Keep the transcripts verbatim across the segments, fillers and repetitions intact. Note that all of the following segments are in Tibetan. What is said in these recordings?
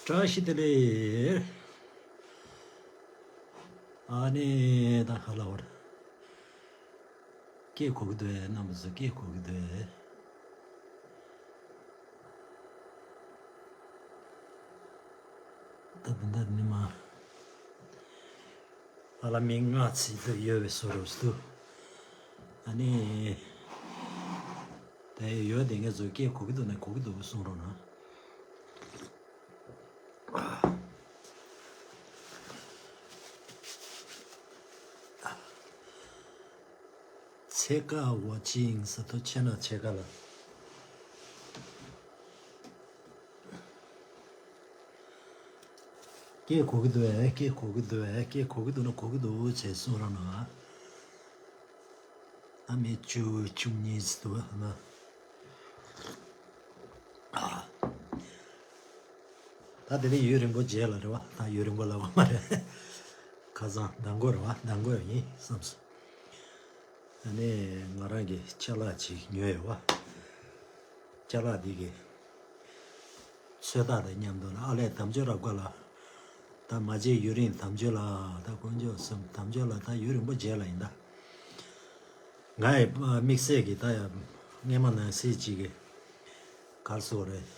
བཀྲ་ཤིས་བདེ་ལེགས། ཨ་ནི་ད་ཧ་ལ་བར། སྐད་གོ་གི་འདུག་ཨེ། རྣམ་པ་ཚོ་སྐད་གོ་གི་འདུག་ཨེ། ད་དེ་འདྲ་ནི་མ། ཨ་ལ་མི་ལྔ་ཚིག་ཏུ་ཡོད་པའི་བཟོ་འདྲ་ཞིག་འདུག་ཨ་ནི། དེ་ཡོད་དེ་ངས་ཚོ་སྐད་གོ་གི་འདུག་ན་གོ་གི་འདུག་གསུང་རོགས་གནང་། ཚེ་དཀར་ཝ་ཅིང་ས་ཐོ་ཆེ་ན་ཆེ་ཀ་ལ། སྐད་གོ་གི་འདུག་ཨེ། སྐད་གོ་གི་འདུག་ཨེ། སྐད་གོ་གི་འདུག་ན་གོ་གི་འདུག་ཅེས་གསུང་རོགས་གནང་། ཨ་མི་བཅུ་བཅུ་གཉིས་འདུག་ཨ་ན། ད་དེ་ནས་ཡུན་རིང་པོ་རྗེས་ལ་རེད་བ། ད་ཡུན་རིང་པོ་ལབ་པ་མ་རེད། ཁ་སང་མདང་དགོང་རེད་བ། མདང་དགོང་ཡིན་བསམ་སོང་། ཨ་ནི་ང་རང་གི་ཅ་ལག་ཅིག་ཉོས་ཡོད་བ། ཅ་ལག་འདི་གི་ཚོད་ལྟ་དང་མཉམ་དུ་ལ་ཨ་ལས་དམ་ཆོས་རབ་དགའ་ལ། ད་མ་བརྗེད་ཡུན་རིང་དམ་ཆོས་ལ། ད་དཀོན་མཆོག་གསུམ་དམ་ཆོས་ལ། ད་ཡུན་རིང་པོ་རྗེས་ལ་ཡིན་ད། ང་ཡི་དམིགས་བསལ་གྱི་ད་ཡ་སྔས་མ་ནང་སྲིད་ཅིག་གི་གར་སོགས་རེད།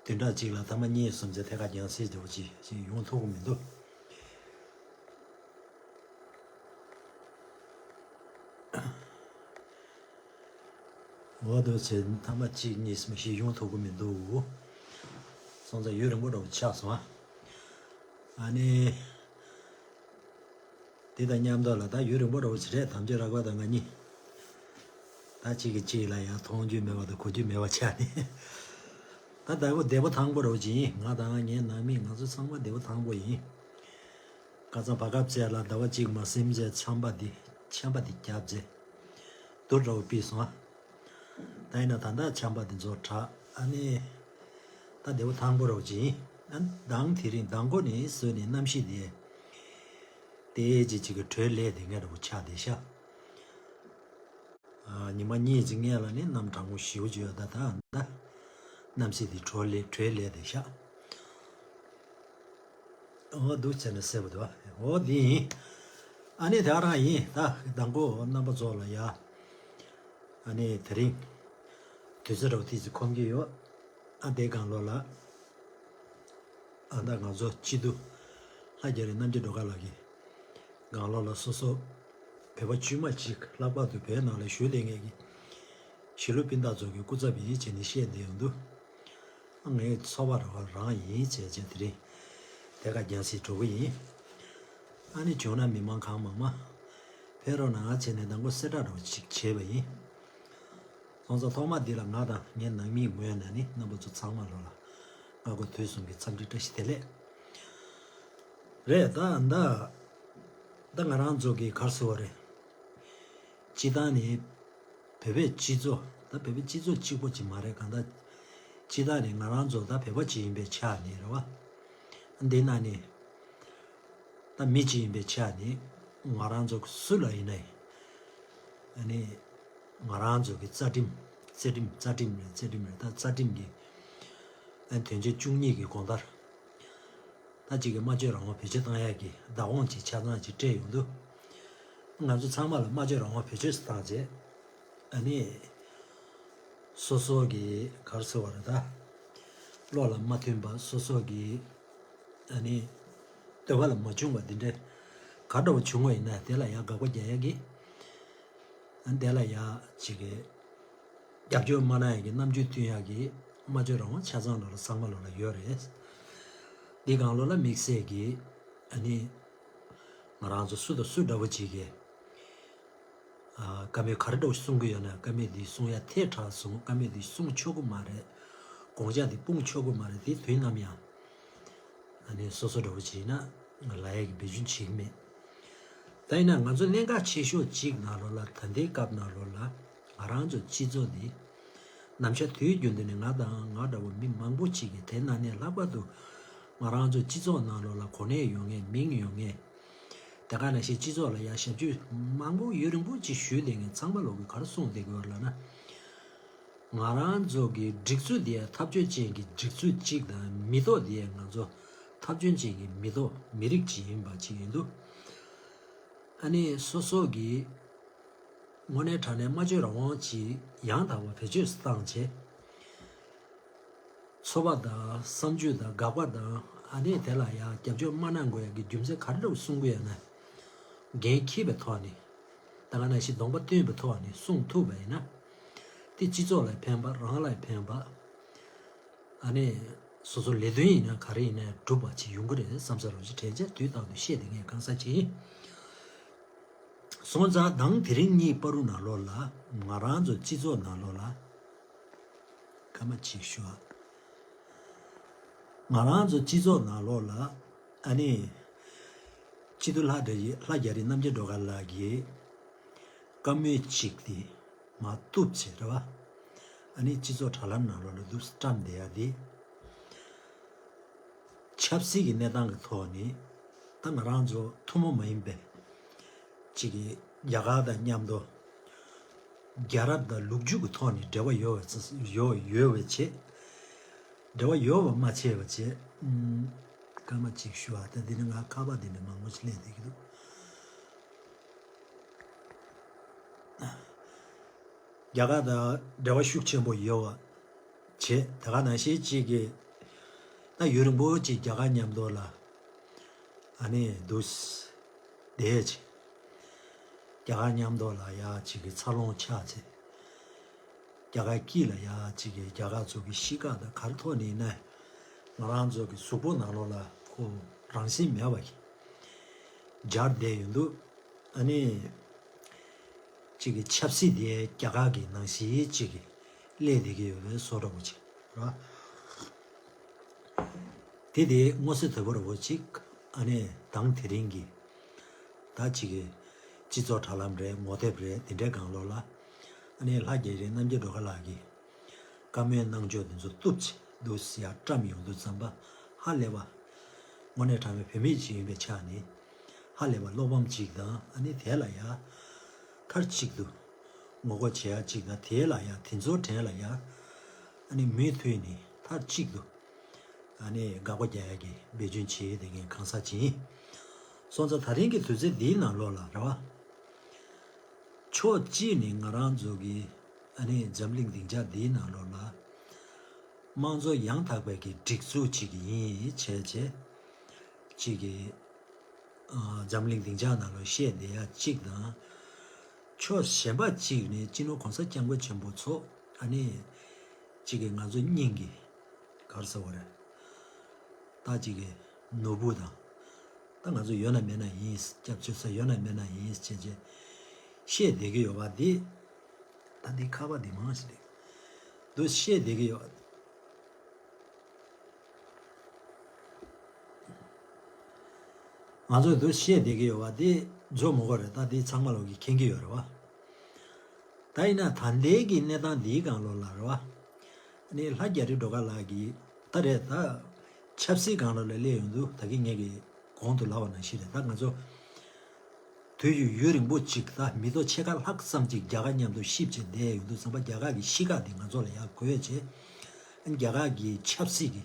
བདུན་ཕྲག་གཅིག་ལ་ཐེངས་མ་གཉིས་གསུམ་ཚེ་ཐད་ཀར་རྒྱང་སྲིང་འདྲ་བོ་ཅིག་ཅིག་ཡོང་ཐུབ་ཀྱི་མི་འདུག་འོ་དོ་ཚེ་ཐེངས་མ་གཅིག་གཉིས་གསུམ་ཞིག་ཡོང་ཐུབ་ཀྱི་མི་འདུག་སོང་ཙང་ཡུན་རིང་པོ་འདྲ་བོ་ཆགས་སོང་ཨ། ཨ་ནི། དེ་དང་མཉམ་དུ་ལ་ད་ཡུན་རིང་པོ་འདྲ་བོ་ཞིག་རེད། དམ་ཆོས་རབ་དགའ་དང་ང་གཉིས། ད་གཅིག་གིས་གཅིག་ལ་ཡང་མཐོང་རྒྱུ་མེད་པ་དང་གོ་རྒྱུ་མེད་པ་ཆགས་ནས། ད་ལྟ་བུ་བདེ་པོ་ཐང་པོ་འདྲ་བོ་ཅིག་ཡིན། ང་དང་ངའི་ནང་མི་ང་ཚོ་ཚང་མ་བདེ་པོ་ཐང་པོ་ཡིན། ཁ་སང་བར་སྐབས་ཚེ་ལ་ཟླ་བ་གཅིག་མ་ཟིན་ཚེ་ཆམ་པ་འདི་ཆམ་པ་འདི་བརྒྱབ་ཚེ་སྡུག་འདྲ་བོ་ཕྱིན་སོང་ཨ། ད་ཡིན་ན་ད་ལྟ་ཆམ་པ་འདི་ཚོ་དྲག་ཨ་ནི། ད་བདེ་པོ་ཐང་པོ་འདྲ་བོ་ཅིག་ཡིན། ཨ་མདང་དེ་རིང་མདང་དགོང་ནས་བཟོས་ནས་གནམ་གཤིས་དེ། དེའི་རྗེས་ཅིག་གི་དྲོད་ལས་དེ་ངན་འདྲ་བོ་ཆགས་བསྡད་ཤག་ཨ་ཉི་མ་གཉིས་ཅིག་སྔོན་ལ་ནི་གནམ་གྲང་མོ་ཞེ་པོ་ཅིག་ཡོད། ད་ད་ད་གནམ་གཤིས་དེ་དྲོད་ལས་དྲོད་ལས་བསྡད་ཤག་འོ་འདུག་བྱས་ནས་གསལ་པོ་འདུག་འོ་འདི་ཡིན། ཨ་ནི་དེ་རང་ཡིན། ད་མདང་དགོང་རྣམ་པ་ཚོ་ལ་ཡ། ཨ་ནི་དེ་རིང་དུས་ཚོད་འདྲ་བོ་ཏོག་ཙམ་ཁོམ་གྱི་ཡོད། ཨ་དེའི་སྒང་ལོགས་ལ། ཨ་ད་ང་ཚོ་སྤྱི་འཐུས་ལྷ་རྒྱ་རི་རྣམ་རྒྱལ་སྒྲོལ་དཀར་ལགས་ཀྱིས་སྒང་ལོགས་ལ་སོ་སོ་བོད་པ་དཀྱུས་མ་གཅིག་ལྷག་པར་དུ་བོད་ནང་ལ་བཞུགས་བསྡད་མཁན་གྱི་གཞིས་ལུས་སྤུན་ཟླ་ཚོ་གི་སྐུ་ཚབ་ཡིན་བྱས་ནས་བཤད་བསྡད་ཡོང་དུས། ངའི་ཚོར་བ་རང་ཡིན་བྱས་བྱས་དེ་རིང་དེ་ག་རྒྱང་སྲིང་འགྲོ་གི་ཡིན། ཨ་ནི་བྱུང་ན་མི་མང་གང་མང་མང་ཕེབས་རོགས་གནང་བྱས་ནས་མདང་དགོང་གསལ་བསྒྲགས་འདྲ་བོ་ཅིག་བྱས་པ་ཡིན། སོང་ཙང་ཐོག་མ་འདི་ལ་ང་དང་ངའི་ནང་མིའི་ངོས་ནས་ནི་རྣམ་པ་ཚོ་ཚང་མ་ལོ་ལ་སྔ་དགོང་དུས་གསུམ་གྱི་འཚམས་འདྲི་བཀྲ་ཤིས་བདེ་ལེགས། རེད་ད་ད་ད་ང་རང་ཚོ་གི་གར་སོ་བ་རེད། སྤྱི་བཏང་ནི་བོད་པའི་སྤྱི་ཚོགས་ད་བོད་པའི་སྤྱི་ཚོགས་གཅིག་པོ་ཅིག་མ་རེད་གང་ལྟར། སྤྱི་བཏང་ནི་ང་རང་ཚོ་ད་བོད་པ་ཅིག་ཡིན་པའི་ཆ་ནས་རེད་བ། འདི་ན་ནི། ད་མི་གཅིག་ཡིན་པའི་ཆ་ནས་ང་རང་ཚོ་སུ་ལ་ཡིན་ན་ཡང་། ཨ་ནི་ང་རང་ཚོ་གི་རྩ་ཁྲིམས་རྩ་ཁྲིམས་རྩ་ཁྲིམས་རེད་རྩ་ཁྲིམས་རེད་ད་རྩ་ཁྲིམས་ཀྱི་ཨ་ནི་དོན་ཚན་བཅུ་གཉིས་ཀྱི་དགོངས་དག་ད་གཅིག་གི་སྨྲ་བརྗོད་རང་དབང་བེད་སྤྱོད་བཏང་ཡག་གི་བདག་དབང་ཅིག་ཆ་ཚང་ཅིག་སྤྲད་ཡོང་དུས། ང་ཚོ་ཚང་མ་ལ་སྨྲ་བརྗོད་རང་དབང་བེད་སྤྱོད་བཏང་རྗེས། ཨ་ནི། སོ་སོ་གི་ག་རེ་ཟེར་བ་རེད་ད། བློ་ལ་མ་མཐུན་པ་སོ་སོ་གི་ཨ་ནི། འདོད་པ་ལ་མ་བྱུང་བ་འདི་འདྲའི་ག་འདྲ་བ་བྱུང་བ་ཡིན་ན་དེ་ལ་ཡང་དགག་པ་རྒྱག་ཡ་གི། ཨ་ནི་དེ་ལ་ཡང་ཅིག་གི་རྒྱབ་སྐྱོར་མ་གནང་ཡ་གི་རྣམ་འགྱུར་སྟོན་ཡ་གི་སྨྲ་བརྗོད་རང་དབང་ཆ་ཚང་ལོ་ལ་ཚང་མ་ལོ་ལ་ཡོད་རེད། འདི་སྒང་ལོ་ལ་དམིགས་བསལ་གི་ཨ་ནི། ང་རང་ཚོ་སུ་དང་སུ་འདྲ་བོ་ཅིག་གི་ཨ། བཀའ་མོལ་ག་རེ་འདྲ་བོ་གསུང་གི་ཡོད་ན་བཀའ་མོལ་འདི་གསུང་ཡ་ཐལ་དྲགས་སོང་། བཀའ་མོལ་འདི་གསུང་ཆོག་གི་མ་རེད། དགོངས་འཆར་འདི་སྤུངས་ཆོག་གི་མ་རེད། དེ་དུས་ནམ་ཡང་ཨ་ནི་སོ་སོ་འདྲ་བོ་བྱས་ན་ང་ལ་ཡ་གི་འབད་བརྩོན་བྱེད་ཀྱི་མེད། ད་ཡིན་ན་ང་ཚོ་གནད་འགག་ཆེ་ཤོས་གཅིག་ནང་ལོགས་ལ་ད་ལྟའི་སྐབས་ནང་ལོགས་ལ་ང་རང་ཚོ་སྤྱི་ཚོགས་འདི་ནམ་ཞག་དུས་རྒྱུན་དུ་ནས་ང་དང་ང་འདྲ་བོ་མི་མང་པོ་ཅིག་གིས་དེ་ནང་ནས་ལྷག་པར་དུ་ང་རང་ཚོ་སྤྱི་ཚོགས་ནང་ལོགས་ལ་གོ་གནས་ཡོད་མཁན་མིང་ཡོད་མཁན། དེ་ག་ནང་བཞིན་སྤྱི་ཚོགས་ལ་ཡང་ཞབས་ཕྱི་མང་པོ་ཡུན་རིང་པོ་ཅིག་ཞུས་བསྡད་མཁན་ཚང་མ་ལོག་གིས་ག་རེ་གསུངས་བསྡད་ཀྱི་ཡོད་ལབ་ན། ང་རང་ཚོ་གི་སྒྲིག་འཛུགས་དེ་ཡང་འཐབ་ཇུས་ཅན་གྱི་སྒྲིག་འཛུགས་གཅིག་དང་། མི་ཐོག་དེ་ཡང་ང་ཚོ་འཐབ་ཇུས་ཅན་གྱི་མི་ཐོག་མི་རིགས་གཅིག་ཡིན་པ་གཅིག་ཡིན་འདུག་ཨ་ནི་སོ་སོ་གི་དངོས་གནས་དྲང་གནས་སྨྲ་བརྗོད་རང་དབང་ཅིག་ཡང་དག་པ་བེད་སྤྱོད་བཏང་བྱས། ཚོར་བ་དང་བསམ་ཚུལ་དང་དགག་པ་དང་། ཨ་ནི་དེ་ལ་ཡང་རྒྱབ་སྐྱོར་མ་གནང་དགོས་ཡ་གི་རྒྱུ་མཚན་ག་རེ་འདྲ་བོ་གསུང་དགོས་ཡ་ན། འགན་འཁྱེར་བའི་ཐོག་ནས། ད་ག་ནང་བཞིན་གདོང་པ་སྟོན་པའི་ཐོག་ནས་གསུང་ཐུབ་པ་ཡིན་ན། དེ་སྤྱི་ཚོགས་ལ་ཕན་པ། རང་ལ་ཕན་པ། ཨ་ནི་སོ་སོ་ལས་དོན་ཡིན་ན་ག་རེ་ཡིན་ན་འགྲུབ་པ་ཅིག་ཡོང་གི་རེད་བསམ་ས་རོགས་ཅིག་དྲན་ཆེ་དུས་རྟག་ཏུ་བཤད་དེ་ངས་གང་ས་ཅིག་ཡིན། སོང་ཙང་དང་དེ་རིང་གཉིས་བར་དུ་ནང་ལོགས་ལ། ང་རང་ཚོ་སྤྱི་ཚོགས་ནང་ལོགས་ལ། སྐར་མ་གཅིག་ཞུ་ཨ། ང་རང་ཚོ་སྤྱི་ཚོགས་ནང་ལོགས་ལ། ཨ་ནི། སྤྱི་འཐུས་ལྷ་རྒྱ་རི། ལྷ་རྒྱ་རི་རྣམ་རྒྱལ་སྒྲོལ་དཀར་ལགས་ཀྱིས་བཀའ་མོལ་གཅིག་དེ་མར་གཏུབ་བྱས་རེད་བ། ཨ་ནི་སྤྱི་ཚོགས་དྲ་ལམ་ནང་ལོགས་ལ་འདུག་བཀྲམ་བསྡད་ཡ་དེ། ཆབ་སྲིད་ཀྱི་གནས་སྟངས་ཀྱི་ཐོག་ནས། ད་ང་རང་ཚོ་ཐུན་མོང་མ་ཡིན་པའི་གཅིག་གི་རྒྱ་གར་དང་མཉམ་དུ་རྒྱལ་རབས་དང་ལོ་རྒྱུས་ཀྱི་ཐོག་ནས་འབྲེལ་བ་ཡོད་པ་ཡོད་ཡོད་པའི་ཆེད། འབྲེལ་བ་ཡོད་པ་མ་ཆད་པ་བྱས། ཨུམ། སྐར་མ་གཅིག་ཞུ་བ། ད་འདི་ནི་ང་ཁ་པར་འདི་ནས་མང་པོ་ཞིག་སླེབས་བསྡད་ཀྱི་འདུག་རྒྱ་གར་དང་འབྲེལ་བ་ཤུགས་ཆེན་པོ་ཡོད་པ་བྱས། དེ་ག་ནང་བཞིན་གཅིག་གི་ད་ཡུན་རིང་པོ་ཅིག་རྒྱ་གར་མཉམ་དུ་ལ། ཨ་ནི་འདུག་སེ་བསྡད་ཅིག་རྒྱ་གར་མཉམ་དུ་ལ་ཡ་གཅིག་གི་འཚར་ལོངས་ཆགས་ཚེ། རྒྱ་གར་དཀྱིལ་ལ་ཡ་གཅིག་གི་རྒྱ་གར་ཚོ་གི་གཤིས་ཀ་དང་ག་རེ་ཐོག་ནས་ཡིན་ན། ང་རང་ཚོ་གི་གཟུགས་པོ་ནང་ལོགས་ལ་ཁོ་རང་བཞིན་མེད་པ་ཞིག་སྦྱར་བསྡད་ཡོང་དུས། ཨ་ནི། གཅིག་གི་ཆབ་སྲིད་དེ་རྒྱ་གར་གྱི་ནང་བཞིན་གཅིག་གི་སླེབས་བསྡད་ཀྱི་ཡོད་པའི་བཟོ་འདྲ་བོ་ཅིག་རེད་བ། དེ་དེ་མངོན་གསལ་དོད་པོ་འདྲ་བོ་ཅིག་ཨ་ནི་དང་དེ་རིང་གི་ད་གཅིག་གི་སྤྱི་ཚོགས་དྲ་ལམ་རེད། ངོ་དེབ་རེད། དེ་འདྲའི་སྒང་ལོགས་ལ། ཨ་ནི་ལྷ་རྒྱ་རི་རྣམ་རྒྱལ་སྒྲོལ་དཀར་ལགས་ཀྱིས་བཀའ་མོལ་གནང་ཕྱོགས་དེ་ཚོ་གཏུབ་ཅིག་འདུག་སེ་ཡར་བཀྲམ་ཡོང་དུས་ཙམ་པ། ཧ་ལས་པ། དངོས་གནས་དྲང་བའི་བུད་མེད་ཅིག་ཡིན་པའི་ཆ་ནས། ཧ་ལས་པ་བློ་ཕམ་ཅིག་དང་། ཨ་ནི་དེ་ལ་ཡ་མཐར་གཅིག་ཏུ་ངོ་རྒོལ་བྱེད་ཡ་ཅིག་དང་། དེ་ལ་ཡ་དེ་ཚོའི་དྲན་ལ་ཡ། ཨ་ནི་མུ་མཐུད་ནས་མཐར་གཅིག་ཏུ་ཨ་ནི་དགག་པ་རྒྱག་ཡ་གི་འབད་བརྩོན་བྱེད་ཡ་དེ་ངས་གང་ཟག་ཅིག་ཡིན། སོང་ཙང་ད་རིང་གི་དུས་ཚོད་འདིའི་ནང་ལོགས་ལ་རེད་བ། ཕྱོགས་གཅིག་ནས་ང་རང་ཚོ་གི་ཨ་ནི་འཛམ་གླིང་སྡིངས་ཆ་འདིའི་ནང་ལོགས་ལ། དམངས་གཙོ་ཡང་དག་པའི་གི་སྒྲིག་འཛུགས་ཅིག་ཡིན་བྱས་བྱས། གཅིག་གི་ཨ་འཛམ་གླིང་སྡིངས་ཆ་ནང་ལ་བཤད་བསྡད་ཡ་གཅིག་དང་། ཕྱོགས་གཞན་པ་གཅིག་ནས་སྤྱི་ནོར་གོང་ས་སྐྱབས་མགོན་ཆེན་པོ་མཆོག་ཨ་ནི་གཅིག་གི་ང་ཚོ་སྙིང་གི་ག་རེ་ཟེར་བ་རེད། ད་གཅིག་གི་ནོར་བུ་དང་། ད་ང་ཚོ་ཡོད་ན་མེད་ན་ཡིན། སྐྱབས་བཅོལ་ས་ཡོད་ན་མེད་ན་ཡིན་བྱས་བྱས་བཤད་བསྡད་ཀྱི་ཡོད་པ་འདི། ད་འདི་ཁ་པར་འདི་མང་ཞིག་རེད། འདུག་བཤད་བསྡད་ཀྱི་ཡོད། ང་ཚོས་འདུག་བཤད་བསྡད་ཀྱི་ཡོད་པ་འདི་རྫོགས་མི་དགོས་རེད། ད་འདི་ཚང་མ་ལོག་གིས་མཁྱེན་གྱི་ཡོད་རེད་བ། ད་ཡིན་ན་ད་ལྟའི་གི་གནས་སྟངས་འདིའི་སྒང་ལོགས་ལ་རེད་བ། ཨ་ནི་ལྷ་རྒྱ་རི་སྒྲོལ་དཀར་ལགས་ཀྱིས་ད་རེད། ད་ཆབ་སྲིད་སྒང་ལོགས་ལ་སླེབས་ཡོང་དུས། ད་གིན་ངས་ཀྱི་གོང་དུ་ལབ་པ་ནང་བཞིན་རེད། ད་ང་ཚོ་དུས་ཡུན་ཡུན་རིང་པོ་ཅིག་ད་མི་ཐོག་ཕྱེད་ཀ་ལྷག་ཙམ་ཅིག་རྒྱ་གར་མཉམ་དུ་གཤིབ་བྱས་བསྡད་ཡོང་དུས་ཙམ་པ། རྒྱ་གར་གྱི་གཤིས་ཀ་འདི་ང་ཚོ་ལ་ཡར་འགོས་བྱས། ཨ་ནི་རྒྱ་གར་གྱི་ཆབ་སྲིད་ཀྱི་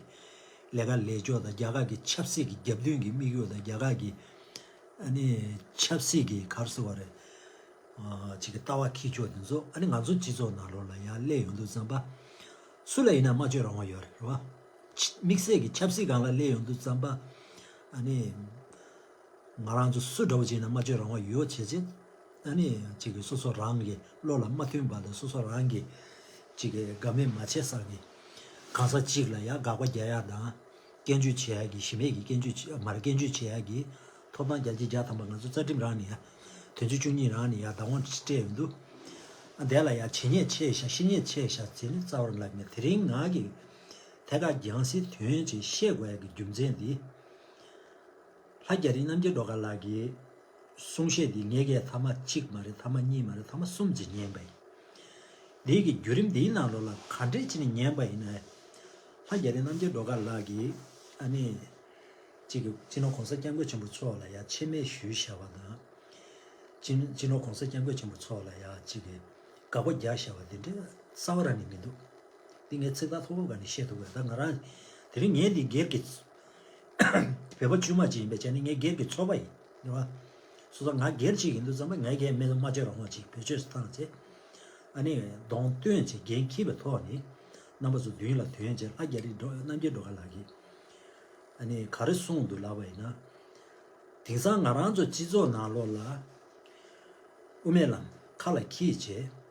ལས་ཀ་ལས་ཕྱོགས་དང་། རྒྱ་གར་གྱི་ཆབ་སྲིད་ཀྱི་རྒྱབ་མདུན་གྱི་དམིགས་ཡུལ་དང་། རྒྱ་གར་གྱི་ཨ་ནི་ཆབ་སྲིད་ཀྱི་ག་རེ་ཟེར་བ་རེད། ཨ་ཅིག་གི་ལྟ་བ་འཁྱེར་ཕྱོགས་དེ་ཚོ་ཨ་ནི་ང་ཚོ་སྤྱི་ཚོགས་ནང་ལོགས་ལ་ཡར་སླེབས་ཡོང་དུས་ཙམ་པ། སུ་ལ་ཡིན་ན་སྨྲ་བརྗོད་རང་དབང་ཡོད་རེད་བ། ཆ་དམིགས་བསལ་གྱི་ཆབ་སྲིད་སྒང་ལ་སླེབས་ཡོང་དུས་ཙམ་པ། ཨ་ནི་ང་རང་ཚོ་སུ་འདྲ་བོ་ཅིག་ཡིན་ན་སྨྲ་བརྗོད་རང་དབང་ཡོད་བྱས་བྱས། ཨ་ནི་ཅིག་གི་སོ་སོ་རང་གི་བློ་ལ་མ་མཐུན་པ་དང་། སོ་སོ་རང་གི་ཅིག་གི་དགའ་མོས་མ་བྱས་ས་གི་གང་ཟག་ཅིག་ལ་ཡར་དགག་པ་རྒྱག་ཡ་དང་། སྐྱོན་བརྗོད་བྱེད་ཡ་གི། གཞི་མེད་ཀྱི་སྐྱོན་བརྗོད་བྱེད་མ་རེད། སྐྱོན་བརྗོད་བྱེད་ཡ་གི་ཐོབ་ཐང་བརྒྱ་ཆ་བརྒྱ་ཐམ་པ་ང་ཚོ་རྩ་ཁྲིམས་རང་ནས་ཡ། དོན་ཚན་བཅུ་གཉིས་རང་ནས་ཡ་བདག་དབང་སྤྲད་ཡོང་དུས། ཨ་དེ་ལ་ཡ་བྱེད་ཉེས་ཆེ་ཤག་བཤད་ཉེས་ཆེ་ཤག་ཟེར་ནས་རྩ་བ་ལབ་མེད། དེ་རིང་ང་གིས་ཐད་ཀར་རྒྱང་སྲིང་དོན་ཅིག་བཤད་དགོས་ཡ་གི་རྒྱུ་མཚན་འདི། ལྷ་རྒྱ་རི་རྣམ་རྒྱལ་སྒྲོལ་དཀར་ལགས་ཀྱི་གསུང་བཤད་འདི་ངས་ཀྱིས་ཐ་མ་གཅིག་མ་རེད། ཐ་མ་གཉིས་མ་རེད། ཐ་མ་གསུམ་ཅིག་ཉན་པ་ཡིན། འདི་གི་བརྒྱུད་རིམ་འདིའི་ནང་ལོགས་ལ་ག་འདྲས་བྱས་ནས་ཉན་པ་ཡིན་ན། ལྷ་རྒྱ་རི་རྣམ་རྒྱལ་སྒྲོལ་དཀར་ལགས་ཀྱིས་ཨ་ནི་གཅིག་གི་སྤྱི་ནོར་གོང་ས་སྐྱབས་མགོན་ཆེན་པོ་མཆོག་ལ་ཡ་མཆི་མས་ཞུས་བཞག་པ་དང་། སྤྱི་སྤྱི་ནོར་གོང་ས་སྐྱབས་མགོན་ཆེན་པོ་མཆོག་ལ་ཡ་གཅིག་གི་དགག་པ་རྒྱག་བཞག་པ་འདི་འདྲས་ གསར་པ་རང་ནས་མི་འདུག་འདི་ངས་ཚིག་ཐག་ཐོག་པོ་ག་ནས་བཤད་ཐུབ་པས། ད་ང་རང་དེ་རིང་ངས་འདི་སྒེར་གྱི་བོད་པ་དཀྱུས་མ་ཅིག་ཡིན་པའི་ཆ་ནས་ངས་སྒེར་གྱི་ཚོར་བ་ཡིན། རེད་བ། སོ་སོ་ང་སྒེར་ཅིག་ཡིན་དུས་ཙམ་པ་ངའི་སྒེར་མི་ལ་མ་བརྗེད་རོགས་གནང་ཅིག་བེད་སྤྱོད་བཏང་བྱས། ཨ་ནི་གདོང་སྟོན་བྱས་འགན་འཁྱེར་བའི་ཐོག་ནས་རྣམ་པ་ཚོ་མདུན་ལ་ཐོན་བྱས་ལྷ་རྒྱ་རི་སྒྲོལ་རྣམ་རྒྱལ་སྒྲོལ་དཀར་ལགས་ཀྱིས། ཨ་ནི་ག་རེ་གསུངས་འདུག་ལབ་པ་ཡིན་ན། དེང་སང་ང་རང་ཚོ་སྤྱི་ཚོགས་ནང་ལོགས་ལ་དབུ་མའི་ལམ་ཁ་ལ་འཁྱེར་བྱས།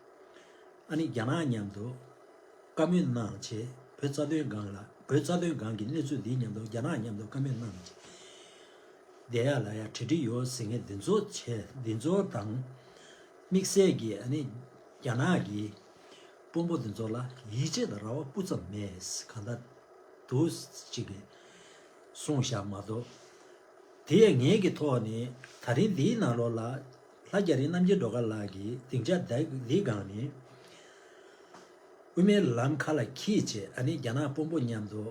ཨ་ནི་རྒྱ་ནག་མཉམ་དུ་བཀའ་མོལ་གནང་བྱས། བོད་རྩ་དོན་སྒང་ལ་བོད་རྩ་དོན་སྒང་གི་གནས་ཚུལ་འདི་མཉམ་དུ་རྒྱ་ནག་མཉམ་དུ་བཀའ་མོལ་གནང་བྱས། བསྡད་ཡ་ལ་ཡ་གྲ་སྒྲིག་ཡོད་ཟེར་མཁན་འདི་ཚོ་བྱས། འདི་ཚོ་དང་དམིགས་བསལ་གྱི་ཨ་ནི་རྒྱ་ནག་གི་དཔོན་པོ་འདི་ཚོ་ལ་ཡིད་ཆེས་དང་རེ་བ་སྤུ་ཙམ་མེད། གང་ལྟར་འདུག་ཅིག་གསུངས་བཞག་མ་གཏོགས། དེ་ཡང་ངེད་ཀྱི་ཐོག་ནས་ད་རིང་འདིའི་ནང་ལོགས་ལ་ལྷ་རྒྱ་རི་རྣམ་རྒྱལ་སྒྲོལ་དཀར་ལགས་ཀྱིས་སྡིངས་ཆ་འདིའི་སྒང་ནས་དབུ་མའི་ལམ་ཁ་ལ་འཁྱེར་བྱས། ཨ་ནི་རྒྱ་ནག་དཔོན་པོ་མཉམ་དུ་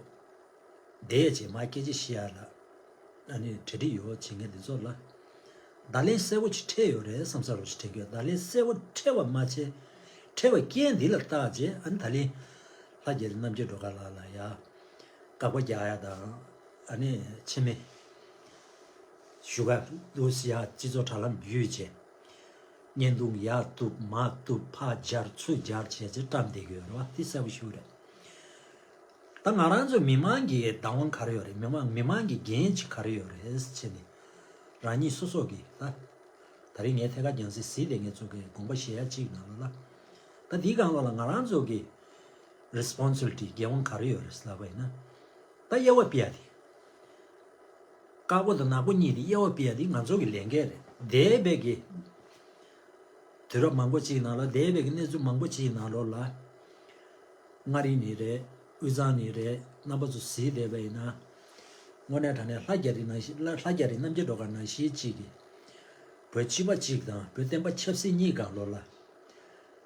བསྡད་བྱས་མར་སྐད་ཆ་བཤད་ཡ་ལ་ཨ་ནི་གྲ་སྒྲིག་ཡོད་བྱེད་མཁན་འདི་ཚོ་ལ་བརྡ་ལན་གསལ་པོ་ཅིག་འཕྲད་ཡོད་རེད་བསམ་ས་རུ་ཅིག་དྲན་གྱི་ཡོད། བརྡ་ལན་གསལ་པོ་འཕྲད་པ་མ་ཚད་འཕྲད་པའི་རྐྱེན་འདི་ལ་བརྟག་བྱས། ཨ་ནི་ད་ལན་ལྷ་རྒྱ་རི་རྣམ་རྒྱལ་སྒྲོལ་དཀར་ལགས་ལ་ཡ་བཀག་པ་རྒྱག་ཡ་དང་། ཨ་ནི་ཕྱི་མི་ཞུ་ག་ལུ་སི་ཡ་སྤྱི་ཚོགས་དྲ་ལམ་བརྒྱུད་བྱས། བརྙན་ཐུང་ཡར་གཏུབ་མར་གཏུབ་ཕར་སྦྱར་ཚུར་སྦྱར་བྱས་ཚེ་བཀྲམ་བསྡད་ཀྱི་ཡོད་རེད་བ། དེ་གསལ་པོ་ཞིག་རེད། ད་ང་རང་ཚོ་མི་མང་གི་བདག་དབང་ག་རེ་ཡོད་རེད། མི་མང་མི་མང་གི་འགན་ཅིག་ག་རེ་ཡོད་རེད་ཟེར་ནས་རང་ཉིད་སོ་སོ་གི་ད་ད་རིང་ངས་ཐད་ཀར་རྒྱང་སྲིང་གཟིགས་བསྡད་མཁན་ཚོ་གི་དགོངས་པ་བཞེས་ཡ་གཅིག་ནང་ལོགས་ལ། ད་འདིའི་སྒང་ལོགས་ལ་ང་རང་ཚོ་གི་རེ་སི་པོན་སི་བི་ལི་ཊི་འགན་དབང་ག་རེ་ཡོད་རེད་ལབ་པ་ཡིན་ན། ད་དབྱེ་བ་ཕྱེ་ཡ་དེ། དཀར་པོ་དང་ནག་པོ་གཉིས་དེ་དབྱེ་བ་ཕྱེ་ཡ་དེ་ང་ཚོ་གི་ལས་འགན་རེད། འདས་པའི་གི་དུས་རབས་མང་པོ་ཅིག་ནང་ལ། འདས་པའི་གི་གནས་ཚུལ་མང་པོ་ཅིག་ནང་ལོགས་ལ། མངའ་རིས་ནས་རེད། དབུས་གཙང་ནས་རེད། རྣམ་པ་ཚོ་གཟིགས་བསྡད་པ་ཡིན་ན། དངོས་གནས་དྲང་གནས་ལྷ་རྒྱ་རི་ནང་བཞིན་ལྷ་ལྷ་རྒྱ་རི་རྣམ་རྒྱལ་སྒྲོལ་དཀར་ནང་བཞིན་ཅིག་གིས་བོད་སྤྱི་པ་གཅིག་དང་བོད་བསྟན་པ་ཆབ་སྲིད་གཉིས་སྒང་ལོགས་ལ་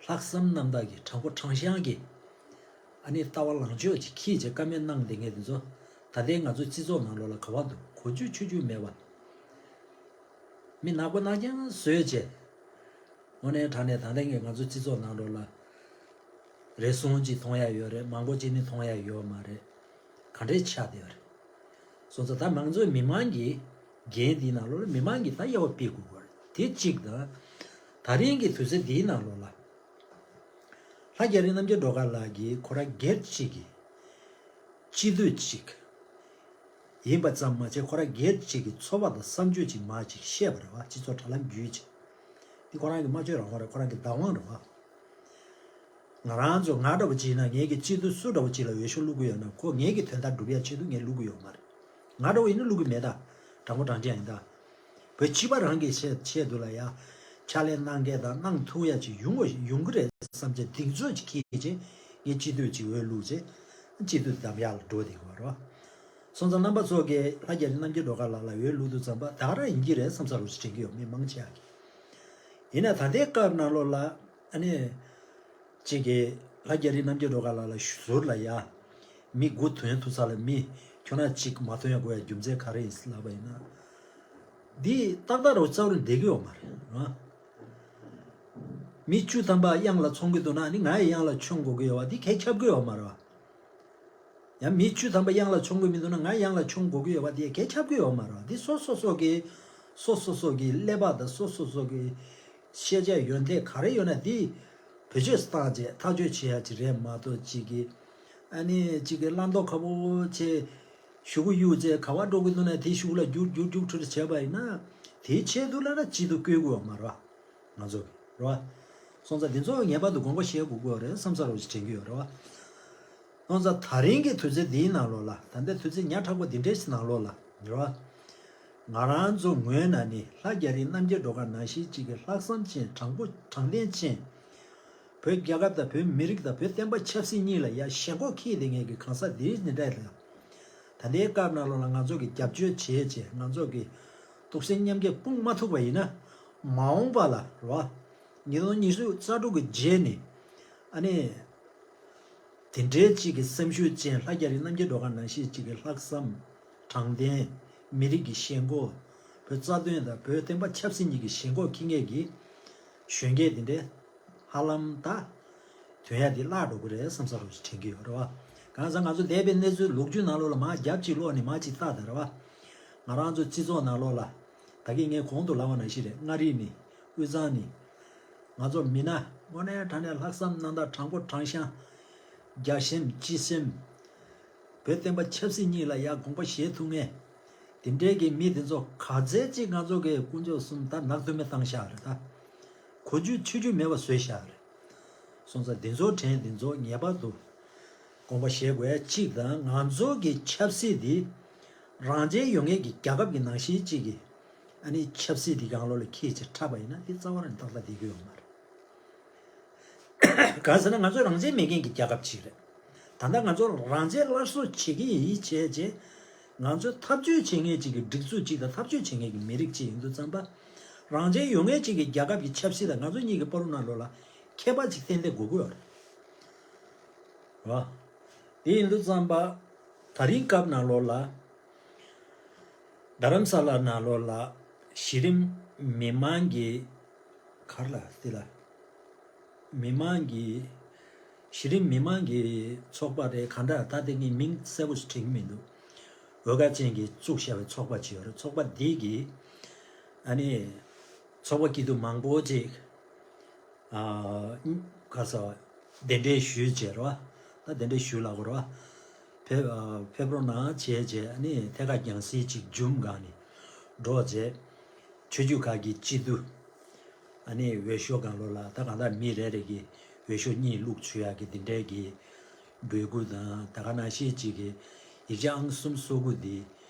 ལྷག་བསམ་རྣམ་དག་གིས་དྲང་པོ་དྲང་གཞག་གིས་ཨ་ནི་ལྟ་བ་ལངས་ཕྱོགས་ཅིག་འཁྱེར་བྱས་བཀའ་མོལ་གནང་བསྡད་མཁན་དེ་ཚོ་ད་ལྟའི་ང་ཚོའི་སྤྱི་ཚོགས་ནང་ལོགས་ལ་ག་པར་འདུག་གོ་རྒྱུ་ཆོད་རྒྱུ་མེད་པ། མི་ནག་པོ་ནག་རྐྱང་བཟོས་བྱས། དངོས་གནས་དྲང་གནས་ད་ལྟའི་ང་ཚོའི་སྤྱི་ཚོགས་ནང་ལོགས་ལ་རེ་ཟུང་ཅིག་མཐོང་ཡ་ཡོད་རེད། མང་པོ་ཅིག་ནི་མཐོང་ཡ་ཡོད་མ་རེད། ག་འདྲས་ཆགས་བསྡད་པ་རེད། སོང་ཙང་ད་མང་གཙོའི་མི་མང་གི་འགན་འདིའི་ནང་ལོགས་ལ་མི་མང་གིས་ད་དབྱེ་བ་ཕྱེ་དགོས་པ་རེད། དེ་གཅིག་དང་། ད་རིང་གི་དུས་ཚོད་འདིའི་ནང་ལོགས་ལ་ལྷ་རྒྱ་རི་རྣམ་རྒྱལ་སྒྲོལ་དཀར་ལགས་ཀྱིས་ཁོ་རང་སྒེར་གཅིག་གི་སྤྱི་འཐུས་གཅིག་ཡིན་པ་ཙམ་མ་ཟད་ཁོ་རང་སྒེར་གཅིག་གི་ཚོར་བ་དང་བསམ་ཚུལ་ཅིག་མར་ཅིག་བཤད་པ་རེད་བ། སྤྱི་ཚོགས་དྲ་ལམ་བརྒྱུད་ཅིག་འདི་ཁོ་རང་གི་སྨྲ་བརྗོད་རང་དབང་རེད། ཁོ་རང་གི་བདག་དབང་རེད་བ། ང་རང་ཚོ་ང་འདྲ་བོ་ཅིག་ཡིན་ན་ངེད་ཀྱི་སྤྱི་འཐུས་སུ་འདྲ་བོ་ཅིག་ལ་འོས་ཤོག་བླུག་གི་ཡོད་ན་ཁོ་ངེད་ཀྱི་དོན་དག་སྒྲུབ་ཡ་ཆེད་དུ་ངས་བླུག་གི་ཡོད་མ་རེད། ང་འདྲ་བོ་ཡིན་ན་བླུག་གི་མེད་ད། དྲང་པོ་དྲང་རྐྱང་ཡིན་ད། བོད་སྤྱི་པ་རང་གི་ཆེད་ཆེད་དུ་ལ་ཡ་ཕྱག་ལས་གནང་མཁན་དང་གནང་ཐུབ་ཡ་ཅིག་ཡོང་བ་ཡོང་གི་རེད་བསམ་བྱས་གདེང་ཚོད་ཅིག་འཁྱེར་བྱས་ངས་སྤྱི་འཐུས་ཅིག་འོས་བླུགས་བྱས་སྤྱི་འཐུས་འདེམས་ཡག་ལ་འགྲོ་བསྡད་ཀྱི་ཡོད་རེད་བ། སོང་ཙང་རྣམ་པ་ཚོ་གིས་ལྷ་རྒྱ་རི་རྣམ་རྒྱལ་སྒྲོལ་དཀར་ལགས་ལ་འོས་བླུགས་དུས་ཙམ་པ་ད་ག་རང་ཡིན་གྱི་རེད་བསམ་ས་རུ་ཞིག་དྲན་གྱི་ཡོད། མི་མང་ཆེ་བ་གིས། ཡིན་ན་ད་ལྟའི་སྐབས་ནང་ལོགས་ལ་ཨ་ནི། གཅིག་གིས་ལྷ་རྒྱ་རི་རྣམ་རྒྱལ་སྒྲོལ་དཀར་ལགས་ལ་ཟུར་ལ་ཡ། མི་དགུ་ཐོན་ཐུབ་ས་ལ་མི་ཁྱོད་རང་གཅིག་མ་ཐོན་ཡ་དགོས་ཡ་རྒྱུ་མཚན་ག་རེ་ཡིན་ལབ་པ་ཡིན་ན། འདི་ཏག་ཏག་རུ་རྩ་བ་ནས་བསྡད་ཀྱི་ཡོད་མ་རེད་ཨ། མི་བཅུ་ཐམ་པ་གཡང་ལ་མཆོང་གི་འདུག་ན་ནི་ང་ཡི་གཡང་ལ་མཆོང་དགོས་ཀྱི་ཡོད་པ་འདི་གས་ཁྱབ་ཀྱི་ཡོད་མ་རེད་བ། ཡང་མི་བཅུ་ཐམ་པ་གཡང་ལ་མཆོང་གི་མི་འདུག་ན་ང་གཡང་ལ་མཆོང་དགོས་ཀྱི་ཡོད་པ་དེ་གས་ཁྱབ་ཀྱི་ཡོད་མ་རེད། འདི་སོ་སོ་སོ་གི་སོ་སོ་སོ་གི་ཀླད་པ་དང་སོ་སོ་སོ་གི་ཤེས་བྱ་ཡོན་ཏན་ག་རེ་ཡོད་ན་འདི་བེད་སྤྱོད་བཏང་བྱས་ཐག་གཅོད་བྱེད་ཡ་ཅིག་རེད་མ་གཏོགས་གཅིག་གི་ཨ་ནི་གཅིག་གི་བླང་དོར་ཁ་པོ་བྱས་གཞུག་གུ་གཡུག་བྱས་ག་པར་འགྲོ་གི་འདུག་ན་དེ་གཞུག་ལ་རྒྱུག་རྒྱུག་རྒྱུག་འཕྲུལ་བྱས་པ་ཡིན་ན་དེའི་ཆེད་དུ་ལ་ན་སྤྱི་འཐུས་བསྐོ་གི་ཡོད་མ་རེད་བ། ང་ཚོ་གི་རེད་བ། སོང་ཙང་འདི་ཚོ་ངེས་པར་དུ་དགོངས་པ་བཞེས་དགོས་ཀྱི་ཡོད་རེད་བསམ་ས་རོགས་ཞིག་དྲན་གྱི་ཡོད་རེད་བ། སོང་ཙང་ད་རིང་གི་དུས་ཚོད་འདིའི་ནང་ལོགས་ལ་ད་ལྟའི་དུས་ཚོད་ཉག་ཕྲ་པོ་འདི་འདྲའི་ནང་ལོགས་ལ་རེད་བ། ང་རང་ཚོ་ངོས་ནས་ནི་ལྷ་རྒྱ་རི་རྣམ་རྒྱལ་སྒྲོལ་དཀར་ནང་བཞིན་གཅིག་གི་ལྷག་བསམ་ཅན་དྲང་པོ་དྲང་བདེན་ཅན། བོད་རྒྱལ་ཁབ་དང་བོད་མི་རིགས་དང་བོད་བསྟན་པ་ཆབ་སྲིད་གཉིས་ལ་ཡ་ཞེན་ཁོག་འཁྱེར་བསྡད་མཁན་གྱི་གང་ཟག་འདི་འདི་འདྲ་ལ། ད་ལྟའི་སྐབས་ནང་ལོགས་ལ་ང་ཚོ་གི་རྒྱབ་སྐྱོར་བྱས་བྱས་ང་ཚོ་གི་གཏུག་སེམས་མཉམ་སྐྱེད་སྤུངས་མ་ཐུབ་པ་ཡིན་ན་མ་འོངས་པ་ལ་རོ། ཉིས་སྟོང་ཉི་ཤུ་རྩ་དྲུག་གི་རྗེས་ནས་ཨ་ནི། དེ་འདྲའི་གཅིག་གི་སེམས་ཤུགས་ཅན་ལྷ་རྒྱ་རི་རྣམ་རྒྱལ་སྒྲོལ་དཀར་ནང་བཞིན་གཅིག་གི་ལྷག་བསམ། དྲང་བདེན། མི་རིགས་ཀྱི་ཞེན་ཁོག་བོད་རྩ་དོན་དང་བོད་བསྟན་པ་ཆབ་སྲིད་གཉིས་ཀྱི་ཞེན་ཁོག་འཁྱེར་མཁན་གྱི་གཞོན་སྐྱེས་དེ་འདྲའི་ཧ་ལམ་ད་ དོན་ཡ་དེ་བརླག་འགྲོ་གི་རེད་བསམ་ས་རོ་ཞིག་དྲན་གྱི་ཡོད་རེད་བ། གང་ཟག་ང་ཚོ་འདས་པའི་གནས་ཚུལ་ལོ་རྒྱུས་ནང་ལོགས་ལ་མར་རྒྱབ་ཅིག་ཀློག་ནས་མར་ཅིག་བལྟ་དང་རེད་བ། ང་རང་ཚོ་སྤྱི་ཚོགས་ནང་ལོགས་ལ་ད་གིན་ངས་གོང་དུ་ལབ་པ་ནང་བཞིན་རེད། མངའ་རིས་ནས་དབུས་གཙང་ནས་ང་ཚོ་མི་སྣ་དངོས་གནས་དྲང་གནས་ལྷག་བསམ་རྣམ་དག་དྲང་པོ་དྲང་བཞག་རྒྱ་སེམས་སྤྱི་སེམས། བོད་བསྟན་པ་ཆབ་སྲིད་གཉིས་ལ་ཡ་དགོངས་པ་བཞེས་ཐུབ་མཁན། དེ་འདྲའི་གི་མི་དེ་ཚོ་ག་ཚད་ཅིག་ང་ཚོ་གི་དཀོན་མཆོག་གསུམ་ད་ནག་ཐུམ་མེ་བཏང་བཞག་རེད་ད། གོ་རྒྱུ་ཆོད་རྒྱུ་མེད་པ་བཟོས་བཞག་རེད། སོང་ཙང་དེ་ཚོ་དྲན་དེ་ཚོ་ངེས་པར་དུ་དགོངས་པ་བཞེས་དགོས་ཡ་གཅིག་དང་། ང་ཚོ་གི་ཆབ་སྲིད་འདི་རང་བཙན་ཡོད་མཁན་གྱི་རྒྱལ་ཁབ་ཀྱི་ནང་བཞིན་གཅིག་གི་ཨ་ནི་ཆབ་སྲིད་འདི་གང་ལོག་ལ་འཁྱེར་བྱས་འཁྲབ་པ་ཡིན་ན་དེ་རྩ་བ་རང་ཏག་ཏག་བསྡད་ཀྱི་ཡོད་མ་རེད། གང་ཟེར་ན་ང་ཚོ་རང་བཙན་མེད་མཁན་གྱི་རྒྱལ་ཁབ་ཅིག་རེད། ད་ལྟ་ང་ཚོ་རང་བཙན་སླར་གསོ་བྱེད་ཀྱི་ཡིན་བྱས་རྗེས། ང་ཚོས་འཐབ་རྩོད་བྱེད་མཁན་ཅིག་གི་སྒྲིག་འཛུགས་ཅིག་དང་འཐབ་རྩོད་བྱེད་མཁན་གྱི་མི་རིགས་ཅིག་ཡིན་དུས་ཙམ་པ། རང་བཙན་ཡོད་མཁན་ཅིག་གི་རྒྱལ་ཁབ་ཀྱི་ཆབ་སྲིད་དང་ང་ཚོ་གཉིས་ཀྱི་བར་ནང་ལོགས་ལ་ཁྱད་པར་ཅིག་ཏན་ཏན་དགོས་ཀྱི་ཡོད་རེད། རེད་བ། དེ་ཡིན་དུས་ཙམ་པ། ད་རིང་སྐབས་ནང་ལོགས་ལ། རྡ་རམ་ས་ལ་ནང་ལོགས་ལ་གཞི་རིམ་མི་མང་གི་གར་ལ་དེ་ལ་མི་མང་གི་གཞི་རིམ་མི་མང་གི་ཚོགས་པ་རེད་ག་འདྲ་ད་དེ་ངས་མིང་གསལ་པོ་ཞིག་དྲན་གྱི་མི་འདུག་འོས་འགན་ཅན་གྱིས་བཙུགས་བཞག་པའི་ཚོགས་པ་ཅིག་ཡོད་རེད། ཚོགས་པ་འདི་གིས་ཨ་ནི་ཚོགས་པ་སྐྱིད་སྡུག་མང་པོ་ཅིག་ཨ་ག་ས་གདན་འདྲེན་ཞུས་བྱས་རེད་བ། ད་གདན་འདྲེན་ཞུས་ལབ་དགོས་རེད་བ། ཕེབས་ཨ་ཕེབས་རོགས་གནང་བྱས་བྱས་ཨ་ནི་ཐད་ཀར་རྒྱང་སྲིང་ཅིག་འཇུམ་སྒང་ནས་འགྲོ་བྱས། ཆོས་བརྒྱུད་ཁག་གི་སྤྱི་འཐུས་ཨ་ནི་འོས་ཤོག་སྒང་ལོགས་ལ་ད་གང་ལྟར་མི་རེ་རེ་གི་འོས་ཤོག་གཉིས་བླུགས་ཚུགས་ཡག་གི་འདི་འདྲའི་གི་འབོད་སྐུལ་དང་ད་ག་ནང་བཞིན་ཅིག་གི་ཡིག་ཆ་ཨང་གསུམ་སོ་དགུ་འདི་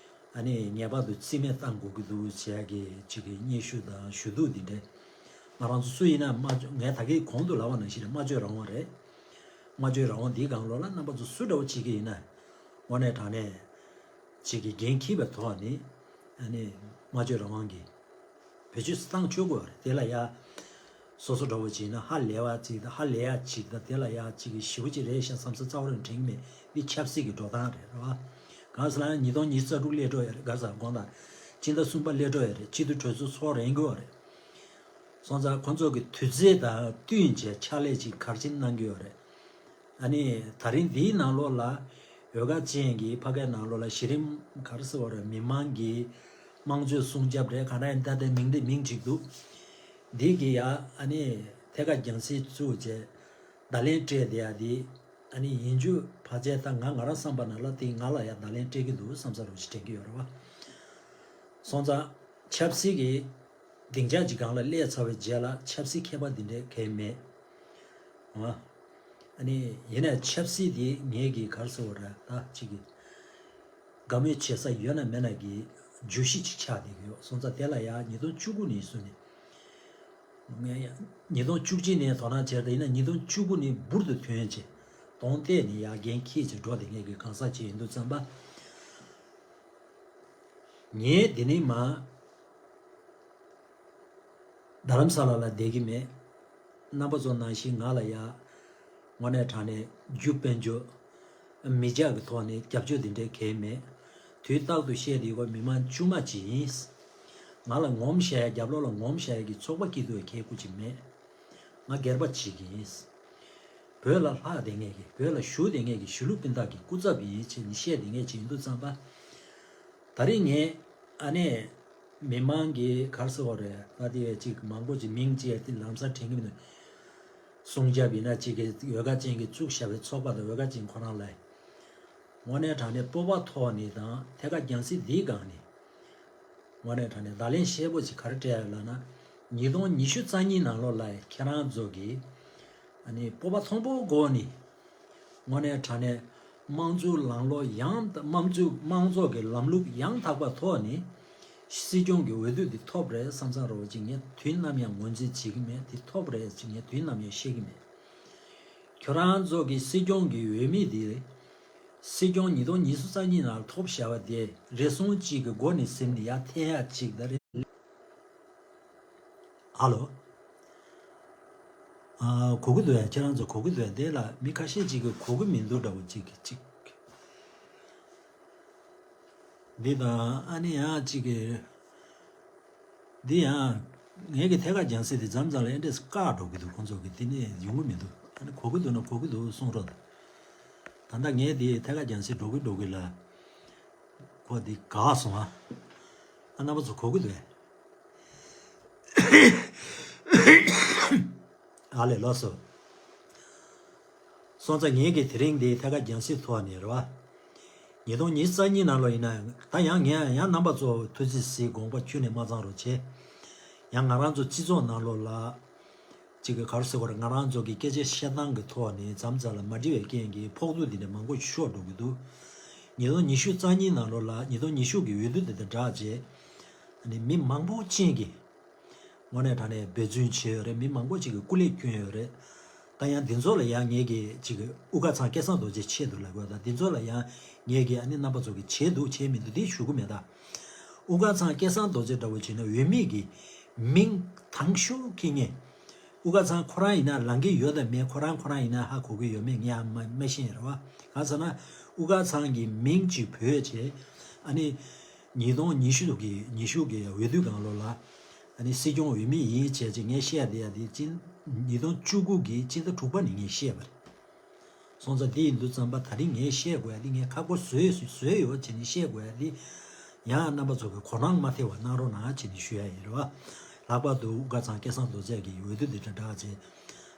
ཨ་ནི་ངེས་པར་དུ་རྩིས་མེད་བཏང་དགོས་ཀྱི་འདུག་བྱས་ཀྱི་ཅིག་གི་སྙན་ཞུ་དང་ཞུ་གཏུག་འདི་འདྲ། ང་རང་ཚོ་སུ་ཡིན་ན་སྨྲ་བརྗོད་ངས་ད་གིན་གོང་དུ་ལབ་པ་ནང་བཞིན་རེད། སྨྲ་བརྗོད་རང་དབང་རེད། སྨྲ་བརྗོད་རང་དབང་འདིའི་སྒང་ལོགས་ལ་རྣམ་པ་ཚོ་སུ་འདྲ་བོ་བྱེད་ཀྱི་ཡིན་ན། དངོས་གནས་དྲང་གནས་ཅིག་གི་འགན་འཁྱེར་བའི་ཐོག་ནས་ཨ་ནི་སྨྲ་བརྗོད་རང་དབང་གི་བེད་སྤྱོད་བཏང་ཆོག་གི་རེད། དེ་ལ་ཡ། སོ་སོ་འདྲ་བོ་བྱས་ན་ཧ་ལས་པ་ཅིག་དང་ཧ་ལས་ཡ་ཅིག་དང་དེ་ལ་ཡ་ཅིག་གི་ཞེ་པོ་ཅིག་རེད་ཤག་བསམ་ས་རྩ་བ་རང་དྲན་གྱི་མེད། འདི་ཆབ་སྲིད་ཀྱི་འགྲོ་སྟངས་རེད་རེད་བ། གང་ཟེར་ན་ཉིས་སྟོང་ཉི་ཤུ་རྩ་དྲུག་སླེབས་འགྲོ་ཡ་རེད། ག་ཟེར་དགོངས་དག་སྤྱི་ཟླ་གསུམ་པ་སླེབས་འགྲོ་ཡ་རེད། སྤྱི་འཐུས་གྲོས་ཚོགས་ཚོགས་རན་གྱི་ཡོད་རེད། སོང་ཙང་ཁོང་ཚོ་གི་དུས་ཚོད་དང་བསྟུན་བྱས་ཕྱག་ལས་ཅིག་ག་རེ་ཅིག་གནང་གི་ཡོད་རེད། ཨ་ནི་ད་རིང་འདིའི་ནང་ལོགས་ལ་འོས་འགན་ཅན་གྱི་ཕ་གའི་ནང་ལོགས་ལ་གཞི་རིམ་ག་རེ་ཟེར་བ་རེད། མི་མང་གི་དམངས་གཙོའི་སྲུང་སྐྱོབ་རེད་ག་འདྲ་ཡིན་ད་ལྟའི་མིང་དེ་མིང་གཅིག་འདུག་འདི་གི་ཡ་ཨ་ནི་ཐད་ཀར་རྒྱང་སྲིང་བཙུགས་བྱས་བརྡ་ལན་སྤྲད་བསྡད་ཡ་དེ་ཨ་ནི་ཡིན་རྒྱུ་ཕལ་ཆེར་ད་ང་ང་རང་བསམ་པ་ནང་ལ་དེ་ང་ལ་ཡ་བརྡ་ལན་སྤྲད་ཀྱི་འདུག་བསམ་ས་རུ་ཞིག་དྲན་གྱི་ཡོད་རེད་བ། སོང་ཙང་ཆབ་སྲིད་ཀྱི་སྡིངས་ཆ་ཅིག་སྒང་ལ་སླེབས་ཚར་བའི་རྗེས་ལ་ཆབ་སྲིད་མཁས་པ་འདི་འདྲའི་གང་ཡང་མེད། ཨ་ཨ་ནི་ཡིན་ནའི་ཆབ་སྲིད་འདི་ངེད་ཀྱི་ག་རེ་ཟེར་བ་རེད་ད་ཅིག་གི་དགའ་མོས་བྱེད་ས་ཡོད་ན་མེད་ན་གི་བརྗོད་གཞི་ཅིག་ཆགས་བསྡད་ཀྱི་ཡོད། སོང་ཙང་དེ་ལ་ཡ་ཉིས་སྟོང་བཅུ་དགུ་ནས་བཟུང་ནས་ངས་ཉིས་སྟོང་བཅུ་གཅིག་ནས་དོ་སྣང་བྱས་ཏེ་ཡིན་ན་ཉིས་སྟོང་བཅུ་དགུ་ནས་འབུར་དུ་ཐོན་བྱས་གདོང་གཏད་ནས་ཡ་འགན་འཁྱེར་བྱས་འགྲོ་བསྡད་མཁན་གྱི་གང་ཟག་ཅིག་ཡིན་དུས་ཙམ་པ། ངས་འདི་ནས་མར་རྡ་རམ་ས་ལ་ལ་བསྡད་ཀྱི་མེད། རྣམ་པ་ཚོ་ནང་བཞིན་ང་ལ་ཡ་དངོས་གནས་དྲང་གནས་རྒྱུ་དཔལ་འབྱོར་མི་སྐྱ་གི་ཐོག་ནས་རྒྱབ་སྐྱོར་འདི་འདྲའི་གང་ཡང་མེད། དུས་རྟག་ཏུ་བཤད་བསྡད་ཡོད་མི་མང་དཀྱུས་མ་ཅིག་ཡིན། ང་ལ་ངོམ་བཤད་ཡ་རྒྱབ་ལོགས་ལ་ངོམ་བཤད་ཡ་གི་ཚོགས་པ་སྐྱིད་སྡུག་གི་མཁས་དགུ་ཅིག་མེད། ང་སྒེར་པ་ཅིག་ཡིན། བོད་ལ་ལྷག་བསྡད་མཁན་གྱི་བོད་ལ་བཞུགས་བསྡད་མཁན་གྱི་གཞིས་ལུས་སྤུན་ཟླ་གི་སྐུ་ཚབ་ཡིན་ཅེས་ནི་བཤད་བསྡད་མཁན་ཅིག་ཡིན་དུས་ཙམ་པ། ད་རེས་ངས་ཨ་ནེ་མི་མང་གི་ག་རེ་ཟེར་བ་རེད་ད་དེ་ཅིག་མང་པོ་ཅིག་མིང་ཅིག་དེ་ལམ་སང་དྲན་གྱི་མི་འདུག་སྲུང་སྐྱོབ་ཡིན་ན་ཅིག་གི་འོས་འགན་ཅན་གྱི་བཙུགས་བཞག་པའི་ཚོགས་པ་དང་འོས་འགན་ཅན་ཁོ་རང་ལ་དངོས་གནས་དྲང་གནས་སྤོབས་པ་ཐོག་ནས་དང་ཐད་ཀར་རྒྱང་སྲིང་འདིའི་སྒང་ནས། དངོས་གནས་དྲང་གནས་བརྡ་ལན་གསལ་པོ་ཅིག་ག་རེ་སྤྲད་ཡོད་ལབ་ན། ཉིས་སྟོང་ཉི་ཤུ་རྩ་གཉིས་ནང་ལོགས་ལ་ཁྱེད་རང་ཚོ་གིས་ཨ་ནི་སྤོབས་པ་མཐོན་པོའི་སྒོ་ནས་དངོས་གནས་དྲང་གནས་དམངས་གཙོའི་ལམ་ལུགས་ཡང་དང་དམངས་གཙོའི་དམངས་གཙོ་གི་ལམ་ལུགས་ཡང་དག་པ་ཐོག་ནས་སྲིད་སྐྱོང་གི་འོས་བསྡུ་འདི་ཐོབ་རེད་བསམ་བསམ་རོགས་ཅིག་ངས་དུས་ནམ་ཡང་ངོས་འཛིན་བྱེད་ཀྱི་མེད། དེ་ཐོབ་རེད་ཅིག་ངས་དུས་ནམ་ཡང་བཤད་ཀྱི་མེད། ཁྱོད་རང་ཚོ་གི་སྲིད་སྐྱོང་གི་འོས་མི་དེ། སྲིད་སྐྱོང་ཉིས་སྟོང་ཉི་ཤུ་རྩ་གཉིས་ནང་ཐོབ་བཞག་པ་དེ་རེ་ཟུང་གཅིག་གི་སྒོ་ནས་ཟིན་ནས་ཡར་འཐེན་ཡག་གཅིག་ད་རེད། ཧ་ལོ། ཨ་གོ་གི་འདུག་ཡ། ཁྱེད་རང་ཚོ་གོ་གི་འདུག་ཡ། དེ་ལ་མི་ཁ་ཤས་ཅིག་གིས་གོ་གི་མི་འདུག་འདྲ་བོ་གཅིག་གིས་གཅིག་འདི་དང་ཨ་ནི་ཡང་གཅིག་གིས། འདི་ཡང་ངེད་ཀྱི་ཐད་ཀར་རྒྱང་སྲིང་དེ་མཚམས་མཚམས་ལ་ཨེ་འདྲས་བཀག་འགྲོ་གི་འདུག་ཁོང་ཚོ་གི་དེ་ནས་ཡོང་གི་མི་འདུག་ཨ་ནི་གོ་གི་འདུག་ན་གོ་གི་འདུག་གསུང་རོགས། ད་ལྟ་ངས་དེ་ཐད་ཀར་རྒྱང་སྲིང་འགྲོ་གི་འགྲོ་གི་ལ། ཁོ་དེ་དགའ་སོང་ཨ། ཨ་རྣམ་པ་ཚོ་གོ་གི་འདུག་ཨ། ཨ་ལས་ལོགས་སོ། སོང་ཙང་ངེད་ཀྱི་དེ་རིང་འདི་ཐད་ཀར་རྒྱང་སྲིང་ཐོག་ནས་རེད་བ། ཉིས་སྟོང་ཉི་ཤུ་རྩ་གཉིས་ནང་ལོགས་ཡིན་ན་ད་ཡང་ངས་ཡང་རྣམ་པ་ཚོ་ཐུགས་རྗེ་གཟིགས་དགོངས་པ་ཁྱོན་ནས་མ་ཚང་རོགས་བྱེད། ཡང་ང་རང་ཚོ་སྤྱི་ཚོགས་ནང་ལོགས་ལ། ཅིག་གི་ག་རེ་ཟེར་དགོས་རེད། ང་རང་ཚོ་གི་སྐད་ཆ་བཤད་སྟངས་ཀྱི་ཐོག་ནས་མཚམས་མཚམས་ལ་མ་འགྲིག་པའི་རྐྱེན་གྱིས་ཕོག་ཐུག་འདི་འདྲ་མང་པོ་ཤོར་འགྲོ་གི་འདུག་ཉིས་སྟོང་ཉི་ཤུ་རྩ་གཉིས་ནང་ལོགས་ལ་ཉིས་སྟོང་ཉི་ཤུ་གི་འོས་བསྡུ་འདི་དང་སྦྲགས་རྗེས། ཨ་ནི་མི་མང་པོ་ཅན་གྱིས། དངོས་གནས་དྲང་གནས་འབད་བརྩོན་བྱས་ཡོད་རེད། མི་མང་པོ་ཅིག་གིས་སྐུ་ལས་བསྐྱོན་ཡོད་རེད། ད་ཡང་འདི་ཚོ་ལ་ཡང་ངེད་ཀྱིས་ཅིག་དབུ་དཀར་ཚང་སྐལ་བཟང་རྡོ་རྗེ་ཆེད་དུ་ལབ་དགོས། ད་འདི་ཚོ་ལ་ཡང་ངེད་ཀྱིས་ཨ་ནི་རྣམ་པ་ཚོ་གིས་བྱས་འདུག་བྱས་མི་འདུག་འདི་ཞུ་གི་མེད་ད། དབུ་དཀར་ཚང་སྐལ་བཟང་རྡོ་རྗེ་འདྲ་བོ་བྱས་ན་འོས་མི་གི་མིང་དང་ཤོག་ཁྱི་ངན། དབུ་དཀར་ཚང་ཁོ་རང་ཡིན་ན་ལངས་ཀྱི་ཡོད་དམ་མེད། ཁོ་རང་ཁོ་རང་ཡིན་ན་ཧ་གོ་གི་ཡོད་མེད་ངས་ཡང་མ་མ་ཤེས་རེད་བ། གང་ཟེར་ན་དབུ་དཀར་ཚང་གི་མིང་ཅིག་བོས་བྱས། ཨ་ནི་ཉིས་སྟོང་ཉི་ཤུ་གི་ཉི་ཤུ་གི་འོས་བསྡུ་སྒང་ལོགས་ལ། ཨ་ནི་སྲིད་སྐྱོང་འོས་མི་ཡིན་བྱས་ཅིག་ངས་བཤད་བསྡད་ཡ་དེ་སྤྱི་ཉིས་སྟོང་བཅུ་དགུ་གི་སྤྱི་ཟླ་དྲུག་པ་ནས་ངས་བཤད་པ་རེད། སོང་ཙང་དེ་ཡིན་དུས་ཙམ་པ་ད་རིང་ངས་བཤད་དགོས་ཡ་དེ་ངས་ཁག་པོ་བཟོས་བཟོས་ཡོད་བྱས་ནས་བཤད་དགོས་ཡ་དེ། ཡང་རྣམ་པ་ཚོ་གི་གོ་སྣང་མ་ཐེབས་པ་གནང་རོགས་གནང་བྱས་ནས་ཞུ་ཡ་ཡིན་རེད་བ། ལྷག་པར་དུ་དབུ་དཀར་ཚང་སྐལ་བཟང་རྡོ་རྗེ་གི་འོས་བསྡུ་དེ་འདྲ་འདྲ་བྱས།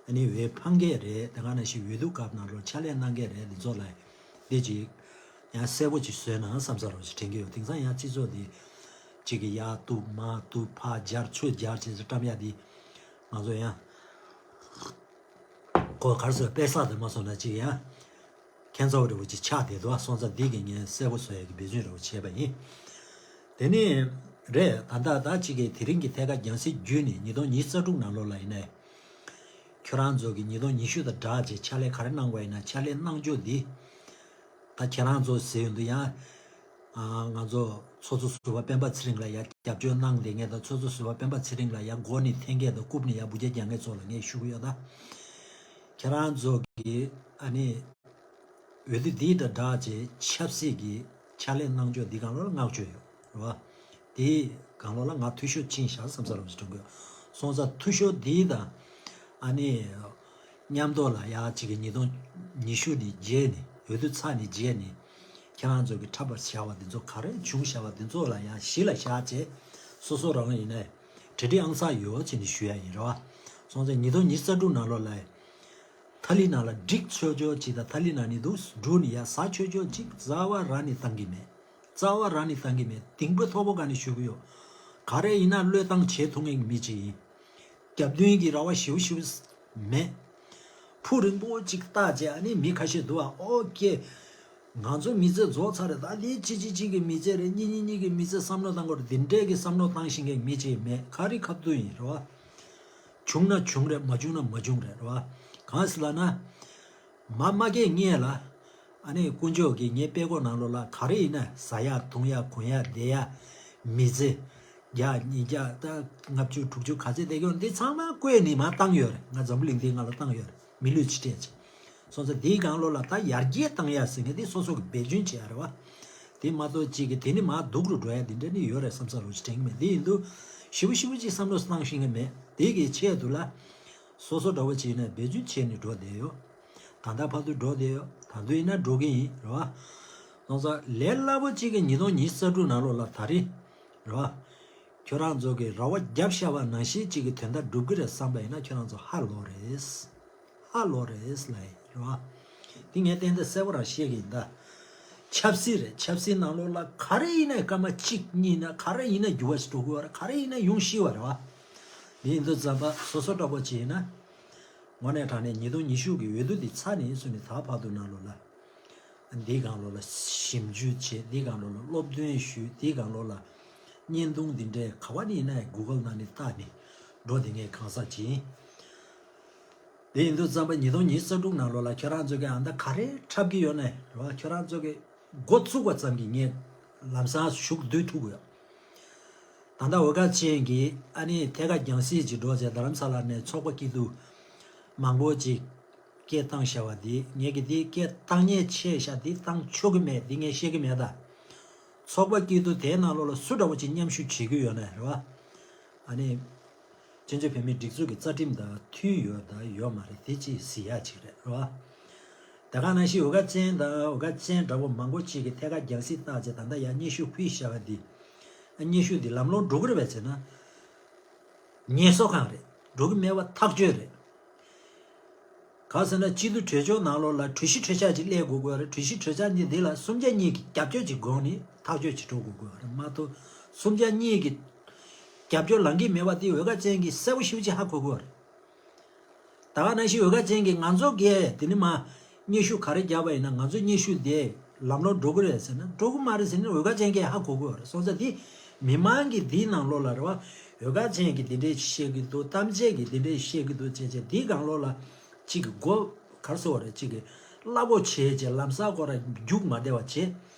ཨ་ནི་འོས་འཕང་མཁན་རེད། དེ་ག་ནང་བཞིན་འོས་བསྡུ་སྐབས་ནང་ལོགས་ཕྱག་ལས་གནང་མཁན་རེད། འདི་ཚོ་ལ་འདི་ཅིག་ཡང་གསལ་པོ་ཅིག་བཟོས་ན་བསམ་ས་རོགས་ཅིག་དྲན་གྱི་ཡོད། དེང་སང་ཡང་སྤྱི་ཚོགས་འདི་གཅིག་གི་ཡར་གཏུབ་མར་གཏུབ་ཕར་སྦྱར་ཚུར་སྦྱར་བྱས་ཚེ་བཀྲམ་ཡ་འདི་ང་ཚོ་ཡང་ཁོ་གར་སོ་པད་སག་དེ་མ་སོང་ན་ཅིག་ཡང་ཁྱད་མཚར་བ་འདྲ་བོ་ཅིག་ཆགས་བསྡད་འདུག་སོང་ཙང་འདི་གི་ངས་གསལ་པོ་བཟོ་ཡ་གི་འབད་བརྩོན་འདྲ་བོ་བྱས་པ་ཡིན། དེ་ནས་རེད། ད་ལྟ་ད་ཅིག་གི་དེ་རིང་གི་ཐད་ཀར་རྒྱང་སྲིང་བརྒྱུད་ནས་ཉིས་སྟོང་ཉི་ཤུ་རྩ་དྲུག་ནང་ལོགས་ལ་ཡིན་ནའི། ཁྱོད་རང་ཚོ་གི་ཉིས་སྟོང་ཉི་ཤུ་དང་སྦྲགས་ཀྱི་ཕྱག་ལས་ག་རེ་གནང་དགོས་ཡིན་ན་ཕྱག་ལས་གནང་ཕྱོགས་འདི། ད་ཁྱེད་རང་ཚོ་ཟེར་ཡོང་དུས་ཡང་། ང་ཚོ་ཚོགས་གཙོ་ཟུར་པ་སྤེན་པ་ཚེ་རིང་ལ་ཡང་རྒྱབ་སྐྱོར་གནང་བསྡད་མཁན་དང་ཚོགས་གཙོ་ཟུར་པ་སྤེན་པ་ཚེ་རིང་ལ་ཡང་མགོ་ནས་འཐེན་མཁན་དང་རྐུབ་ནས་ཡང་འབུ་རྒྱག་རྒྱག་མཁན་ཚོ་ལ་ངས་ཞུ་གི་ཡོད་ད། ཁྱེད་རང་ཚོ་གི་ཨ་ནི། འོས་བསྡུ་འདི་དང་སྦྲགས་ཀྱི་ཆབ་སྲིད་ཀྱི་ཕྱག་ལས་གནང་ཕྱོགས་འདི་སྒང་ལོགས་ལ་བསྔགས་བརྗོད་ཡོད་རེད་བ། དེའི་སྒང་ལོགས་ལ་ང་འཐུས་ཤོར་ཕྱིན་བཞག་བསམ་ས་རོགས་ཞིག་དྲན་གྱི་ཡོད། སོང་ཙང་འཐུས་ཤོར་འདི་དང་ཨ་ནི་མཉམ་དུ་ལ་ཡ་གཅིག་གི་ཉིས་སྟོང་ཉི་ཤུ་ནས་རྗེས་ནས་འོས་བསྡུ་ཚར་ནས་རྗེས་ནས་ཁྱེད་རང་ཚོ་གི་འཁྲབ་པར་བྱ་བ་འདི་ཚོ་ག་རེ་བྱུང་བྱ་བ་འདི་ཚོ་ལ་ཡ་གཞི་ལ་བཞག་བྱས་སོ་སོ་རང་ཡིན་ནའི་གྲ་སྒྲིག་ཨང་གསར་ཡོད་ཅེས་ནས་ཞུ་ཡ་ཡིན་རེད་བ། སོང་ཙང་ཉིས་སྟོང་ཉི་ཤུ་རྩ་དྲུག་ནང་ལོགས་ལ་ཐ་ལི་ནང་ལ་འགྲིག་ཆོག་ཆོག་ཅིག་དང་ཐ་ལི་ནང་ནས་འདུག་འགྲོ་ནས་ཡ་ཟ་ཆོག་ཆོག་ཅིག་རྩ་བ་རང་ནས་བཏང་གི་མེད། རྩ་བ་རང་ནས་བཏང་གི་མེད། གདེང་སྤོབས་མཐོ་པོ་ག་ནས་ཞུ་གི་ཡོད། ག་རེ་ཡིན་ན་བློས་བཏང་བྱེད་ཐུབ་མཁན་གྱི་མི་ཅིག་ཡིན། རྒྱབ་མདུན་གྱི་ར་བ་ཞེ་པོ་ཞེ་པོ་མེད། ཕུ་རིང་པོ་ཅིག་བཏགས་རྗེས་ཨ་ནི་མི་ཁ་ཤས་འདུག་ཨ། ཨོ་ཀེ། ང་ཚོ་མི་ཚེ་རྫོགས་ཚར་རེད། ད་འདི་གཅིག་གཅིག་གཅིག་གི་མི་ཚེ་རེད། གཉིས་གཉིས་གཉིས་ཀྱི་མི་ཚེ་བསམ་བློ་བཏང་དགོས་རེད། འདི་འདྲས་ཀྱི་བསམ་བློ་བཏང་ཤེས་མཁན་མི་ཅིག་མེད། ག་རེ་ཁ་ཐུག་ཡིན་རེད་བ། བྱུང་ན་བྱུང་རེད། མ་བྱུང་ན་མ་བྱུང་རེད་རེད་བ། གང་ཟེར་ལབ་ན། མ་མ་སྐད་ངས་ལ། ཨ་ནི་དཀོན་མཆོག་གིས་ངའི་དཔྲལ་ཀོ་ནང་ལོགས་ལ་ག་རེ་ཡིན་ན་ཟ་ཡག་འཐུང་ཡག་གོན་ཡག་བསྡད་ཡག་མི་ཚེ། བརྒྱ་ཉིས་བརྒྱ་ད་ལྔ་བཅུ་དྲུག་ཅུ་ག་ཚད་བསྡད་ཀྱི་ཡོད་འདི་ཚང་མ་བཀོད་ནས་མར་བཏང་ཡོད་རེད། ང་འཛམ་བུ་གླིང་འདིའི་ནང་ལ་བཏང་ཡོད་རེད། མི་ལུས་ཕྱི་སྤྲད་ཅིག་སོང་ཙང་འདིའི་སྒང་ལོགས་ལ་ད་ཡར་རྒྱས་བཏང་ཡག་ཟེར་མཁན་འདི་སོ་སོ་གི་འབད་བརྩོན་བྱེད་ཡག་རེད་བ། དེ་མ་གཏོགས་གཅིག་གི་དེ་ནི་མར་སྡུག་རུ་འགྲོ་ཡག་འདི་འདྲ་ནི་ཡོད་རེད་བསམ་ས་རུ་ཅིག་དྲན་གི་མེད། འདི་ཡིན་དུས་ཞེ་པོ་ཞེ་པོ་ཅིག་བསམ་བློ་བཏང་ཤེས་ཀྱི་མེད། དེ་གི་ཆེད་དུ་ལ་སོ་སོ་འདྲ་བོ་བྱས་ནས་འབད་བརྩོན་བྱས་ནས་འགྲོ་བསྡད་ཡོད། ད་ལྟ་བར་དུ་འགྲོ་བསྡད་ཡོད། ད་དུང་ཡིན་ན་འགྲོ་གི་ཡིན་རེད་བ། སོང་ཙང་ལས་སླ་པོ་གཅིག་གི་ཉིས་སྟོང་ཉི་ཤུ་རྩ་དྲུག་ནང་ལོགས་ལ་ད་རེས་རེད་བ། ཁྱོད་རང་ཚོ་གི་ར་བ་བརྒྱབ་བཞག་པ་ནང་བཞིན་གཅིག་གི་དོན་དག་འགྲུབ་གི་རེད་བསམ་པ་ཡིན་ན་ཁྱོད་རང་ཚོ་ཧ་ལོ་རེད། ཧ་ལོ་རེད་ལ་ཡིན་རེད་བ། འདི་ངས་ཏན་ཏན་གསལ་པོ་རང་བཤད་གི་ཡིན་ད། ཆབ་སྲིད་རེད། ཆབ་སྲིད་ནང་ལོགས་ལ་ག་རེ་ཡིན་ན་སྐར་མ་གཅིག་གཉིས་ན་ག་རེ་ཡིན་ན་འགྱུར་བ་ཞིག་འགྲོ་གི་བ་རེད། ག་རེ་ཡིན་ན་ཡོང་ཤེས་བ་རེད་བ། འདི་ཡིན་དུས་ཙམ་པ་སོ་སོ་འདྲ་པོ་ཅིག་ཡིན་ན། དངོས་གནས་དྲང་གནས་ཉིས་སྟོང་ཉི་ཤུ་གི་འོས་བསྡུ་འདི་ཚར་ནས་བཟུང་ནས་ད་བར་དུ་ནང་ལོགས་ལ། འདིའི་སྒང་ལོགས་ལ་ཞིབ་འཇུག་བྱེད། འདིའི་སྒང་ལོགས་ལ་སློབ་སྟོན་ཞུས། འདིའི་སྒང་ལོགས་ལ་བརྙན་ཐུང་འདི་འདྲའི་ག་བ་ནས་ཡིན་ན་གུ་གལ་ནང་ནས་བལྟས་ནས་འགྲོ་བསྡད་མཁན་གང་ཟག་ཅིག་ཡིན། དེ་ཡིན་དུས་ཙམ་པ་ཉིས་སྟོང་ཉི་ཤུ་རྩ་དྲུག་ནང་ལོགས་ལ་ཁྱོད་རང་ཚོ་གིས་ཨ་མདའ་ག་རེ་འཁྲབ་ཀྱི་ཡོད་ནའི་རེད་བ། ཁྱོད་རང་ཚོ་གིས་འགོ་བཙུགས་པ་ཙམ་གྱིས་ངས་ལམ་སང་ཞུགས་བསྡད་ཐུབ་ཀྱི་ཡོད། ད་ལྟ་འོལ་ཁ་ཅན་གྱིས་ཨ་ནི་ཐད་ཀར་རྒྱང་སྲིང་ཅིག་འགྲོ་བྱས་རྡ་རམ་ས་ལ་ནས་ཚོགས་པ་སྐྱིད་སྡུག་མང་པོ་ཅིག་སྐད་བཏང་བཞག་པ་འདི་ངས་ཀྱི་འདི་སྐད་བཏང་ཉེན་ཆེ་ཤག་འདི་བཏང་ཆོག་གི་མེད། འདི་ངས་བཤད་ཀྱི་མེད་ད། ཚོགས་པ་སྐྱིད་སྡུག་དེའི་ནང་ལོགས་ལ་སུ་འདྲ་པོ་ཅིག་མཉམ་ཞུགས་བྱེད་ཀྱི་ཡོད་ནའི་རེད་བ། ཨ་ནི། བཙན་བྱོལ་བོད་མིའི་སྒྲིག་འཛུགས་ཀྱི་རྩ་ཁྲིམས་དང་མཐུན་ཡོད་དང་ཡོད་མ་རེད། དེ་ཅིག་གཟིགས་ཡ་ཅིག་རེད། རེད་བ། ད་ག་ནང་བཞིན་འོལ་ཁ་ཅན་དང་འོལ་ཁ་ཅན་འདྲ་པོ་མང་པོ་ཅིག་གིས་ཐད་ཀར་རྒྱང་སྲིང་བཏང་བྱས་ད་ལྟ་ཡ་སྙན་ཞུ་ཕུལ་བཞག་པ་འདི། སྙན་ཞུ་འདི་ལམ་ལྷོང་འགྲོ་གི་རེད་པས་ཟེར་ན། ངལ་གསོ་ཁང་རེད། འགྲོ་གི་མེད་པ་ཐག་ཆོད་རེད། གང་ཟེར་ན་སྤྱི་འཐུས་གྲོས་ཆོད་ནང་ལོགས་ལ་གྲོས་གཞི་གྲོས་འཆར་ཅིག་སླེབས་དགོས་དགོས་རེད། གྲོས་གཞི་གྲོས་འཆར་འདི་འདི་ལ་གསུམ་ཆ་གཉིས་ཀྱི་རྒྱབ་སྐྱོར་གྱི་སྒོ་ནས་ཐག་གཅོད་ཅིག་འགྲོ་དགོས་དགོས་རེད་མ་གཏོགས། གསུམ་ཆ་གཉིས་ཀྱི་རྒྱབ་སྐྱོར་ལང་གི་མེད་པ་དེ་འོལ་ཁ་ཅན་གྱིས་གསལ་པོ་ཞེ་པོ་ཅིག་ཧ་གོ་གི་ཡོད་རེད། ད་ག་ནང་བཞིན་འོལ་ཁ་ཅན་གྱིས་ང་ཚོ་གས་དེ་ནི་མ་སྙན་ཞུ་ག་རེ་བརྒྱབ་པ་ཡིན་ན་ང་ཚོ་སྙན་ཞུ་དེ་ལམ་ལྷོང་འགྲོ་གི་རེད་ཟེར་ན་འགྲོ་གི་མ་རེད་ཟེར་ནས་འོལ་ཁ་ཅན་གྱིས་ཧ་གོ་གི་ཡོད་རེད། སོང་ཙང་དེ་མི་མང་གིས་དེའི་ནང་ལོགས་ལ་རེད་བ། འོལ་ཁ་ཅན་གྱིས་དེ་འདྲས་བཤད་གི་འདུག་གཏམ་བྱེད་ཀྱིས་དེ་འདྲས་བཤད་གི་འདུག་བྱས་བྱས་དེའི་སྒང་ལོགས་ལ་གཅིག་གི་མགོ་ག་རེ་ཟེར་བ་རེད། གཅིག་གི་གླ་ཕོགས་བྱས་བྱས་ལམ་སང་ཁོ་ར་རྒྱུག་མ་བསྡད་པ་བྱས།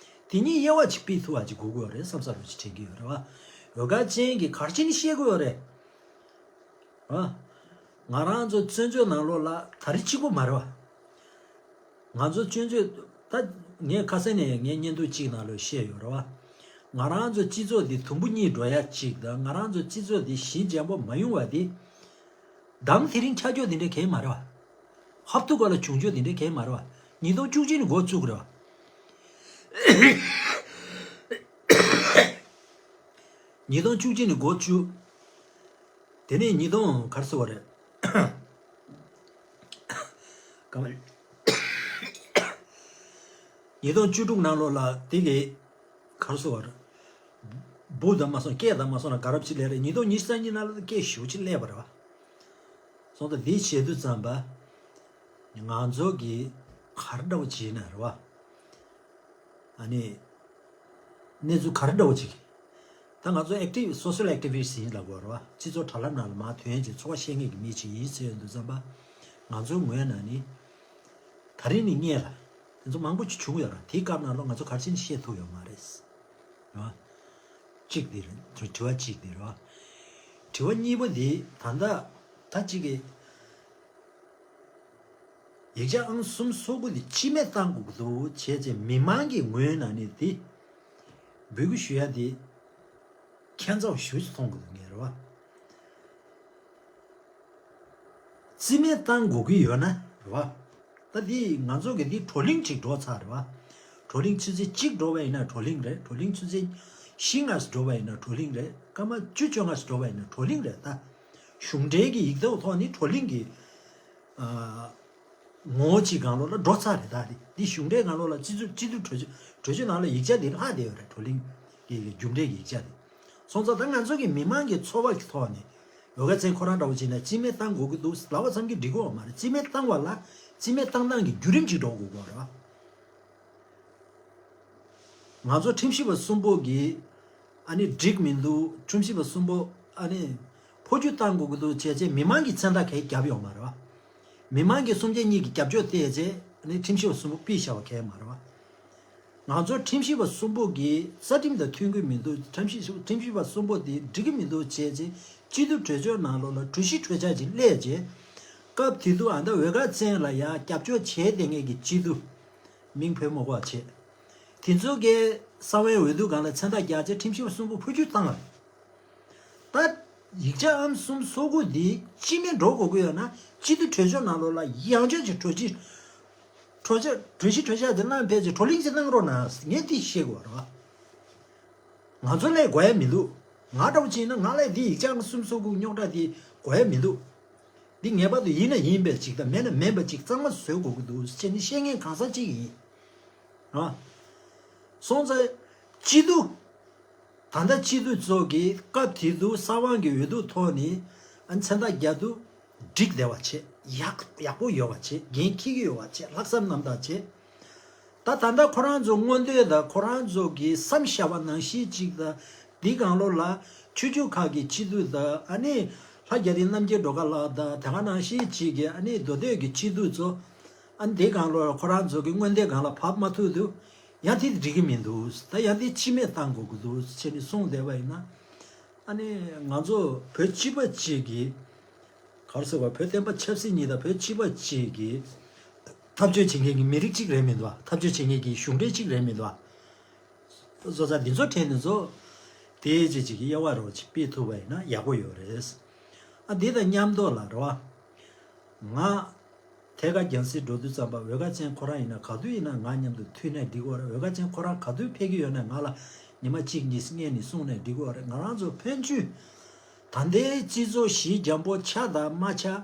དེ་གཉིས་དབྱེ་བ་ཅིག་ཕྱེ་ཐུབ་པ་ཅིག་དགོས་ཀྱི་ཡོད་རེད་བསམ་ས་རུ་ཅིག་དྲན་གྱི་ཡོད་རེད་བ། འོལ་ཁ་ཅན་གྱིས་ག་རེ་བྱས་ནས་བཤད་གི་ཡོད་རེད། ཨ། ང་རང་ཚོ་བཙན་བྱོལ་ནང་ལོགས་ལ་ད་རེས་གཅིག་པོ་མ་རེད་བ། ང་ཚོ་བཙན་བྱོལ་ད་ངས་ཁ་སང་ནས་ངའི་བརྙན་ཐུང་གཅིག་ནང་ལོགས་བཤད་ཡོད་རེད་བ། ང་རང་ཚོ་སྤྱི་ཚོགས་འདི་དུམ་བུ་གཉིས་འགྲོ་ཡ་གཅིག་དང་ང་རང་ཚོ་སྤྱི་ཚོགས་འདི་ཞི་འཇམ་པོ་མ་ཡོང་བ་འདི། མདང་དེ་རིང་ཆགས་ཕྱོགས་འདི་འདྲ་གང་ཡང་མ་རེད་བ། ཧབ་ཐུག་ག་ལ་བྱུང་ཕྱོགས་འདི་འདྲ་གང་ཡང་མ་རེད་བ། ཉིས་སྟོང་བཅུ་གཅིག་ནས་འགོ་བཙུགས་རེད་བ། ཉིས་སྟོང་བཅུ་གཅིག་ནས་འགོ་བཙུགས། དེ་ནས་ཉིས་སྟོང་ག་རེ་ཟེར་བ་རེད། སྐར་མ། ཉིས་སྟོང་བཅུ་དྲུག་ནང་ལོགས་ལ་དེ་གི་ག་རེ་ཟེར་བ་རེད། འབུ་དང་མ་སོང་སྐད་དང་མ་སོང་ན་དགའ་རབ་ཅིག་སླེབས་རེད། ཉིས་སྟོང་ཉི་ཤུ་རྩ་གཉིས་ནང་ལ་སྐད་ཞེ་པོ་ཅིག་སླེབས་པ་རེད་བ། སོང་ཙང་འདི་བྱེད་དུས་ཙམ་པ། ང་ཚོ་གི་ག་རེ་འདྲ་བོ་བྱེད་ན་རེད་བ། ཨ་ནི། གནས་ཚུལ་ག་རེ་འདྲ་བོ་ཅིག་ད་ང་ཚོ་ཨེག་ཊིབ་སོ་ཤལ་ཨེག་ཊི་བི་སི་ཊི་ཡིན་ལབ་དགོས་རེད་བ། སྤྱི་ཚོགས་དྲ་ལམ་ནང་ལ་མར་ཐོན་བྱས་ཚོར་བ་བཤད་མཁན་གྱི་མི་ཅིག་ཡིན་ཟེར་ཡོང་དུས་ཙམ་པ། ང་ཚོའི་ངོས་ནས་ནི། ད་རིང་ནི་སྔོན་ལ། དེ་ཚོ་མང་པོ་ཅིག་བྱུང་ཡོད་རེད། དེའི་སྐབས་ནང་ལོགས་ང་ཚོ་ག་རེ་བྱས་ནས་བཤད་ཐུབ་ཡོད་མ་རེད། རེད་བ། གཅིག་དེ་རེད། དྲི་བ་གཅིག་དེ་རེད་བ། དྲི་བ་གཉིས་པ་དེ་ད་ལྟ་ད་གཅིག་གི་ཡིག་ཆ་ཨང་གསུམ་སོ་དགུ་དེ་རྩིས་མེད་བཏང་དགོས་ཀྱི་འདུག་བྱས་ཙང་མི་མང་གི་ངོས་ནས་ནི་དེ་འབོད་སྐུལ་ཞུ་ཡ་དེ་ཁྱད་མཚར་ཞེ་པོ་ཅིག་མཐོང་གི་འདུག་ངས་རེད་བ། རྩིས་མེད་བཏང་དགོས་ཀྱི་ཡོད་ན་རེད་བ། ད་དེ་ང་ཚོ་གི་དེ་བགྲོ་གླེང་ཅིག་འགྲོ་ཚར་རེད་བ། བགྲོ་གླེང་ཆུ་ཚོད་གཅིག་འགྲོ་བ་ཡིན་ན་བགྲོ་གླེང་རེད། བགྲོ་གླེང་ཆུ་ཚོད་བཞི་ལྔ་ཙམ་འགྲོ་བ་ཡིན་ན་བགྲོ་གླེང་རེད། སྐར་མ་བཅུ་བཅོ་ལྔ་ཙམ་འགྲོ་བ་ཡིན་ན་བགྲོ་གླེང་རེད་ད། གཞུང་འབྲེལ་གྱི་ཡིག་ཐོག་ཐོག་ནས་བགྲོ་གླེང་གི་ཨ། ངོ་བོ་གཅིག་སྒང་ལོགས་ལ་འགྲོ་ཚར་རེད་ད་རེད། འདི་གཞུང་འབྲེལ་སྒང་ལོགས་ལ་སྤྱི་ཚོགས་སྤྱི་འཐུས་གྲོས་ཆོད་གྲོས་ཆོད་ནང་ལ་ཡིག་ཆ་འདི་ལྷག་བསྡད་ཡོད་རེད། བགྲོ་གླེང་གི་རྒྱུ་འབྲས་ཀྱི་ཡིག་ཆ་འདི། སོང་ཙང་ད་ང་ཚོ་གི་མི་མང་གི་ཚོར་བ་གི་ཐོག་ནས་འོལ་ཁ་ཅན་ཁོ་རང་འདྲ་བོ་བྱས་ན་རྩིས་མེད་བཏང་དགོས་ཀྱི་འདུག་ལབ་པ་ཙམ་གྱིས་འགྲིག་གི་ཡོད་མ་རེད། རྩིས་མེད་བཏང་བ་ལ་རྩིས་མེད་བཏང་སྟངས་ཀྱི་བརྒྱུད་རིམ་ཅིག་འགྲོ་དགོས་ཀྱི་ཡོད་རེད་བ། ང་ཚོ་ཁྲིམས་ཞིབ་པ་གསུམ་པོ་གིས་ཨ་ནི་འགྲིག་མི་འདུག་ཁྲིམས་ཞིབ་པ་གསུམ་པོ་ཨ་ནི་འཕོ་འགྱུར་བཏང་དགོས་ཀྱི་འདུག་བྱས་རྗེས་མི་མང་གིས་མཚན་རྟགས་གང་ཡང་བརྒྱབ་ཡོད་མ་རེད་བ། མི་མང་གིས་གསུམ་ཆ་གཉིས་ཀྱི་རྒྱབ་སྐྱོར་བལྟས་རྗེས་ཨ་ནི་ཁྲིམས་ཞིབ་པ་གསུམ་པོ་ཕུད་བཞག་པ་གང་ཡང་མ་རེད་བ། ང་ཚོ་ཁྲིམས་ཞིབ་པ་གསུམ་པོ་གིས་རྩ་ཁྲིམས་དང་མཐུན་གྱི་མི་འདུག་ཁྲིམས་ཞིབ་ཁྲིམས་ཞིབ་པ་གསུམ་པོ་དེ་འགྲིག་གི་མི་འདུག་བྱས་རྗེས་སྤྱི་འཐུས་གྲོས་ཆོད་ནང་ལོགས་ལ་གྲོས་གཞི་གྲོས་འཆར་ཅིག་སླེབས་རྗེས་སྐབས་དེ་དུས་ཨ་མདའ་འོལ་ཁ་ཅན་ལ་ཡང་རྒྱབ་སྐྱོར་བྱས་བསྡད་མཁན་གྱི་སྤྱི་འཐུས། མིང་འབོད་མི་དགོས་པ་བྱས། དེ་ཚོ་གའི་གསང་བའི་འོས་བསྡུ་སྒང་ལ་མཚན་རྟགས་རྒྱག་ཆེད་ཁྲིམས་ཞིབ་པ་གསུམ་པོ་འཕོ་འགྱུར་བཏང་བ་རེད། ད་ཡིག་ཆ་ཨང་གསུམ་སོ་དགུ་འདི་རྩིས་མེད་འགྲོ་དགོས་ཀྱི་ཡོད་ན་སྤྱི་འཐུས་གྲོས་ཆོད་ནང་ལོགས་ལ་ཡང་བསྐྱར་གྱི་གྲོས་གཞི་གྲོས་ཆོད་གྲོས་གཞི་གྲོས་འཆར་དེ་བླངས་ཕེབས་ཀྱི་བགྲོ་གླེང་ཅིག་གནང་རོགས་གནང་ངས་འདི་བཤད་དགོས་རེད་བ། ང་ཚོ་ལས་དགོས་ཡ་མི་འདུག་ང་འདྲ་བོ་ཅིག་ཡིན་ན་ང་ལས་འདི་ཡིག་ཆ་ཨང་གསུམ་སོ་དགུ་རྙོག་དྲ་འདི་དགོས་ཡ་མི་འདུག་འདི་ངེས་པར་དུ་ཡིན་ན་ཡིན་པའི་ཅིག་དང་མེད་ན་མེད་པ་ཅིག་གཙང་མ་བཟོ་དགོས་ཀྱི་འདུག་ཅེས་ནི་བཤད་མཁན་གང་ཟག་ཅིག་ཡིན། རེད་བ། སོང་ཙང་སྤྱི་འཐུས། ད་ལྟ་སྤྱི་འཐུས་ཚོ་གིས་སྐབས་དེ་དུས་གསང་བ་གི་འོས་བསྡུ་ཐོག་ནས་ཨ་མཚན་རྟགས་རྒྱག་དུས་འགྲིག་བསྡད་པ་བྱས་ཡག་ཡག་པོ་ཡོད་པ་བྱས་འགན་འཁྱེར་གྱི་ཡོད་པ་བྱས་ལྷག་བསམ་རྣམ་དག་བྱས། ད་ད་ལྟ་ཁོ་རང་ཚོ་མངོན་འདོད་དང་ཁོ་རང་ཚོ་གི་བསམ་བཞག་པ་ནང་བཞིན་ཅིག་དང་འདི་སྒང་ལོགས་ལ་ཆོས་བརྒྱུད་ཁག་གི་སྤྱི་འཐུས་དང་ཨ་ནི་ལྷ་རྒྱ་རི་རྣམ་རྒྱལ་སྒྲོལ་དཀར་ལགས་དང་དེ་ག་ནང་བཞིན་ཅིག་གི་ཨ་ནི་མདོ་སྟོད་ཀྱི་སྤྱི་འཐུས་ཚོ་ཨ་ནི་འདི་སྒང་ལོགས་ལ་ཁོ་རང་ཚོ་གི་མངོན་འདོད་སྒང་ལ་བབས་མ་ཐུབ་དུས་ཡང་དེ་འགྲིག་གི་མི་འདུག་ད་ཡང་དེ་རྩིས་མེད་བཏང་དགོས་ཀྱི་འདུག་ཅེས་ནི་གསུངས་བསྡད་པ་ཡིན་ན་ཨ་ནི་ང་ཚོ་བོད་སྤྱི་པ་གཅིག་གི་ག་རེ་ཟེར་བ་བོད་བསྟན་པ་ཆབ་སྲིད་གཉིས་དང་བོད་སྤྱི་པ་གཅིག་གི་འཐབ་རྩོད་བྱེད་མཁན་གྱི་མི་རིགས་གཅིག་རེད་མི་འདུག་བ། འཐབ་རྩོད་བྱེད་མཁན་གྱི་གཞུང་འབྲེལ་གཅིག་རེད་མི་འདུག་བ། བཟོ་ས་འདི་ཚོ་གྲས་འདི་ཚོ་དེའི་རྗེས་ཅིག་གི་དབྱེ་བ་རོགས་ཅིག་སྤེལ་ཐུབ་པ་ཡིན་ན་ཡག་པོ་ཡོད་རེད། འདི་དང་མཉམ་དུ་ལ་རེད་བ། ང་ཐད་ཀར་རྒྱང་སྲིང་འགྲོ་དུས་ཙམ་པ་འོལ་ཁ་ཅན་ཁོ་རང་ཡིན་ན་ག་དུས་ཡིན་ན་ང་མཉམ་དུ་མཐུད་ནས་འགྲིག་གི་རེད། འོལ་ཁ་ཅན་ཁོ་རང་ག་དུས་ཕེབས་ཀྱི་ཡོད་ན་ང་ལ་ཉི་མ་གཅིག་གཉིས་སྔོན་ནས་གསུངས་ནས་འགྲིག་གི་རེད། ང་རང་ཚོ་ཕན་ཚུན་ད་ལྟའི་སྤྱི་ཚོགས་ཞི་འཇམ་པོ་ཆགས་དང་མ་ཆགས།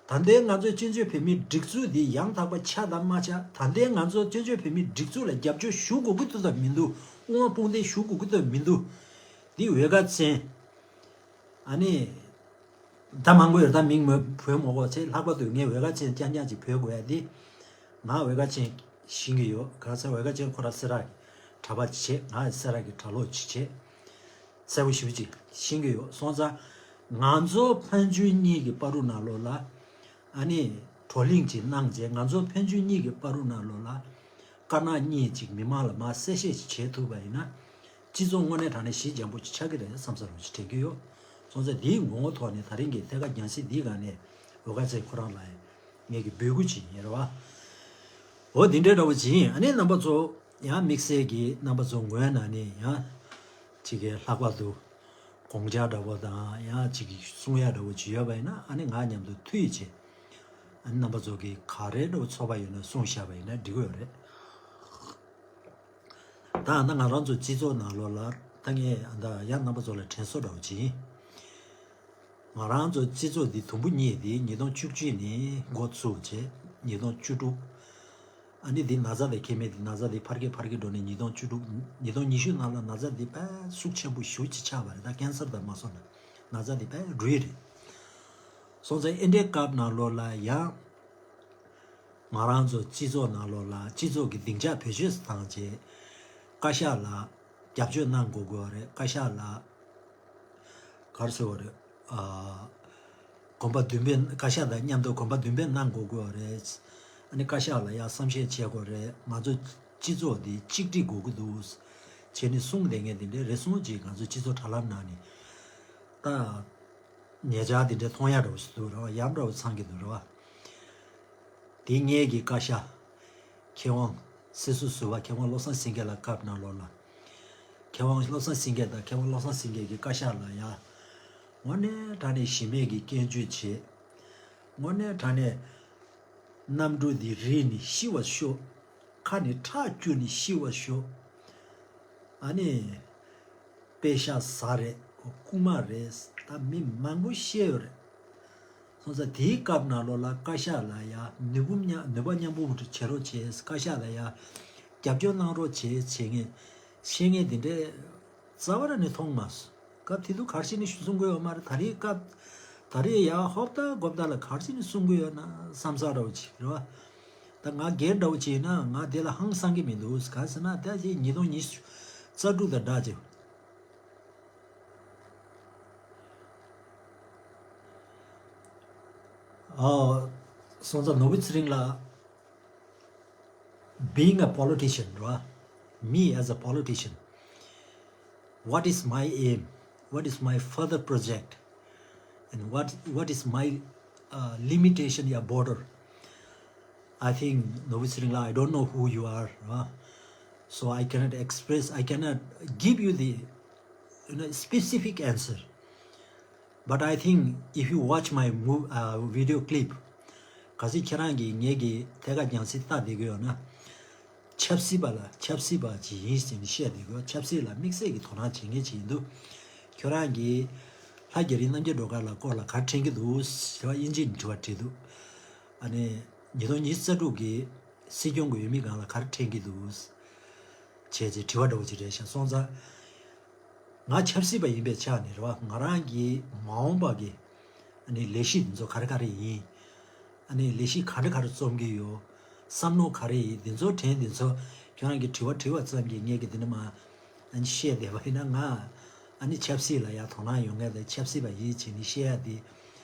ད་ལྟའི་ང་ཚོའི་སྤྱི་ཚོགས་བོད་མིའི་སྒྲིག་འཛུགས་འདི་ཡང་དག་པ་ཆགས་དང་མ་ཆགས། ད་ལྟའི་ང་ཚོ་སྤྱི་ཚོགས་བོད་མིའི་སྒྲིག་འཛུགས་ལ་རྒྱབ་སྐྱོར་ཞུ་དགོས་ཀྱི་འདུག་དང་མི་འདུག་དབུ་མ་དཔུང་སྡེ་ཞུ་དགོས་ཀྱི་འདུག་མི་འདུག་འདི་འོལ་ཁ་ཅན། ཨ་ནི། ད་མང་པོ་ཡོད། ད་མིང་མོ་བོས་མ་གོ་ཚེ། ལྷག་པར་དུ་ངས་འོལ་ཁ་ཅན་རྐྱང་རྐྱང་ཅིག་བོས་དགོས་ཡ་དེ། ང་འོལ་ཁ་ཅན་ཤེས་ཀྱི་ཡོད། གང་ཟེར་འོལ་ཁ་ཅན་ཁོ་རང་སེ་ར་གི་གྲྭ་པ་བྱས། ང་སེ་ར་གི་གྲྭ་ལོག་ཅིག་བྱས། གསལ་པོ་ཞེ་པོ་ཅིག་ཤེས་ཀྱི་ཡོད། སོང་ཙང་ང་ཚོ་ཕན་ཚུན་གཉིས་ཀྱི་བར་དུ་ནང་ལོགས་ལ་ཨ་ནི་བགྲོ་གླེང་ཅིག་གནང་རྗེས། ང་ཚོ་ཕན་ཚུན་གཉིས་ཀྱི་བར་དུ་ནང་ལོགས་ལ་དཀར་ནག་གཉིས་ཅིག་མི་མང་ལ་མར་གསལ་བཤད་ཅིག་བྱེད་ཐུབ་པ་ཡིན་ན། སྤྱི་ཚོགས་དངོས་གནས་དྲང་གནས་ཞི་འཇམ་པོ་ཅིག་ཆགས་ཀྱི་རེད་བསམ་ས་རུ་ཅིག་དྲན་གྱི་ཡོད། སོང་ཙང་དེའི་ངོ་བོ་ཐོག་ནས་ད་རིང་གི་ཐད་ཀར་རྒྱང་སྲིང་འདིའི་སྒང་ནས་འོལ་ཁ་ཅན་ཁོ་རང་ལ་ངེད་ཀྱི་འབོད་སྐུལ་ཅིག་ཡིན་རེད་བ། འོ་དེ་འདྲའི་འདྲ་བོ་ཅིག་ཡིན། ཨ་ནི་རྣམ་པ་ཚོ་ཡང་དམིགས་བསལ་གྱི་རྣམ་པ་ཚོ་ངོས་ནས་ནི་ཡང་ཅིག་གི་ལྷག་པར་དུ་དགོངས་འཆར་འདྲ་བོ་དང་ཡང་ཅིག་གི་གསུང་ཡ་འདྲ་བོ་ཅིག་ཡོད་པ་ཡིན་ན། ཨ་ནི་ང་མཉམ་དུ་ཐུག་ཡིད་ཆེས། ཨ་ནི་རྣམ་པ་ཚོ་གི་ག་རེ་འདྲ་བོ་ཚོར་བ་ཡོད་ན་གསུངས་བཞག་པ་ཡིན་ན་འགྲིག་གི་ཡོད་རེད། ད་ཨ་ནི་ང་རང་ཚོ་སྤྱི་ཚོགས་ནང་ལོགས་ལ་ད་ངས་ཨ་ད་ཡང་རྣམ་པ་ཚོ་ལ་དྲན་གསོ་འདྲ་བོ་ཅིག་ཡིན། ང་རང་ཚོ་སྤྱི་ཚོགས་འདི་དུམ་བུ་གཉིས་འདི་ཉིས་སྟོང་བཅུ་གཅིག་ནས་འགོ་ཚུགས་བྱས་ཉིས་སྟོང་བཅུ་དྲུག་ཨ་ནི་འདི་ན་ཚ་དང་ཁྱད་མེད་འདི་ན་ཚ་འདི་འཕར་གྱི་འཕར་གྱི་འགྲོ་ནས་ཉིས་སྟོང་བཅུ་དྲུག་ཉིས་སྟོང་ཉི་ཤུ་ནང་ལ་ན་ཚ་འདི་དཔེ་ཤུགས་ཆེན་པོ་ཞེ་པོ་ཅིག་ཆགས་པ་རེད། ད་ཀན་སར་དང་མ་སོང་ན་ན་ཚ་འདི་དཔེ་འགྲོ་ཡི་རེད། སོང་ཙང་ཨེ་འདྲའི་སྐབས་ནང་ལོགས་ལ་ཡང་ང་རང་ཚོ་སྤྱི་ཚོགས་ནང་ལོགས་ལ་སྤྱི་ཚོགས་ཀྱི་སྡིངས་ཆ་བེད་སྤྱོད་བཏང་བྱས་བཀའ་ཤག་ལ་རྒྱབ་སྐྱོར་གནང་དགོས་དགོས་པ་རེད། བཀའ་ཤག་ལ་ག་རེ་ཟེར་བ་རེད། ཨ། གོམ་པ་མདུན་སྤོས་བཀའ་ཤག་དང་མཉམ་དུ་གོམ་པ་མདུན་སྤོས་གནང་དགོས་དགོས་པ་རེད། ཨ་ནི་བཀའ་ཤག་ལ་ཡང་བསམ་ཤེས་བྱེད་དགོས་རེད། ང་ཚོ་སྤྱི་ཚོགས་འདི་གཅིག་སྒྲིལ་དགོས་ཀྱི་འདུག་བྱས་ནས་གསུངས་བསྡད་མཁན་དེ་འདྲའི་རེ་ཟུང་ཅིག་ང་ཚོ་སྤྱི་ཚོགས་དྲ་ལམ་ནང་ནས་ད་ཉེ་ཆར་དེ་འདྲའི་མཐོང་ཡག་འདྲ་བོ་ཞིག་འདུག་རེད་བ། ཡག་འདྲ་བོ་ཚང་གི་འདུག་རེད་བ། དེ་སྔའི་གི་བཀའ་ཤག་མཁས་དབང་སྲིད་ཟུར་ཟུར་པ་མཁས་དབང་བློ་བཟང་སེང་གེ་ལགས་སྐབས་ནང་ལོགས་ལ། མཁས་དབང་བློ་བཟང་སེང་གེ་དང་མཁས་དབང་བློ་བཟང་སེང་གེ་གི་བཀའ་ཤག་ལ་ཡང་དངོས་གནས་དྲང་གནས་གཞི་མེད་ཀྱི་སྐྱོན་བརྗོད་བྱེད། དངོས་གནས་དྲང་གནས་གནམ་གྲུ་འདི་རིལ་ནས་ཤི་བར་ཤོག་ཁ་ནས་ཁྲག་སྐྱུག་ནས་ཤི་བར་ཤོག་ཨ་ནི། པེ་ཤག་ཟ་རེད། རྐུ་མ་རེད། ད་མི་མང་པོ་བཤད་ཡོད་རེད། སོང་ཙང་དེའི་སྐབས་ནང་ལོགས་ལ་བཀའ་ཤག་ལ་ཡ་ནུས་པ་མཉམ་ནུས་པ་མཉམ་སྤུངས་བྱེད་རོགས་བྱེད། བཀའ་ཤག་ལ་ཡ་རྒྱབ་སྐྱོར་གནང་རོགས་བྱེད་བྱེད་མཁན་བཤད་མཁན་དེ་འདྲས་རྩ་བ་ར་ནས་མཐོང་མ་སོང་། སྐབས་དེ་དུས་ག་རེ་བྱས་ནས་གསུང་གི་ཡོད་མ་རེད། ད་རེས་སྐབས་ད་རེས་ཡ་ཧོབ་ཏ་གོབ་ཏ་ལ་ག་རེ་བྱས་ནས་གསུང་གི་ཡོད་ན་བསམ་ས་འདྲ་བོ་ཅིག་རེད་བ། ད་ང་སྒེར་འདྲ་བོ་བྱས་ན་ང་དེ་ལ་ཧང་སང་གི་མི་འདུག་གང་ཟེར་ན་ད་ཅིག་ཉིས་སྟོང་ཉི་ཤུ་རྩ་དྲུག་དང་འདྲ་ཅིག་ཨོ། སོང་ཙང་ནོར་བུ་ཚེ་རིང་ལགས། Being a politician, right? Me as a politician, what is my aim? What is my further project? And what what is my uh, limitation या border? I think, Nobu Sringla, I don't know who you are, uh, so I cannot express, I cannot give you the, you know, specific answer. But I think if you watch my mov- uh, video clip, གལ་སྲིད་ཁྱེད་རང་གིས་ངེད་ཀྱི་ཐད་ཀར་རྒྱང་སྲིང་ལྟ་བསྡད་ཀྱི་ཡོད་ན། ཆབ་སྲིད་པ་ལ་ཆབ་སྲིད་པ་ཅིག་ཡིན་ཟེར་ནས་བཤད་བསྡད་ཀྱི་ཡོད། ཆབ་སྲིད་ལ་དམིགས་བསལ་གྱི་དོ་སྣང་བྱེད་མཁན་ཅིག་ཡིན་དུས། ཁྱོད་རང་གིས་ལྷ་རྒྱ་རི་རྣམ་རྒྱལ་སྒྲོལ་དཀར་ལགས་སྐོར་ལ་ག་རེ་དྲན་གྱི་འདུག་ཟེར་བ་དབྱིན་ཇིའི་དྲི་བ་དྲིས་འདུག་ཨ་ནི་ཉིས་སྟོང་ཉི་ཤུ་རྩ་དྲུག་གི་སྲིད་སྐྱོང་གི་འོས་མི་སྒང་ལ་ག་རེ་དྲན་གྱི་འདུག་བྱས་ཚེ་དྲི་བ་འདྲ་བོ་ཅིག་རེད་ཤག་སོང་ཙང་། ང་ཆབ་སྲིད་པ་ཡིན་པའི་ཆ་ནས་རེད་བ། ང་རང་གི་མ་འོངས་པ་གི་ཨ་ནི་ལས་གཞི་འདི་ཚོ་ག་རེ་ག་རེ་ཡིན། ཨ་ནི་ལས་གཞི་ག་འདྲ་ག་རེ་རྩོམ་གྱི་ཡོད། བསམ་བློ་ག་རེ་ཡིན། འདི་ཚོ་དྲན་འདི་ཚོ་ཁྱོད་རང་གི་དྲི་བ་དྲི་བ་ཙམ་གྱིས་ངས་ཀྱི་འདི་ནི་མ་ཨ་ནི་བཤད་བསྡད་པ་ཡིན་ན། ང་ཨ་ནི་ཆབ་སྲིད་ལ་ཡ་དོ་སྣང་ཡོད་མཁན་དང་ཆབ་སྲིད་པ་ཡིན་བྱས་ནས་བཤད་ཡ་དེ་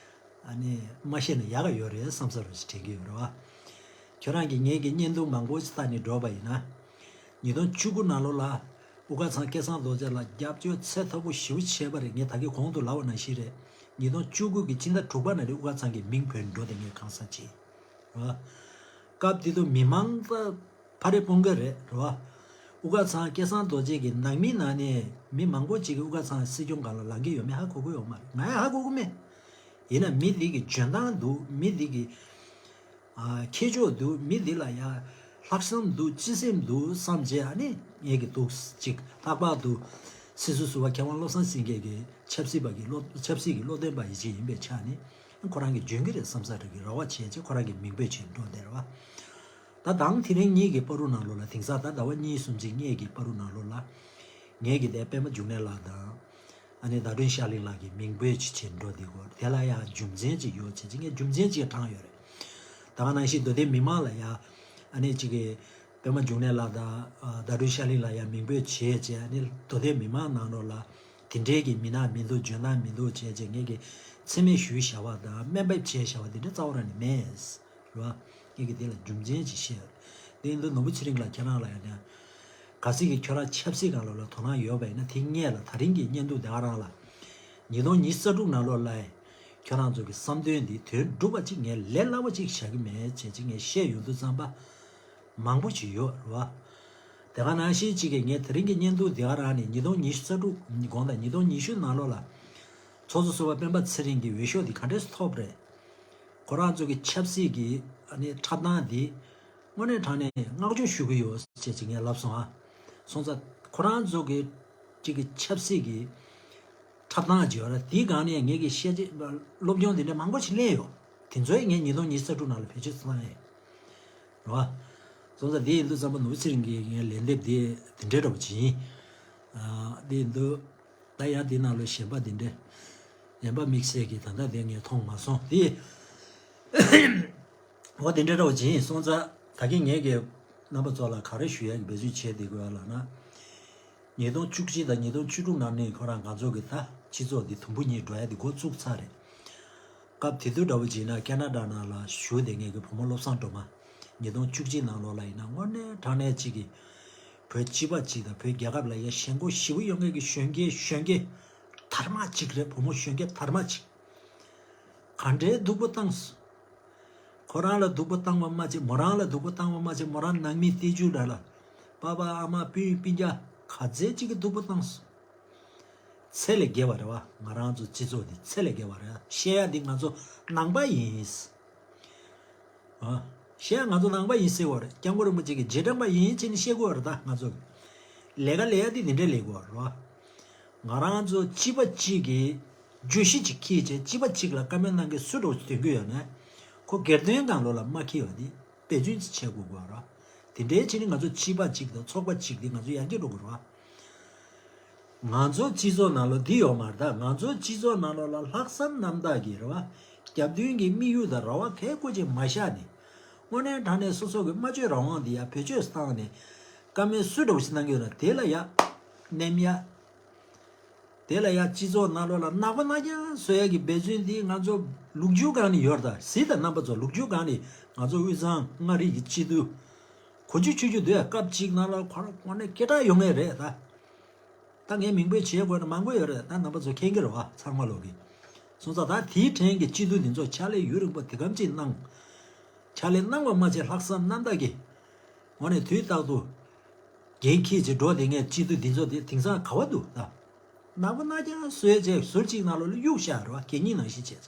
ཨ་ནི་མ་བཤད་ན་ཡག་ག་ཡོད་རེད་བསམ་ས་རུ་ཞིག་དྲན་གྱི་ཡོད་རེད་བ། ཁྱོད་རང་གིས་ངས་ཀྱི་བརྙན་ཐུང་མང་པོ་ཞིག་བལྟས་ནས་འགྲོ་བ་ཡིན་ན། ཉིས་སྟོང་བཅུ་དགུ་ནང་ལོགས་ལ་དབུ་དཀར་ཚང་སྐལ་བཟང་རྡོ་རྗེ་ལ་རྒྱབ་སྐྱོར་ཚད་མཐོ་པོ་ཞེ་པོ་བྱས་པ་རེད། ངས་ད་གིན་གོང་དུ་ལབ་པ་ནང་བཞིན་རེད། ཉིས་སྟོང་བཅུ་དགུ་གི་སྤྱི་ཟླ་དྲུག་པ་ནང་ནས་དབུ་དཀར་ཚང་གི་མིང་བོས་འགྲོ་དེ་ངས་གང་ཟག་ཅིག་རེད་བ། སྐབས་དེ་དུས་མི་མང་ད་ཕ་རེ་སྤུན་ཀ་རེད་རེད་བ། དབུ་དཀར་ཚང་སྐལ་བཟང་རྡོ་རྗེ་གི་ནང་མིའི་ནང་ནས་མི་མང་པོ་ཅིག་གིས་དབུ་དཀར་ཚང་སྲིད་སྐྱོང་སྒང་ལ་ལངས་ཀྱི་ཡོད་མེད་ཧ་གོ་གི་ཡོད་མ་རེད། ང་ཡང་ཧ་གོ་གི་མེད། ཡིན་ན་མི་འདི་གི་འཇོན་ཐང་འདུག་མི་འདི་གི་ཨ་ཁྱད་ཆོས་འདུག་མི་འདི་ལ་ཡ་ལྷག་བསམ་འདུག་སྤྱི་སེམས་འདུག་བསམ་བྱས། ཨ་ནི་ངེད་ཀྱི་འདུག་ཅིག་ལྷག་པར་དུ་སྲིད་ཟུར་ཟུར་པ་མཁས་དབང་བློ་བཟང་སེང་གེ་གི་ཆབ་སྲིད་པ་གི་བློ་ཆབ་སྲིད་ཀྱི་བློ་འདོན་པ་ཡིན་གཅིག་ཡིན་པའི་ཆ་ནས་ཁོ་རང་གི་འཇོན་གྱི་རེད་བསམ་ས་རེད་གི་རེ་བ་བྱས་རྗེས་ཁོ་རང་གི་མིང་འབོད་བྱས་འགྲོ་བསྡད་རེད་བ། ད་དང་དེ་རིང་ཉིད་ཀྱི་བར་དུ་ནང་ལོགས་ལ་དེང་སང་ད་ཟླ་བ་གཉིས་གསུམ་ཅིག་སྔོན་གྱི་བར་དུ་ནང་ལོགས་ལ་ངེད་ཀྱི་དེ་པད་མ་འབྱུང་གནས་ལགས་དང་། ཨ་ནི་ཟླ་སྒྲོན་ཤར་གླིང་ལགས་ཀྱི་མིང་འབོད་ཅིག་བྱེད་འགྲོ་འདི་གོ་དེ་ལ་ཡང་རྒྱུ་མཚན་ཅིག་ཡོད་བྱས་ཅིག་ངས་རྒྱུ་མཚན་ཅིག་དྲངས་ཡོད་རེད། ད་ག་ནང་བཞིན་མདོ་སྟོད་མི་མང་ལ་ཡང་ཨ་ནི་ཅིག་གི་པད་མ་འབྱུང་གནས་ལགས་དང་ཟླ་སྒྲོན་ཤར་གླིང་ལགས་ཡང་མིང་འབོད་བྱས་བྱས་ཨ་ནི་མདོ་སྟོད་མི་མང་ནང་ལོགས་ལ་དེ་འདྲའི་གི་མི་སྣ་མི་འདུག་འཇོན་ཐང་མི་འདུག་བྱས་བྱས་ངས་ཀྱི་མཚན་སྨད་ཞུས་བཞག་པ་དང་དམན་འབེབས་བྱས་བཞག་པ་དེ་འདྲ་རྩ་བ་རང་ནས་མེད། རེད་བ། ངས་ཀྱི་དེ་ལ་རྒྱུ་མཚན་ཅིག་བཤད། དེ་ཡིན་དུས་ནོར་བུ་ཚེ་རིང་ལགས་ཁྱེད་རང་ལ་ཡང་ན། གལ་སྲིད་ཀྱི་ཁྱོད་རང་ཆབ་སྲིད་སྒང་ལོགས་ལ་དོ་སྣང་ཡོད་པ་ཡིན་ན་དེ་སྔོན་ལ་ད་རིང་གི་བརྙན་ཐུང་དེ་ག་རང་ལ། ཉིས་སྟོང་ཉི་ཤུ་རྩ་དྲུག་ནང་ལོགས་ལ་ཁྱོད་རང་ཚོ་གི་བསམ་དོན་འདི་དོན་འགྲུབ་པ་ཅིག་ངས་ལས་སླ་པོ་ཅིག་བྱ་གི་མེད་བྱས་ཅིག་ངས་བཤད་ཡོང་དུས་ཙམ་པ། མང་པོ་ཅིག་ཡོད་རེད་བ། དེ་ག་ནང་བཞིན་ཅིག་གི་ངས་དེ་རིང་གི་བརྙན་ཐུང་དེ་ག་རང་ནས་ཉིས་སྟོང་ཉི་ཤུ་རྩ་དྲུག་དགོངས་དག་ཉིས་སྟོང་ཉི་ཤུ་ནང་ལོགས་ལ། ཚོགས་གཙོ་ཟུར་པ་སྤེན་པ་ཚེ་རིང་གི་འོས་ཤོག་འདི་ག་འདྲས་སུ་ཐོབ་རེད། ཁོ་རང་ཚོ་གི་ཆབ་སྲིད་ཀྱི་ཨ་ནི་འཁྲབ་སྟངས་འདི་དངོས་གནས་དྲང་གནས་བསྔགས་བརྗོད་ཞུ་གི་ཡོད་ཅེས་ཅིག་ངས་ལབ་སོང་ཨ། སོང་ཙང་ཁོ་རང་ཚོ་གི་ཅིག་གི་ཆབ་སྲིད་ཀྱི་འཁྲབ་སྟངས་ཅིག་ཡོད་རེད། དེའི་སྒང་ནས་ངེད་ཀྱི་ཤེས་བྱ་སློབ་སྦྱོང་འདི་འདྲ་མང་པོ་ཞིག་ལེན་ཡོད། དེ་ཚོ་ཡང་ངས་ཉིས་སྟོང་ཉི་ཤུ་རྩ་དྲུག་ནང་ལ་བེད་སྤྱོད་བཏང་ཡོད་རེད་བ། སོང་ཙང་དེ་ཡིན་དུས་ཙམ་པ་ནོར་བུ་ཚེ་རིང་གིས་ངའི་ལན་འདེབས་དེ་དེ་འདྲའི་འདྲ་པོ་ཅིག་ཡིན། ཨ་དེ་ཡིན་དུས། ད་ཡང་འདི་ནང་ལ་གཞན་པ་འདི་འདྲ། གཞན་པ་དམིགས་བསལ་གྱི་ད་ལྟ་དེ་ངས་མཐོང་མ་སོང་དེ། འོ་དེ་འདྲ་འདྲ་བོ་ཅིག་ཡིན་སོང་ཙང་ད་གིན་ངས་ཀྱི་རྣམ་པ་ཚོ་ལ་ག་རེ་ཞུ་ཡག་གི་འབད་བརྩོན་བྱས་བསྡད་དགོས་ཡ་ལབ་ན། ཉིས་སྟོང་བཅུ་གཅིག་དང་ཉིས་སྟོང་བཅུ་དྲུག་ནང་ནས་ཁོ་རང་ང་ཚོ་གི་ད་སྤྱི་ཚོགས་འདི་དུམ་བུ་གཉིས་འགྲོ་ཡ་འདི་འགོ་བཙུགས་ཚར་རེད། སྐབས་དེ་དུས་འདྲ་བོ་ཅིག་ན་ཁེ་ན་ཌ་ནང་ལ་བཞུགས་བསྡད་མཁན་གྱི་བུ་མོ་བློ་བཟང་སྒྲོལ་མ། ཉིས་སྟོང་བཅུ་གཅིག་ནང་ལོགས་ལ་ཡིན་ན་དངོས་གནས་དྲང་གནས་གཅིག་གིས། བོད་སྤྱི་པ་གཅིག་དང་བོད་རྒྱལ་ཁབ་ལ་ཡ་ཞེན་ཁོག་ཞེ་པོ་ཡོད་མཁན་གྱི་གཞོན་སྐྱེས་གཞོན་སྐྱེས་དར་མ་གཅིག་རེད། བུ་མོ་གཞོན་སྐྱེས་དར་མ་གཅིག་ག་འདྲའི་སྡུག་པོ་བཏང་སོང་། ཁོ་རང་ལ་སྡུག་པོ་བཏང་བ་མ་ཚད་མོ་རང་ལ་སྡུག་པོ་བཏང་བ་མ་ཚད་མོ་རང་ནང་མི་སྟེར་རྒྱུ་འདྲ་ལ། པ་ཕ་ཨ་མ་སྤུན་སྤུན་ཀྱག་ག་ཚད་གཅིག་གིས་སྡུག་པོ་བཏང་སོང་། ཚད་ལས་བརྒལ་བ་རེད་བ། ང་རང་ཚོ་སྤྱི་ཚོགས་འདི་ཚད་ལས་བརྒལ་བ་རེད། བཤད་ཡ་འདི་ང་ཚོ་ནང་པ་ཡིན། ཨ། བཤད་ཡ་ང་ཚོ་ནང་པ་ཡིན་ཟེར་བ་རེད། སྐྱབས་མགོན་རིན་པོ་ཆེ་གི་རྗེས་འབྲང་པ་ཡིན་ཅེས་ནི་བཤད་དགོས་བ་རེད། ད་ང་ཚོ་ལས་ཀ་ལས་ཡ་འདི་འདི་འདྲས་ལས་དགོས་བ་རེད་བ། ང་རང་ཚོ་སྤྱི་པ་གཅིག་གིས་བརྗོད་གཞི་གཅིག་འཁྱེར་བྱས་སྤྱི་པ་གཅིག་ལ་བཀའ་མོལ་གནང་མཁན་སུ་འདྲ་བོ་ཞིག་ཐོན་གྱི་ཡོད་ན། ཁོ་སྒེར་དོན་སྒང་ལོགས་ལ་མ་འཁྱེར་བ་འདི་འབད་བརྩོན་ཅིག་བྱེད་དགོས་དགོས་ར། དེ་འདྲའི་ཕྱིར་ནི་ང་ཚོ་སྤྱི་པ་གཅིག་དང་ཚོགས་པ་གཅིག་འདི་ང་ཚོ་ཡར་རྒྱས་འགྲོ་དགོས་ར། ང་ཚོ་སྤྱི་ཚོགས་ནང་ལོགས་འདི་ཡོད་མ་རེད་ད། ང་ཚོ་སྤྱི་ཚོགས་ནང་ལོགས་ལ་ལྷག་བསམ་རྣམ་དག་གིས་རེད་བ། རྒྱབ་མདུན་གྱི་དམིགས་ཡུལ་དང་རེ་བ་གལ་སྐོར་ཅིག་མ་བཞག་ནས། དངོས་གནས་དྲང་གནས་སོ་སོ་གི་སྨྲ་བརྗོད་རང་དབང་འདི་ཡར་བེད་སྤྱོད་བཏང་ནས། བཀའ་མོལ་སུ་འདྲ་བོ་ཞིག་གནང་གི་ཡོད་ན་དེ་ལ་ཡ། ནེམ་ཡ། དེ་ལ་ཡང་སྤྱི་ཚོགས་ནང་ལོགས་ལ་ནག་པོ་ནག་རྐྱང་བཟོ་ཡ་གི་འབད་བརྩོན་འདི་ང་ཚོ་ལོ་རྒྱུས་སྒང་ནས་ཡོད་རེད་ད། གཟིགས་དང་རྣམ་པ་ཚོ་ལོ་རྒྱུས་སྒང་ནས་ང་ཚོ་དབུས་གཙང་མངའ་རིས་ཀྱི་སྤྱི་འཐུས་གོ་རྒྱུ་ཆོད་རྒྱུ་འདུག་ཡ། སྐབས་གཅིག་ནང་ལ་ཁོ་རང་དངོས་གནས་སྐད་གྲགས་ཡོད་མཁན་རེད་ད། ད་ངས་མིང་འབོད་བྱེད་དགོས་ན་མང་པོ་ཡོད་རེད་ད། རྣམ་པ་ཚོ་མཁྱེན་གྱི་རེད་བ་ཚང་མ་ལོག་གི། སོང་ཙང་ད་དེའི་དྲན་གྱི་སྤྱི་འཐུས་འདི་ཚོ་ཕྱག་ལས་ཡུན་རིང་པོ་དེ་གམ་ཅིག་གནང་། ཕྱག་ལས་གནང་བ་མ་ཚད་ལྷག་བསམ་རྣམ་དག་གིས། དངོས་གནས་དུས་རྟག་ཏུ། འགན་འཁྱེར་བྱས་འགྲོ་བསྡད་མཁན་སྤྱི་འཐུས་འདི་ཚོ་དེ་དེང་སང་ག་བ་འདུག་ད། ནག་པོ་ནག་རྐྱང་བཟོས་བྱས་ཟུར་གཅིག་ནང་ལོགས་ལ་གཡུགས་བཞག་རེད་བ། གད་སྙིགས་ནང་བཞིན་བྱས།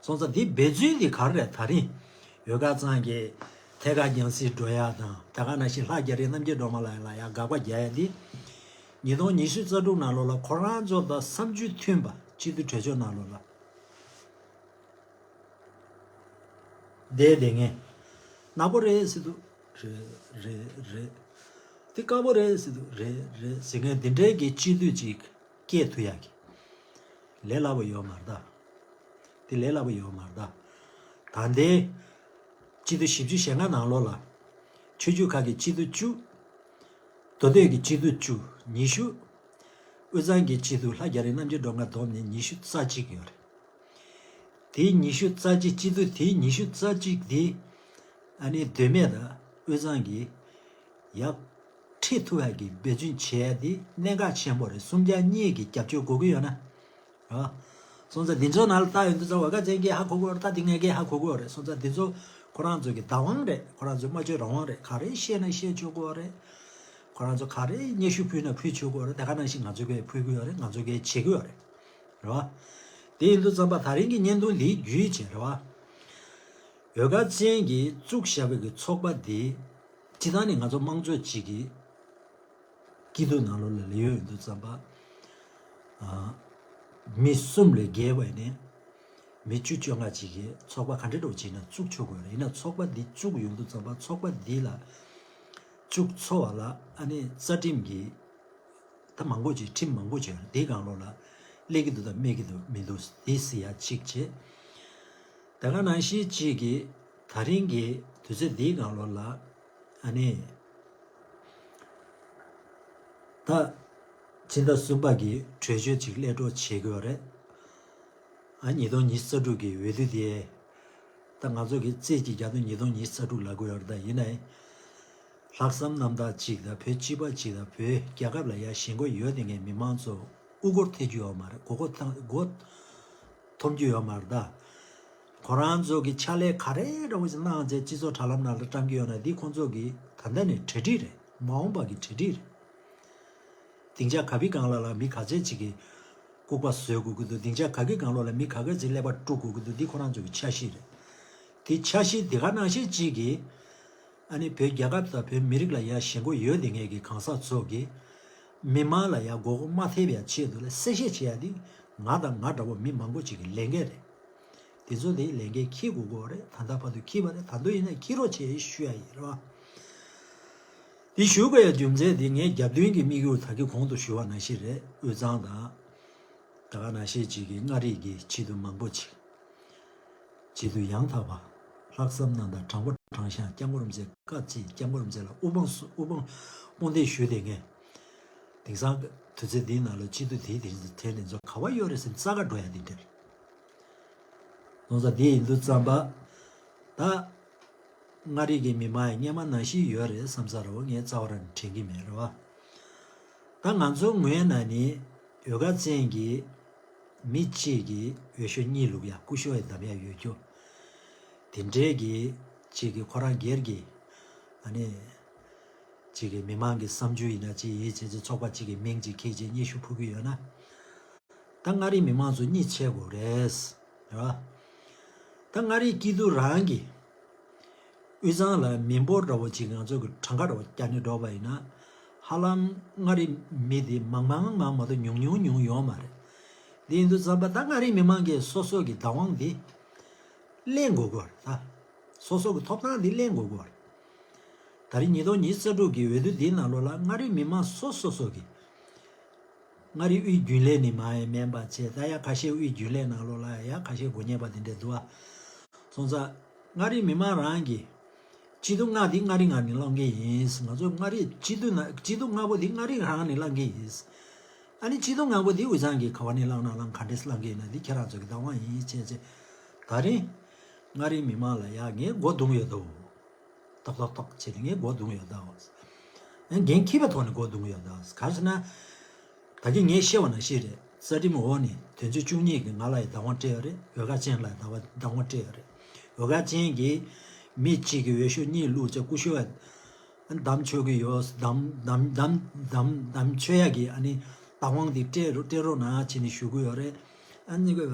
སོང་ཙང་འདི་འབད་བརྩོན་འདི་ག་རེ་རེད། ད་རིང་། བོད་ཁ་གཙང་གི་ཐད་ཀར་རྒྱང་སྲིང་འགྲོ་ཡ་དང་ད་ག་ནང་བཞིན་ལྷ་རྒྱ་རི་རྣམ་རྒྱལ་སྒྲོལ་མ་ལགས་ལ་ཡ་དགག་པ་རྒྱག་ཡ་འདི། ཉིས་སྟོང་ཉི་ཤུ་རྩ་དྲུག་ནང་ལོགས་ལ་ཁོ་རང་ཚོ་དང་བསམ་ཚུལ་མཐུན་པ་སྤྱི་འཐུས་གྲོས་ཚོགས་ནང་ལོགས་ལ། བསྡད་བསྡད་མཁན། ནག་པོ་རེད་ཟེར་དུས། རེད་རེད་རེད། དེ་དཀར་པོ་རེད་ཟེར་དུས། རེད་རེད་ཟེར་མཁན་འདི་འདྲའི་གི་སྤྱི་འཐུས་ཅིག་སྐད་ཐུག་ཡག་གི། ལས་སླ་པོ་ཡོད་མ་རེད་ད། དེ་ལས་སླ་པོ་ཡོད་མ་རེད་ད། ད་ལྟའི། སྤྱི་འཐུས་བཞི་བཅུ་ཞེ་ལྔ་ནང་ལོགས་ལ། ཆོས་བརྒྱུད་ཁག་གི་སྤྱི་འཐུས་བཅུ། མདོ་སྟོད་ཀྱི་སྤྱི་འཐུས་བཅུ། ཉི་ཤུ། དབུས་གཙང་གི་སྤྱི་འཐུས་ལྷ་རྒྱ་རི་རྣམ་རྒྱལ་སྒྲོལ་མ་བསྡོམས་ནས་ཉི་ཤུ་རྩ་གཅིག་ཡོད་རེད། དེའི་ཉི་ཤུ་རྩ་གཅིག་སྤྱི་འཐུས་དེའི་ཉི་ཤུ་རྩ་གཅིག་དེ། ཨ་ནི་མདོ་སྨད་དང་དབུས་གཙང་གི་ཡར་ཁྲིད་ཐུབ་ཡག་གི་འབད་བརྩོན་བྱས་དེ་གནད་འགག་ཆེན་པོ་རེད། གསུམ་ཆ་གཉིས་ཀྱི་རྒྱབ་སྐྱོར་དགོས་ཀྱི་ཡོད་ན། རེད་བ། སོང་ཙང་འདི་ཚོ་ནང་ལ་ལྟ་ཡོང་དུས་ཙང་བོད་ཁ་གཙང་གིས་ཧ་གོ་གི་ཡོད་རེད། ད་འདི་ངས་ཀྱིས་ཧ་གོ་གི་ཡོད་རེད། སོང་ཙང་འདི་ཚོ་ཁོ་རང་ཚོ་གི་བདག་དབང་རེད། ཁོ་རང་ཚོའི་སྨྲ་བརྗོད་རང་དབང་རེད། ག་རེ་བཤད་ན་བཤད་ཆོག་གི་ཡོད་རེད། ཁོ་རང་ཚོ་ག་རེ་སྙན་ཞུ་ཕུལ་ན་ཕུལ་ཆོག་གི་ཡོད་རེད། དེ་ག་ནང་བཞིན་ང་ཚོ་གིས་ཕུལ་གི་ཡོད་རེད། ང་ཚོ་གིས་བྱེད་ཀྱི་ཡོད་རེད། རེད་བ། དེ་ཡིན་དུས་ཙམ་པ་ད་རིང་གི་བརྙན་ཐུང་འདིའི་བརྒྱུད་བྱས་རེད་བ། འོལ་ཁ་ཅན་གྱིས་བཙུགས་བཞག་པའི་གི་ཚོགས་པ་འདི་སྤྱི་བཏང་ནས་ང་ཚོ་དམངས་གཙོ་ཅིག་གི་སྐྱིད་སྡུག་ནང་ལོགས་ལ་ལས་ཡོད་ཡིན་དུས་ཙམ་པ། ཨ། མི་གསུམ་ལས་བརྒལ་བ་ཡིན་ནའི་མི་བཅུ་བཅོ་ལྔ་ཅིག་གིས་ཚོགས་པ་ག་འདྲ་འདྲ་བོ་ཅིག་ཡིན་ན་བཙུགས་ཆོག་གི་ཡོད་རེད། ཡིན་ན་ཚོགས་པ་འདི་བཙུགས་ཡོང་དུས་ཙམ་པ་ཚོགས་པ་འདི་ལ་བཙུགས་ཚར་བ་ལ་ཨ་ནི་རྩ་ཁྲིམས་ཀྱི་ད་མང་པོ་ཅིག་ཁྲིམས་མང་པོ་ཅིག་ཡོད་རེད། དེའི་སྒང་ལོགས་ལ་སླེབས་ཀྱི་འདུག་དང་སླེབས་ཀྱི་འདུག་མི་འདུག་དེ་གཟིགས་ཡ་གཅིག་བྱས། དེ་ག་ནང་བཞིན་གཅིག་གིས་ད་རིང་གི་དུས་ཚོད་འདིའི་སྒང་ལོགས་ལ་ཨ་ནི་ད་ཕྱི་ཟླ་གསུམ་པ་གི་གྲོས་ཆོད་ཅིག་སླེབས་འགྲོ་བྱེད་དགོས་རེད། ཨ་ཉིས་སྟོང་ཉི་ཤུ་རྩ་དྲུག་གི་འོས་བསྡུ་དེ་ད་ང་ཚོ་གི་རྩིས་ཀྱི་རྒྱ་མཚོ་ཉིས་སྟོང་ཉི་ཤུ་རྩ་དྲུག་ལབ་དགོས་ཡོད་རེད། ད་ཡིན་ནའི་ལྷག་བསམ་རྣམ་དག་ཅིག་དང་བོད་སྤྱི་པ་ཅིག་དང་བོད་རྒྱལ་ཁབ་ལ་ཡ་ཞེན་ཁོག་ཡོད་དེ་ངས་མི་མང་ཚོ་དབུ་སྐོར་ཐེབས་རྒྱུ་ཡོད་མ་རེད། མགོ་སྐོར་ཐང་མགོ་འཐོམ་རྒྱུ་ཡོད་མ་རེད་ད། ཁོ་རང་ཚོ་གི་ཕྱག་ལས་ག་རེ་འདྲ་བོ་ཞིག་གནང་བྱས་སྤྱི་ཚོགས་དྲ་ལམ་ནང་ལ་བཀྲམ་གྱི་ཡོད་ན་འདི་ཁོང་ཚོ་གི་ད་ལྟ་ནས་གྲ་སྒྲིག་རེད། མ་འོངས་པ་གི་གྲ་སྒྲིག་རེད། སྡིངས་ཆ་ག་བི་སྒང་ལ་ལ་མི་ག་ཚད་ཅིག་གི་ལྐུགས་པ་བཟོས་དགོས་ཀྱི་འདུག་སྡིངས་ཆ་ག་གི་སྒང་ལོགས་ལ་མི་ག་ག་ཚད་ཀླད་པ་དཀྲུག་དགོས་ཀྱི་འདུག་འདི་ཁོ་རང་ཚོ་གི་འཆར་གཞི་རེད། དེ་འཆར་གཞི་དེ་ག་ནང་བཞིན་གཅིག་གིས་ཨ་ནི་བོད་རྒྱལ་ཁབ་དང་བོད་མི་རིགས་ལ་ཡ་ཞེན་ཁོག་ཡོད་དེ་ངེས་ཀྱི་གང་ཟག་ཚོ་གིས་མི་མང་ལ་ཡ་མགོ་སྐོར་མ་ཐེབས་ཡ་ཆེད་དུ་ལ་གསལ་བཤད་བྱེད་ཡ་དེ་ང་དང་ང་འདྲ་བོ་མི་མང་པོ་ཅིག་གི་ལས་འགན་རེད། དེ་ཚོ་དེ་ལས་འགན་འཁྱེར་དགོས་ཀྱི་རེད། ད་ལྟ་བར་དུ་འཁྱེར་བ་རེད། ད་དུང་ཡིན་ན་འཁྱེར་རོགས་བྱེད་ཞུ་ཡ་ཡིན་རོགས། དེ་ཞུ་དགོས་ཡ་རྒྱུ་མཚན་དེ་ངས་རྒྱབ་མདུན་གྱི་དམིགས་ཡུལ་ད་གི་གོང་དུ་ཞུ་བ་ནང་བཞིན་རེད། དབུས་གཙང་དང་། ད་ག་ནང་བཞིན་ཅིག་གི་མངའ་རིས་ཀྱི་སྤྱི་འཐུས་མང་པོ་ཅིག་སྤྱི་འཐུས་ཡང་དག་པ། ལྷག་བསམ་རྣམ་དག་དྲང་པོ་དྲང་གཞག་སྐྱབས་མགོན་རིན་པོ་ཆེ་བཀའ་བརྩིས་སྐྱབས་མགོན་རིན་པོ་ཆེ་ལ་དབུ་འཕང་སུ་དབུ་འཕང་དཔུང་འདེགས་ཞུས་ཏེ་ངས། དེང་སང་དུས་ཚོད་འདིའི་ནང་ལ་སྤྱི་འཐུས་དེའི་དེ་དེ་དེ་ཚོ་ག་བ་ཡོད་རེད་ཟེར་ནས་རྩ་ཁ་འགྲོ་ཡ་དེ་འདྲ་རེད། སོང་ཙང་དེ་ཡིན་དུས་ཙམ་པ། ད་མངའ་རིས་ཀྱི་མི་མང་ཡང་སྔོན་མ་ནང་བཞིན་ཡོད་རེད་བསམ་ས་རེད་བ། ངས་རྩ་བ་རང་དྲན་གྱི་མེད་རེད་བ། ད་ང་ཚོ་ངོས་ནས་ནི་འོལ་ཁ་བཙན་གྱི་མི་གཅིག་གིས་འོས་ཤོག་གཉིས་བླུག་ཡ་ཀུ་ཤོ་ཡི་འདམ་ཡ་ཡོད་རྒྱུ། དེ་འདྲའི་གི་གཅིག་གི་ཁོ་རང་སྒེར་གྱི་ཨ་ནི་གཅིག་གི་མི་མང་གི་བསམ་ཚུལ་ཡིན་ན་གཅིག་ཡིན་བྱས་ཚེ་ཚོགས་པ་གཅིག་གི་མིང་གཅིག་འཁྱེར་བྱས་སྙན་ཞུ་ཕུལ་གི་ཡོད་ན། ད་མངའ་རིས་མི་མང་ཚོ་གཉིད་སད་དགོས་རེད། རེད་བ། ད་མངའ་རིས་སྐྱིད་སྡུག་རང་གི་དབུས་གཙང་ལ་མི་འབོར་འདྲ་བོ་ཅིག་ང་ཚོ་གི་གྲངས་ཀ་འདྲ་བོ་བསྐྱར་ནས་འགྲོ་བ་ཡིན་ན། ཧ་ལམ་མངའ་རིས་མི་དེ་མང་མང་མང་མ་གཏོགས་ཉུང་ཉུང་ཉུང་ཡོད་མ་རེད། དེ་ཡིན་དུས་ཙམ་པ་ད་མངའ་རིས་མི་མང་གིས་སོ་སོ་གི་བདག་དབང་དེ་ལེན་དགོས་ཀྱི་ཡོད་རེད་ད། སོ་སོ་གི་ཐོབ་ཐང་དེ་ལེན་དགོས་ཀྱི་ཡོད་རེད། ད་རེས་ཉིས་སྟོང་ཉི་ཤུ་རྩ་དྲུག་གི་འོས་བསྡུ་འདིའི་ནང་ལོགས་ལ་མངའ་རིས་མི་མང་སོ་སོ་སོ་གི། མངའ་རིས་དབུས་རྒྱུན་ལས་ནས་མ་ཡང་མིན་པ་བྱས། ད་ཡང་ཁ་ཤས་དབུས་རྒྱུན་ལས་ནང་ལོགས་ལ་ཡང་ཁ་ཤས་དགོས་ངེས་པ་དེ་འདྲ་འདུག་ཨ། སོང་ཙང་མངའ་རིས་མི་མང་རང་གིས་སྐྱིད་སྡུག་ལྔ་དེ་མངའ་རིས་ངང་ནས་བླང་གི་ཡིན། ང་ཚོ་མངའ་རིས་སྐྱིད་སྡུག་ན་སྐྱིད་སྡུག་ལྔ་པོ་དེ་མངའ་རིས་རང་ནས་བླང་གི་ཡིན། ཨ་ནི་སྐྱིད་སྡུག་ལྔ་པོ་དེ་དབུས་གཙང་གིས་ག་བ་ནས་བླང་ན་བླང་ག་འདྲས་བླང་གི་ཡིན་ན་དེ་ཁྱེད་རང་ཚོ་གི་བདག་དབང་ཡིན་བྱས་བྱས། ད་རིང་མངའ་རིས་མི་མང་ལ་ཡང་ངས་མགོ་རྡུང་ཡོད་དོ། ཏོག་ཏོག་ཏོག་བྱས་ཏེ་ངས་མགོ་རྡུང་ཡོད་ད། ཨ་འགན་འཁྱེར་བའི་ཐོག་ནས་མགོ་རྡུང་ཡོད་ད། ག་རེ་ཟེར་ན། ད་གིན་ངས་བཤད་པ་ནང་བཞིན་རེད། རྩ་ཁྲིམས་འོག་ནས་དོན་གཅོད་བཅུ་གཉིས་ཀྱིས་ང་ལ་ཡི་བདག་དབང་སྤྲད་ཡོད་རེད། འོལ་ཁ་ཅན་ལ་ཡི་བདག་དབང་སྤྲད་ཡོད་རེད། འོལ་ཁ་ཅན་གྱིས་མི་གཅིག་གི་འོས་ཤོག་གཉིས་བླུགས་བྱས་ཀུ་ཤོ་བ་བདམས་ཆོག་གི་ཡོད། བདམས་བདམས་བདམས་བདམས་བདམས་ཆོག་ཡ་གི་ཨ་ནི་བདག་དབང་དེ་སྤྲད་རོགས་སྤྲད་རོགས་གནང་བྱས་ནས་ཞུ་གི་ཡོད་རེད། ཨ་ནི་གི་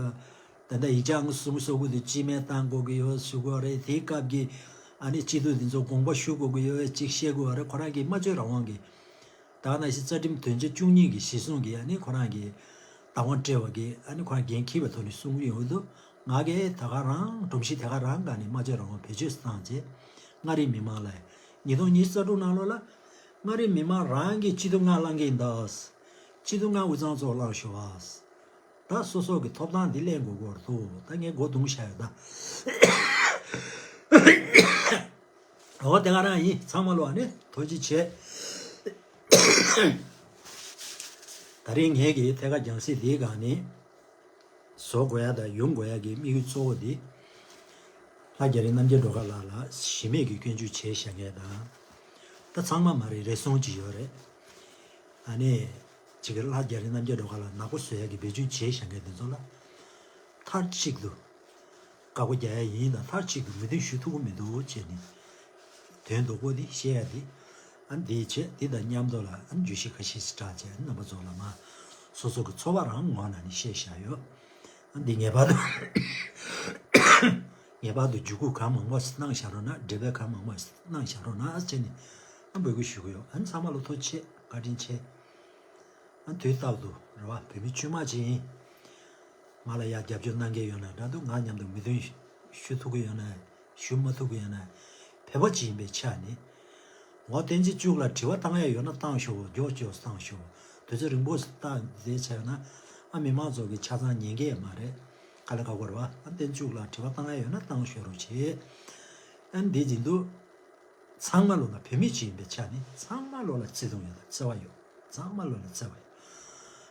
ད་ལྟ་ཡིག་ཆ་ཨང་གསུམ་སོ་དགུ་དེ་རྩིས་མེད་བཏང་དགོས་ཀྱི་ཡོད་ཞུ་གི་ཡོད་རེད། དེའི་སྐབས་ཀྱི་ཨ་ནི་སྤྱི་འཐུས་འདི་ཚོ་དགོངས་པ་ཞུ་དགོས་ཀྱི་ཡོད་ཅིག་བཤད་དགོས་པ་རེད། ཁོ་རང་གིས་སྨྲ་བརྗོད་རང་དབང་གི་ད་ག་ནང་བཞིན་རྩ་ཁྲིམས་དོན་གཅོད་བཅུ་གཉིས་ཀྱི་གཞི་བཟུང་གིས་ཨ་ནི་ཁོ་རང་གིས་བདག་དབང་སྤྲད་པ་གིས་ཨ་ནི་ཁོ་རང་འགན་འཁྱེར་བའི་ཐོག་ནས་གསུང་གི་ཡོད་འདུག་ང་གིས་ད་ག་རང་སྒྲོམ་གཞི་དེ་ག་རང་སྒང་ནས་སྨྲ་བརྗོད་རང་དབང་བེད་སྤྱོད་བཏང་རྗེས་མངའ་རིས་མི་མང་ལ་ཉིས་སྟོང་ཉི་ཤུ་རྩ་དྲུག་ནང་ལོགས་ལ་མངའ་རིས་མི་མང་རང་གིས་སྤྱི་འཐུས་ལྔ་བླང་གི་ཡིན་ད། སྤྱི་འཐུས་ལྔ་དབུས་གཙང་ཚོ་བླངས་ཤོག་ཨ། ད་སོ་སོ་གི་ཐོབ་ཐང་འདི་ལེན་དགོས་སྐོར་དུ་ད་ངས་མགོ་རྡུང་བཞག་ཡོད་ད། འོ་དེ་ག་རང་ཡིན། ཚང་མ་ལོ་ཨ་ནི་ཐུགས་རྗེ་ཆེ། ད་རིང་ངེད་ཀྱི་ཐད་ཀར་རྒྱང་སྲིང་འདིའི་སྒང་ནས་བཟོ་དགོས་ཡ་དང་ཡོང་དགོས་ཡ་གི་དམིགས་ཡུལ་གཙོ་བོ་འདི་ལྷ་རྒྱ་རི་རྣམ་རྒྱལ་སྒྲོལ་དཀར་ལགས་ལ་གཞི་མེད་ཀྱི་སྐྱོན་བརྗོད་བྱས་བཞག་མཁན་དང་། ད་ཚང་མ་མ་རེད། རེ་ཟུང་ཅིག་ཡོད་རེད། ཨ་ནི་ཅིག་གི་ལྷ་རྒྱ་རི་རྣམ་རྒྱལ་སྒྲོལ་དཀར་ལ་ནག་པོ་བཟོ་ཡ་གི་འབད་བརྩོན་བྱས་བཞག་མཁན་དེ་ཚོ་ལ་མཐའ་གཅིག་ཏུ་བཀག་པ་རྒྱག་ཡ་ཡིན་དང་མཐའ་གཅིག་ཏུ་མོས་མཐུན་ཞུ་ཐུབ་ཀྱི་མི་འདུག་ཅེས་ནི་དོན་རྡོག་པོ་འདི་བཤད་ཡ་འདི་ཨ་འདིའི་ཆེད་འདི་དང་མཉམ་དུ་ལ་ཨ་བརྗོད་གཞི་ཁ་ཤས་ཤིག་བསྒྲགས་བྱས་རྣམ་པ་ཚོ་ལ་མ་སོ་སོ་གི་ཚོར་བ་རང་ངོས་ནས་ནི་བཤད་བཞག་ཡོད། འདི་ངེས་པར་དུ་ངེས་པར་དུ་འཇུག་སྒོ་གང་མང་པོ་གནང་བཞག་རོགས་གནང་། འབྲེལ་བ་གང་མང་པོ་གནང་བཞག་རོགས་གནང་ཟེར་ནས་འབོད་སྐུལ་ཞུ་གི་ཡོད། ཨ་ནི་ཚང་མ་ལ་ཐུགས་རྗེ་ཆེ། བཀའ་དྲིན་ཆེ། ཨ་དུས་རྟག་ཏུ་རེད་བ། བོད་མི་དཀྱུས་མ་ཅིག་ཡིན། ང་ལ་ཡ་རྒྱབ་སྐྱོར་གནང་མཁན་ཡོད་ན་འདྲ་འདུག་ང་མཉམ་དུ་མི་འདོན་ཞུ་ཐུབ་ཀྱི་ཡོད་ན། ཞུ་མ་ཐུབ་ཀྱི་ཡོད་ན། བོད་པ་ཅིག་ཡིན་པའི་ཆ་ནས། འོ་བསྟན་འཛིན་བཅུ་ལ་དྲི་བ་བཏང་ཡ་ཡོད་ན་བཏང་ཤོག་མགྱོགས་མགྱོགས་བཏང་ཤོག་དུས་ཚོད་རིང་པོ་བཏང་བསྡད་བྱས་ན་ཨ་མི་མང་ཚོ་གི་ཆ་ཚང་ཉན་གི་ཡོད་མ་རེད། དཀའ་ལས་ཁག་པོ་རེད་བ། ཨ་བསྟན་འཛིན་བཅུ་ལ་དྲི་བ་བཏང་ཡ་ཡོད་ན་བཏང་ཤོག་རོགས་བྱེད། ཨ་འདི་བཞིན་དུ། ཚང་མ་ལོ་ལ་བོད་མི་ཅིག་ཡིན་པའི་ཆ་ནས་ཚང་མ་ལོ་ལ་བརྩེ་དུང་ཡོད་ལ་བརྩེ་བ་ཡོད། ཚང་མ་ལོ་ལ་བརྩེ་བ་ཡོད།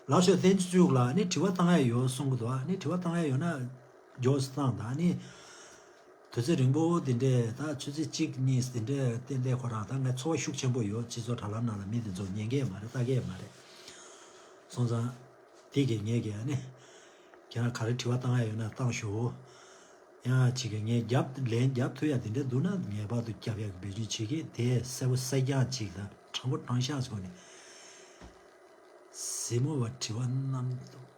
ལགས་སོ། བསྟན་འཛིན་བཅུ་ལ་ནི་དྲི་བ་བཏང་ཡ་ཡོད་གསུང་གི་འདུག་ཨ་ནི་དྲི་བ་བཏང་ཡ་ཡོད་ན་མགྱོགས་སུ་བཏང་དང་ནི། དུས་ཚོད་རིང་པོ་འདི་འདྲས་ད་ཆུ་ཚོད་གཅིག་གཉིས་འདི་འདྲས་ཏན་ཏན་ཁོ་རང་ད་ངས་ཚོར་བ་ཤུགས་ཆེན་པོ་ཡོད། སྤྱི་ཚོགས་དྲ་ལམ་ནང་ལ་མི་འདི་ཚོ་ཉན་གི་ཡོད་མ་རེད། ལྟ་གི་ཡོད་མ་རེད། སོང་ཙང་། དེ་གི་ངས་གི་ཨ་ནི། ཁྱེད་རང་ག་རེ་དྲི་བ་བཏང་ཡ་ཡོད་ན་བཏང་ཤོག་ཡང་ཅིག་གི་ངས་རྒྱབ་ལན་རྒྱབ་ཐུབ་ཡ་དེ་འདྲ་འདུག་ན་ངེས་པར་དུ་རྒྱབ་ཡ་གི་འབད་བརྩོན་བྱེད་ཀྱི། དེ་གསལ་པོ་གསལ་རྐྱང་ཅིག་དང་དྲང་པོ་དྲང་བཞག་སྒོ་ནས། གཟིགས་མོ་བ་དྲི་བ་རྣམས་དང་།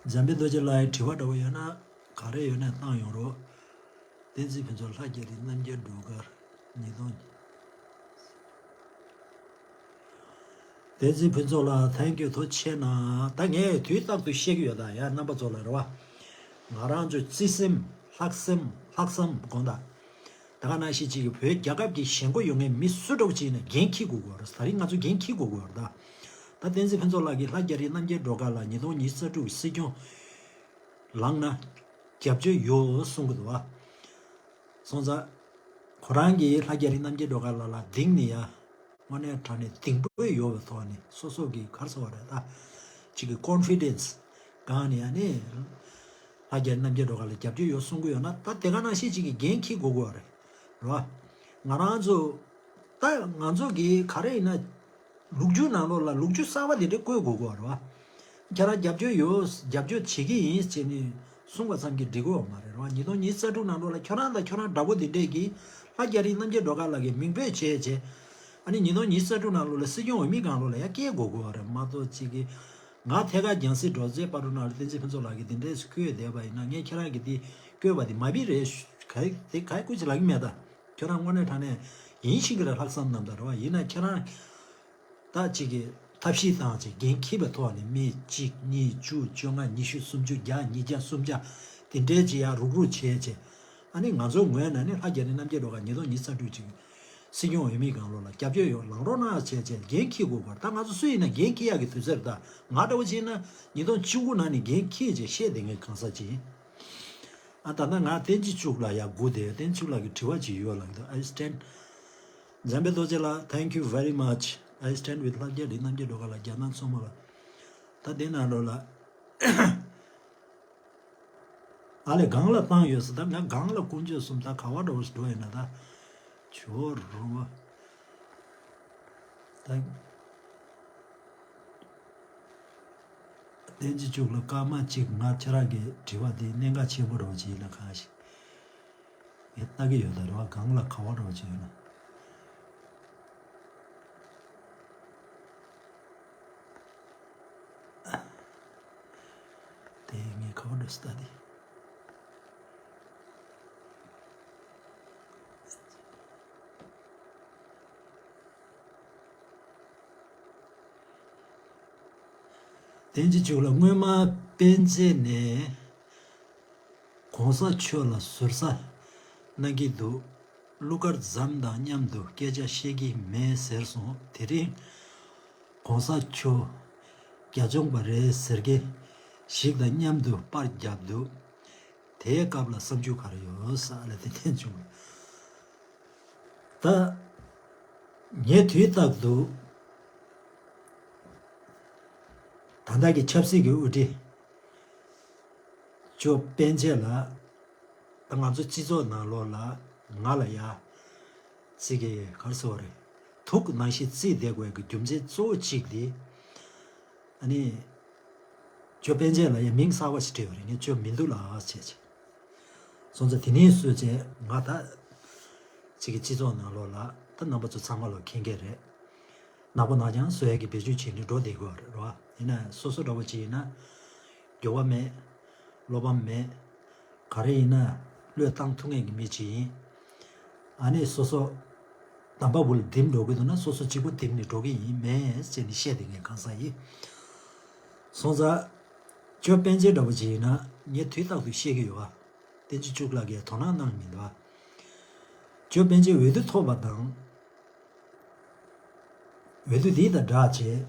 འཇམ་དཔལ་རྡོ་རྗེ་ལགས་ཀྱི་དྲི་བ་འདྲ་བོ་ཡོད་ན་ག་རེ་ཡོད་ན་བཏང་ཡོང་རོགས། བསྟན་འཛིན་ཕུན་ཚོགས་ལྷ་རྒྱ་རི་རྣམ་རྒྱལ་སྒྲོལ་དཀར་ཉིས་སྟོང་། བསྟན་འཛིན་ཕུན་ཚོགས་ལགས་thank you ཐུགས་རྗེ་ཆེ་གནང་། ད་ངས་དུས་རྟག་ཏུ་བཤད་ཀྱི་ཡོད་ད་ཡ་རྣམ་པ་ཚོ་ལ་རེད་བ། ང་རང་ཚོའི་བརྩེ་སེམས་ལྷག་སེམས་ལྷག་བསམ་དགོངས་དག་ད་ག་ནང་བཞིན་གཅིག་གི་བོད་རྒྱལ་ཁབ་ཀྱི་ཞེན་ཁོག་ཡོད་མཁན་མི་སུ་འདྲ་བོ་ཅིག་ཡིན་ན་འགན་འཁྱེར་དགོས་ཀྱི་ཡོད་རེད། ད་རིང་ང་ཚོ་འགན་འཁྱེར་དགོས་ཀྱི་ཡོད་རེད་ད། ད་བསྟན་འཛིན་ཕུན་ཚོགས་ལགས་ཀྱིས་ལྷ་རྒྱ་རི་རྣམ་རྒྱལ་སྒྲོལ་དཀར་ལགས་ཉིས་སྟོང་ཉི་ཤུ་རྩ་དྲུག་གི་སྲིད་སྐྱོང་ལངས་ན་རྒྱབ་སྐྱོར་ཡོད་གསུང་གི་འདུག་བ། སོང་ཙང་། ཁོ་རང་གིས་ལྷ་རྒྱ་རི་རྣམ་རྒྱལ་སྒྲོལ་དཀར་ལགས་ལ་གདེང་ནས་ཡ། དངོས་གནས་དྲང་གནས་གདེང་སྤོབས་ཡོད་པའི་ཐོག་ནས་སོ་སོ་གི་ག་རེ་ཟེར་བ་རེད་ད། གཅིག་གི་confidence་སྒང་ནས་ཡ་ནི། ལྷ་རྒྱ་རི་རྣམ་རྒྱལ་སྒྲོལ་དཀར་ལ་རྒྱབ་སྐྱོར་ཡོད་གསུང་གི་ཡོད་ན་ད་དེ་ག་ནང་བཞིན་གཅིག་གི་འགན་འཁྱེར་དགོས་ཀྱི་ཡོད་རེད། རེད་བ། ང་རང་ཚོ། ད་ང་ཚོ་གི་ག་རེ་ཡིན་ན། ལོ་རྒྱུས་ནང་ལོགས་ལ་ལོ་རྒྱུས་གསར་པ་དེ་འདྲ་བཀོད་དགོས་ཀྱི་ཡོད་རེད་བ། ཁྱེད་རང་རྒྱབ་སྐྱོར་ཡོད། རྒྱབ་སྐྱོར་བྱེད་ཀྱི་ཡིན་ཟེར་ནས་གསུངས་པ་ཙམ་གྱིས་འགྲིག་གི་ཡོད་མ་རེད་བ། ཉིས་སྟོང་ཉི་ཤུ་རྩ་དྲུག་ནང་ལོགས་ལ་ཁྱོད་རང་དང་ཁྱོད་རང་འདྲ་པོ་དེ་འདྲས་ཀྱིས་ལྷ་རྒྱ་རི་རྣམ་རྒྱལ་སྒྲོལ་དཀར་ལགས་ཀྱི་མིང་འབོད་བྱས་བྱས། ཨ་ནི་ཉིས་སྟོང་ཉི་ཤུ་རྩ་དྲུག་ནང་ལོགས་ལ་སྲིད་སྐྱོང་འོས་མི་སྒང་ལོགས་ལ་ཡར་སྐྱེལ་དགོས་ཀྱི་ཡོད་རེད་མ་གཏོགས་གཅིག་གིས། ང་ཐད་ཀར་རྒྱང་སྲིང་སྒྲོག་ཙེ་བར་དུ་ནང་ལ་བསྟན་འཛིན་ཕུན་ཚོགས་ལགས་ཀྱིས་དེ་འདྲས་བཀོད་བསྡད་པ་ཡིན་ན་ངས་ཁྱེད་རང་གིས་དེ་བཀོད་པ་དེ་མ་བི་རེད། ག་དེ་ག་སྐུ་ཅི་ལགས་མེད་ད། ཁྱོད་རང་དངོས་གནས་དྲང་གནས་ཡིན་ཤིང་གི་རེད་ལྷག་བསམ་རྣམ་དག་རེད་བ། ཡིན་ན་ཁྱེད་རང་ད་ཅིག་གི་ཐབས་ཤེས་བཏང་ཅིག་འགན་འཁྱེར་བའི་ཐོག་ནས་མི་གཅིག་གཉིས་བཅུ་བཅོ་ལྔ་ཉི་ཤུ་སུམ་ཅུ་བརྒྱ་ཉིས་བརྒྱ་སུམ་བརྒྱ་དེ་འདྲའི་ཅིག་ཡར་རུག་རུག་བྱས་ཅིག་ཨ་ནི་ང་ཚོའི་ངོས་ནས་ནི་ལྷ་རྒྱ་རི་རྣམ་རྒྱལ་སྒྲོལ་དཀར་ཉིས་སྟོང་ཉི་ཤུ་རྩ་དྲུག་ཅིག་སྲིད་སྐྱོང་འོས་མི་སྒང་ལོགས་ལ་རྒྱབ་སྐྱོར་ཡོང་ལངས་རོགས་གནང་བྱས་བྱས་འགན་འཁྱེར་དགོས་པར་ད་ང་ཚོ་སུ་ཡིན་ན་འགན་འཁྱེར་ཡག་གི་དུས་ཚོད་རེད་ད། ང་འདྲ་བོ་ཅིག་ཡིན་ན་ཉིས་སྟོང་བཅུ་དགུ་ནང་ནས་འགན་འཁྱེར་བྱས་བཤད་བསྡད་མཁན་གང་ཟག་ཅིག་ཡིན། ཨ་ད་ལྟ་ང་བསྟན་འཛིན་བཅུ་ལ་ཡ་སྒུག་བསྡད་ཡོད། བསྟན་འཛིན་བཅུ་ལགས་ཀྱི་དྲི་བ་ཅིག་ཡོད་ལབ་འདུག I stand འཇམ་དཔལ་རྡོ་རྗེ་ལགས། Thank you very much. I stand with ལྷ་རྒྱ་རི་རྣམ་རྒྱལ་སྒྲོལ་དཀར་ལགས། རྒྱ་ནག་ཚོགས་མ་ལ། ད་དེ་ནང་ལོགས་ལ། ཨ་ལས་སྒང་ལ་བཏང་ཡོད་ཟེར། ད་ང་སྒང་ལ་ཀུན་སྤྱོད་གསུམ་ད་ག་བ་འགྲོ་འགྲོ་ཡིན་ན་ད་ཇོ་རུ་བ། ད་བསྟན་འཛིན་བཅུ་ལ་སྐར་མ་གཅིག་ང་ཁྱེད་རང་གི་དྲི་བ་དེ་གནད་འགག་ཆེན་པོ་རང་ཅིག་ཡིན་ན་གང་ཞིག་ངས་ལྟ་གི་ཡོད་ད་རེད་བ། སྒང་ལ་ག་བ་འགྲོ་ཅིག་ཡོད་ན། དེ་ངས་ཁ་བ་འདྲ་སྟ་དེ། བསྟན་འཛིན་བཅུ་ལ་སྔོན་མ་སྤེན་ཚེ་ནས་གོང་ས་མཆོག་ལ་ཟུར་ཟ་གནང་གི་འདུག་ཀླུ་མཁར་བྱམས་དང་མཉམ་དུ་སྐད་ཆ་བཤད་ཀྱི་མེད་ཟེར་སོང་། དེ་རིང་གོང་ས་མཆོག་རྒྱ་སྐྱོང་པ་རེད་ཟེར་མཁན་ཞིག་དང་མཉམ་དུ་པར་བརྒྱབ་འདུག་དེའི་སྐབས་ལ་བསམ་ཚུལ་ག་རེ་ཡོད་ཟེར་ལ་དེ་བསྟན་བྱུང་། ད་ངས་དུས་རྟག་ཏུ་ད་ལྟ་གི་ཆབ་སྲིད་ཀྱི་དབུ་ཁྲིད་ཇོ་སྤེན་ཆེ་ལ། ད་ང་ཚོ་སྤྱི་ཚོགས་ནང་ལོགས་ལ་ང་ལ་ཡ་ཚིག་གི་གར་སོ་རེད། དུག་ནང་བཞིན་བརྩིས་བསྡད་དགོས་ཀྱི་རྒྱུ་མཚན་གཙོ་བོ་གཅིག་དེ། ཨ་ནི་ ཇོ་པཎ་ཆེན་ལ་ཡང་མིང་གསར་བ་ཞིག་བྲིས་པ་རེད། ངས་ཇོ་མི་འདུག་ལགས་ཟེར་བྱས། སོང་ཙང་དེ་ནས་བཟོས་བྱས་ང་ད་ཅིག་གི་སྤྱི་ཚོགས་ནང་ལོགས་ལ་ད་རྣམ་པ་ཚོ་ཚང་མ་ལོ་མཁྱེན་གྱི་རེད། ནག་པོ་ནག་རྐྱང་བཟོ་ཡས་ཀྱི་བེད་སྤྱོད་བྱས་ནས་འགྲོ་བསྡད་དགོས་རེད་རོ། ཡིན་ན་སོ་སོ་འདྲ་པོ་ཅིག་ཡིན་ན་འགྱུར་བ་མེད། བློ་ཕམ་མེད། ག་རེ་ཡིན་ན་བློས་བཏང་ཐུབ་མཁན་གྱི་མི་ཅིག་ཡིན། ཨ་ནི་སོ་སོ་དམ་པ་བུ་ལ་འདེམས་འགྲོ་གི་འདུག་ན་སོ་སོ་གཅིག་པུ་འདེམས་ནས་འགྲོ་གི་ཡིན་མེད་ཟེར་ནས་བཤད་དེ་ངས་གང་ཟག་ཡིན། སོང་ཙང་ཇོ་པཎ་ཆེན་འདྲ་པོ་ཅིག་ཡིན་ན་ངས་དུས་རྟག་ཏུ་བཤད་ཀྱི་ཡོད་པ། བསྟན་འཛིན་ཕྱུག་ལགས་ཀྱིས་དོ་སྣང་གནང་མི་འདུག་པ། ཇོ་པཎ་ཆེན་འོས་བསྡུ་ཐོབ་པ་དང་། འོས་བསྡུ་འདི་དང་སྦྲགས་བྱས།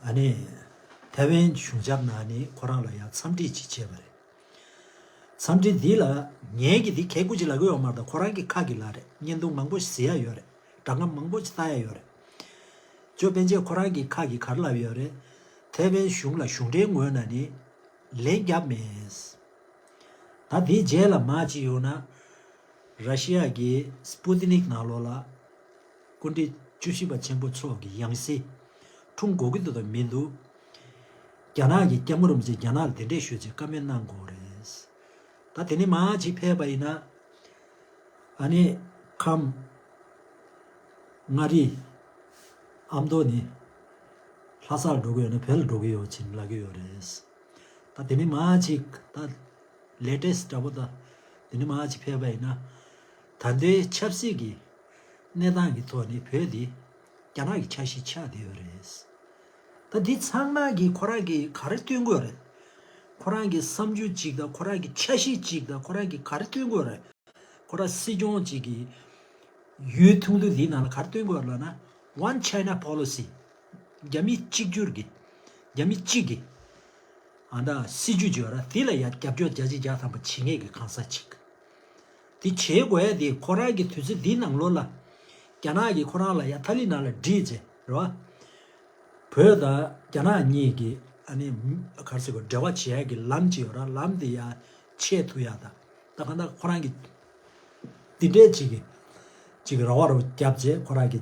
ཨ་ནི། ཐའེ་ཝན་གཞུང་ཞབས་ནང་ནས་ཁོ་རང་ལ་ཡང་འཚམས་འདྲི་ཅིག་བྱས་པ་རེད། འཚམས་འདྲི་འདི་ལ་ངས་ཀྱི་འདི་གད་ཀུ་ཅིག་ལབ་ཀྱི་ཡོད་མ་རེད། ད་ཁོ་རང་གི་ཁ་གི་ལབ་རེད། བརྙན་ཐུང་མང་པོ་ཞིག་གཟིགས་ཡ་ཡོད་རེད། སྒྲ་སྒམ་མང་པོ་ཞིག་ལྟ་ཡ་ཡོད་རེད། ཇོ་པཎ་ཆེན་ཁོ་རང་གི་ཁ་གི་ག་རེ་ལབ་ཡོད་རེད། ཐའེ་ཝན་གཞུང་ལ་གཞུང་འབྲེལ་ངོས་ནས་ནི་ལན་བརྒྱབ་མེད། ད་དེའི་རྗེས་ལ་མ་ཅིག་ཡོང་ན། ར་ཤི་ཡ་གི་སྤུ་ཏི་ནིག་ནང་ལོགས་ལ། སྐུ་ཕྲེང་བཅུ་བཞི་པ་ཆེན་པོ་མཆོག་གི་ཡང་སྲིད་འཁྲུངས་དགོས་ཀྱི་འདུག་དང་མི་འདུག་རྒྱ་ནག་གི་སྐྱབས་མགོན་རིན་པོ་ཆེ་རྒྱ་ནག་ལ་གདན་འདྲེན་ཞུས་ཚེ་བཀའ་མོལ་གནང་དགོས་རེད། ད་དེ་ནས་མ་ཅིག་ཕེབས་པ་ཡིན་ན། ཨ་ནི་ཁམས་མངའ་རིས་ཨ་མདོ་ནས་ལྷ་སར་འགྲོ་གི་ཡོད་ན་བོད་ལ་འགྲོ་གི་ཡོད་ཅེས་ལབ་ཀྱི་ཡོད་རེད། ད་དེ་ནི་མ་ཅིག་ད་ལེ་ཊེ་སི་འདྲ་པོ་ད་དེ་ནི་མ་ཅིག་ཕེབས་པ་ཡིན་ན། ད་ལྟའི་ཆབ་སྲིད་ཀྱི་གནས་སྟངས་ཀྱི་ཐོག་ནས་བོད་འདི་རྒྱ་ནག་གི་ཆ་ཤས་ཆགས་བསྡད་ཡོད་རེད། ད་འདི་ཚང་མ་གིས་ཁོ་རང་གིས་ག་རེ་སྟོན་དགོས་རེད། ཁོ་རང་གི་བསམ་ཚུལ་གཅིག་དང་ཁོ་རང་གི་འཆར་གཞི་གཅིག་དང་ཁོ་རང་གིས་ག་རེ་སྟོན་དགོས་རེད། ཁོ་རང་སྲིད་སྐྱོང་གཅིག་གིས་ཡུལ་ཐུང་ཐུང་འདིའི་ནང་ལ་ག་རེ་སྟོན་དགོས་རེད་ལབ་ན། One China Policy། རྒྱ་མི་གཅིག་གྱུར་གྱི། རྒྱ་མི་གཅིག་གི། ཨ་ད་སྲིད་ཇུས་བརྗོད་ར་དེ་ལ་ཡ་རྒྱབ་སྐྱོར་བརྒྱ་ཆ་བརྒྱ་ཐམ་པ་བྱེད་མཁན་གྱི་གང་ཟག་ཅིག་དེ་བྱེད་དགོས་ཡ་དེ་ཁོ་རང་གི་དུས་ཚོད་འདིའི་ནང་ལོགས་ལ། རྒྱ་ནག་གིས་ཁོ་རང་ལ་ཡ་ཐ་ལི་ནང་ལ་བསྒྲིགས་རྗེས་རེད་བ། བོད་དང་རྒྱ་ནག་གཉིས་ཀྱི་ཨ་ནི་ག་རེ་ཟེར་དགོས་འབྲེལ་བ་བྱེད་ཡ་གི་ལམ་ཅིག་ཡོད་ར། ལམ་དེ་ཡ་ཆད་ཐུབ་ཡ་དང་། ད་གང་ལྟར་ཁོ་རང་གི་འདི་འདྲའི་ཅིག་གི་ཅིག་གི་ར་བ་རུ་བརྒྱབ་རྗེས་ཁོ་རང་གི་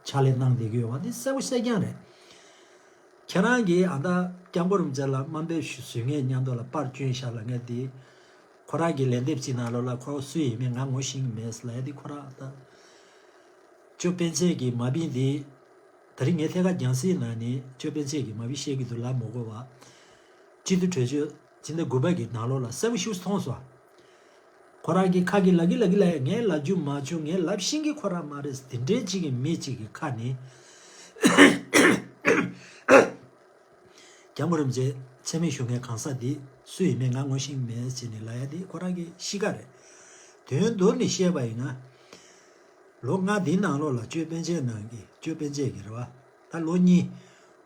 ཕྱག་ལས་གནང་བསྡད་ཀྱི་ཡོད་བ་འདི་གསལ་པོ་གསལ་རྐྱང་རེད། ཁྱེད་རང་གིས་ཨ་ད་སྐྱབས་མགོན་རིན་པོ་ཆེ་ལ་དམའ་འབེབས་ཞུ་བཟོས་མཁན་མཉམ་དུ་ལ་པར་བསྐྱོན་བཞག་ལབ་མཁན་དེ། ཁོ་རང་གི་ལན་འདེབས་ཅིག་ནང་ལོགས་ལ་ཁོ་སུ་ཡིན་མིན་ང་ངོ་ཤེས་ཀྱི་མེད་ལབ་ཡ་དེ་ཁོ་རང་ད། ཇོ་པཎ་ཆེན་གྱི་མ་དཔེ་འདི། ད་རིང་ངས་ཐད་ཀར་རྒྱང་སྲིང་ནང་ནས་ཇོ་པཎ་ཆེན་གྱི་མ་དཔེ་བཤད་ཀྱི་འདུག་ལབ་མ་དགོས་པ། སྤྱི་འཐུས་གྲོས་ཆོད་སྤྱི་ཟླ་དགུ་པ་གི་ནང་ལོགས་ལ་གསལ་པོ་ཞིག་མཐོང་སོང་། ཁོ་རང་གི་ཁ་གི་ལབ་ཀྱི་ལབ་ཀྱི་ལབ་ཡ་ངས་ལབ་རྒྱུ་མ་བྱུང་། ངས་ལབ་ཤེས་ཀྱི་ཁོ་རང་མ་རེད། དེ་འདྲའི་ཅིག་གི་མི་ཅིག་གི་ཁ་ནས། སྐྱབས་མགོན་རིན་པོ་ཆེ་མཚན་སྨད་ཞུ་མཁན་གང་ཟག་འདི་སུ་ཡིན་མིན་ང་ངོ་ཤེས་ཀྱི་མེད་ཟེར་ནས་ལབ་ཡ་འདི་ཁོ་རང་གི་གཤིས་ཀ་རེད། དོན་བསྡུར་ནས་བཤད་པ་ཡིན་ན། ལོ་ལྔ་འདིའི་ནང་ལོགས་ལ་ཇོ་པཎ་ཆེན་ནང་གི་ཇོ་པཎ་ཆེན་གྱི་རེད་བ། ད་ལོ་གཉིས་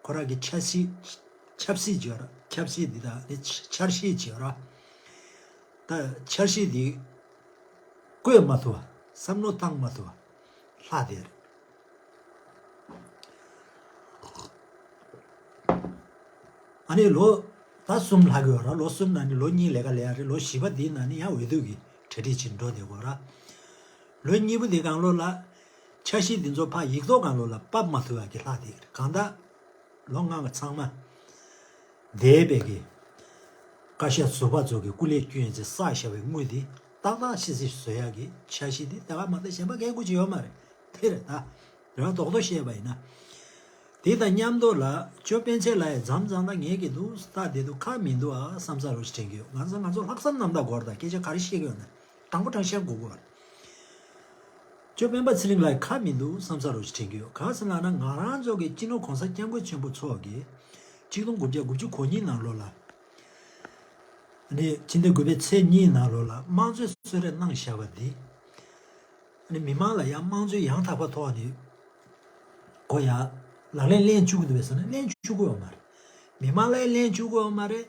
ཁོ་རང་གི་ཆབ་སྲིད། ཆབ་སྲིད་བརྗོད་ར། ཆབ་སྲིད་འདི་དག་ནི་འཆར་གཞི་བརྗོད་ར། ད་འཆར་གཞི་འདི་བཀོད་མ་ཐུབ་པ། བསམ་བློ་བཏང་མ་ཐུབ་པ་ལྷག་བསྡད་རེད། ཨ་ནི་ལོ་ད་གསུམ་ལྷག་གི་ཡོད་ར། ལོ་གསུམ་ནང་ནས་ལོ་གཉིས་ལས་ཀ་ལས་ཡ་རེད། ལོ་བཞི་པ་འདིའི་ནང་ནས་ཡང་འོས་བསྡུ་གི་གྲ་སྒྲིག་ཅིག་འགྲོ་བསྡད་ཡོད་ར། ལོ་གཉིས་པོ་འདི་སྒང་ལོགས་ལ་འཆར་གཞི་འདི་ཚོ་ཕར་ཡིག་ཐོག་སྒང་ལོགས་ལ་ཕབ་མ་ཐུབ་ཡ་གི་ལྷག་བསྡད་ཀྱི་རེད། གང་ལྟར་ལོ་ལྔ་པ་ཚང་མ་འདས་པའི་གི་བཀའ་ཤག་ཟུར་པ་ཚོ་གི་སྐུ་ལས་བསྐྱོན་བྱས་བསགས་བཞག་པའི་དངུལ་འདི་ཏག་ཏག་ཤི་སི་བཟོ་ཡ་གི་འཆར་གཞི་འདི་ད་ག་མ་གཏོགས་གཞན་པ་གལ་དགོས་ཀྱི་ཡོད་མ་རེད། དེ་རེད་ད། རང་རྡོག་རྡོག་བཤད་པ་ཡིན་ན། དེ་དང་མཉམ་དུ་ལ་ཇོ་པཎ་ཆེན་ལགས་ཡང་མཚམས་མཚམས་ལ་ངས་ཀྱི་འདུག་ལྟ་བསྡད་འདུག་ཁག་མི་འདུག་ཨ་བསམ་ས་རོ་ཞིག་དྲན་གྱི་ཡོད། ང་ཚོ་ང་ཚོ་ལྷག་བསམ་རྣམ་དག་དགོས་རེད། ད་སྐད་ཆ་ག་རེ་བཤད་ཀྱི་ཡོད་ན་དྲང་པོ་དྲང་བཤད་དགོས་དགོས་རེད། ཇོ་སྤེན་པ་ཚེ་རིང་ལགས་ཁག་མི་འདུག་བསམ་ས་རོ་ཞིག་དྲན་གྱི་ཡོད། གང་ཟེར་ལབ་ན་ང་རང་ཚོ་གི་སྤྱི་ནོར་གོང་ས་སྐྱབས་མགོན་ཆེན་པོ་མཆོག་གིས་གཅིག་སྟོང་དགུ་བརྒྱ་དགུ་བཅུ་གོ་གཉིས་ནང་ལོགས་ལ། ནི་ཕྱི་ཟླ་དགུ་པའི་ཚེས་གཉིས་ནང་ལོགས་ལ་དམངས་གཙོའི་གསོལ་རས་གནང་བཞག་པ་འདི། ནི་མི་མང་ལ་ཡང་དམངས་གཙོའི་ཡང་དག་པ་ཐོག་ནས་གོ་ཡ་ལག་ལེན་ལེན་བཅུག་གི་འདུག་པས་ཟེར་ན་ལེན་བཅུག་གི་ཡོད་མ་རེད། མི་མང་ལ་ཡང་ལེན་བཅུག་གི་ཡོད་མ་རེད།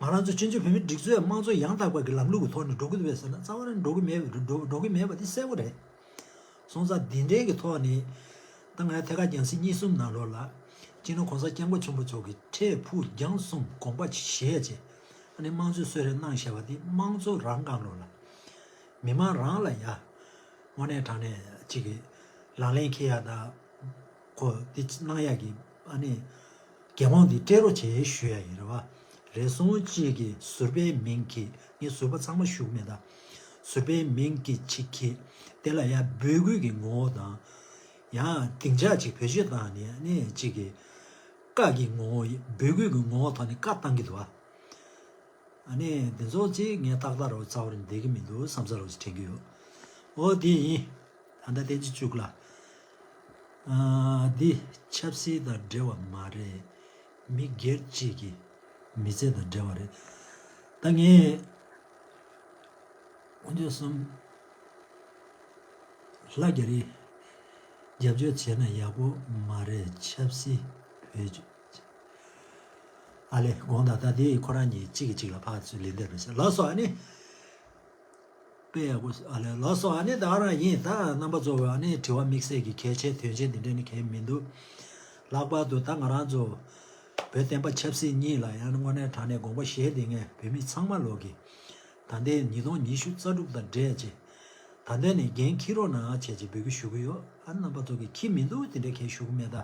ང་རང་ཚོ་སྤྱི་ཚོགས་བོད་མིའི་སྒྲིག་འཛུགས་ཡང་དམངས་གཙོ་ཡང་དག་པ་གི་ལམ་ལུགས་ཀྱི་ཐོག་ནས་འགྲོ་གི་འདུག་པས་ཟེར་ན་རྩ་བ་ནས་འགྲོ་གི་མེད་པ་འགྲོ་འགྲོ་གི་མེད་པ་འདི་གསལ་པོ་རེད། སོང་ཙང་འདི་འདྲའི་གི་ཐོག་ནས་ད་ང་ཐད་ཀར་རྒྱང་སྲིང་གཉིས་གསུམ་ནང་ལོགས་ལ་སྤྱི་ནོར་གོང་ས་སྐྱབས་མགོན་ཆེན་པོ་མཆོག་གིས་འཕྲལ་ཕུགས་རྒྱང་གསུམ་དགོངས་པ་བཞེས་བྱས་ཨ་ནི་དམངས་གཙོའི་གསོལ་རས་གནང་བཞག་པ་འདི་དམངས་གཙོ་རང་སྒང་ལོགས་ལ་མི་མང་རང་ལ་ཡ་དངོས་གནས་དྲང་གནས་ཅིག་གི་ལག་ལེན་འཁེལ་ཡ་དང་ཁོ་འདི་གནང་ཡ་གི་ཨ་ནི་ འགན་དབང་འདི་སྤྲད་རོགས་བྱེད་ཞུ་ཡ་ཡིན་རེད་བ། རེ་ཟུང་གཅིག་གིས་ཟུར་པའི་མིང་གིས་ངས་ཟུར་པ་ཚང་མ་ཞུ་གི་མེད་ད། ཟུར་པའི་མིང་གིས་གཅིག་གིས་དེ་ལ་ཡ་འབོད་སྐུལ་གྱི་ངོ་བོ་དང་། ཡང་སྡིངས་ཆ་གཅིག་བེད་སྤྱོད་བཏང་ནས་ནས་གཅིག་གིས་བཀའ་གི་ངོ་བོ་འབོད་སྐུལ་གྱི་ངོ་བོ་ཐོག་ནས་བཀའ་བཏང་གི་འདུག་བ། ཨ་ནི་འདི་ཚོ་ཅིག་ངས་ཏག་ཏག་རོ་རྩ་བ་རེ་བསྡད་ཀྱི་མི་འདུག་བསམ་ས་རོ་ཅིག་དྲན་གྱི་ཡོད། ཨོ་དེ་ཡིན། ད་ལྟ་བསྟན་འཛིན་བཅུ་དགུ་ལགས། ཨ་འདི་ཆབ་སྲིད་དང་འབྲེལ་བ་མ་རེད། མི་སྒེར་གཅིག་གི་མི་ཚེ་དང་འབྲེལ་བ་རེད། ད་ངས་དཀོན་མཆོག་གསུམ་ལྷ་རྒྱ་རི་རྒྱབ་སྐྱོར་བྱས་ན་ཡག་པོ་མ་རེད། ཆབ་སྲིད་བེད་སྤྱོད། ཨ་ལས་དགོངས་དག་ད་དེ་ཁོ་རང་གཉིས་གཅིག་གིས་གཅིག་ལ་ཕར་ཚུར་ལན་འདེབས་རེད་ཟེར་ལགས་སོ། ཨ་ནི་དཔེ་ཡག་པོ་ཨ་ལས་ལགས་སོ། ཨ་ནི་ད་རང་ཡིན་ད་རྣམ་པ་ཚོ་གི་ཨ་ནི་དྲི་བ་དམིགས་བསལ་གྱི་གལ་ཆེ་དོན་ཆེ་འདི་འདྲ་ནི་གལ་མི་འདུག་ལྷག་པར་དུ་ད་ང་རང་ཚོ་བོད་བསྟན་པ་ཆབ་སྲིད་གཉིས་ལ་ཡང་དངོས་གནས་དྲང་གནས་དགོངས་པ་བཞེས་བསྡད་མཁན་བོད་མི་ཚང་མ་ལོག་གི་ད་ལྟའི་ཉིས་སྟོང་ཉི་ཤུ་རྩ་དྲུག་དང་འབྲེལ་ཅིག་ད་ལྟ་ནས་འགན་འཁྱེར་རོགས་གནང་བྱས་ཅིག་འབོད་སྐུལ་ཞུ་གི་ཡོད། ཨ་རྣམ་པ་ཚོ་གིས་འཁྱེར་མི་འདུག་དེ་འདྲ་གས་ཞུ་གི་མེད་ད།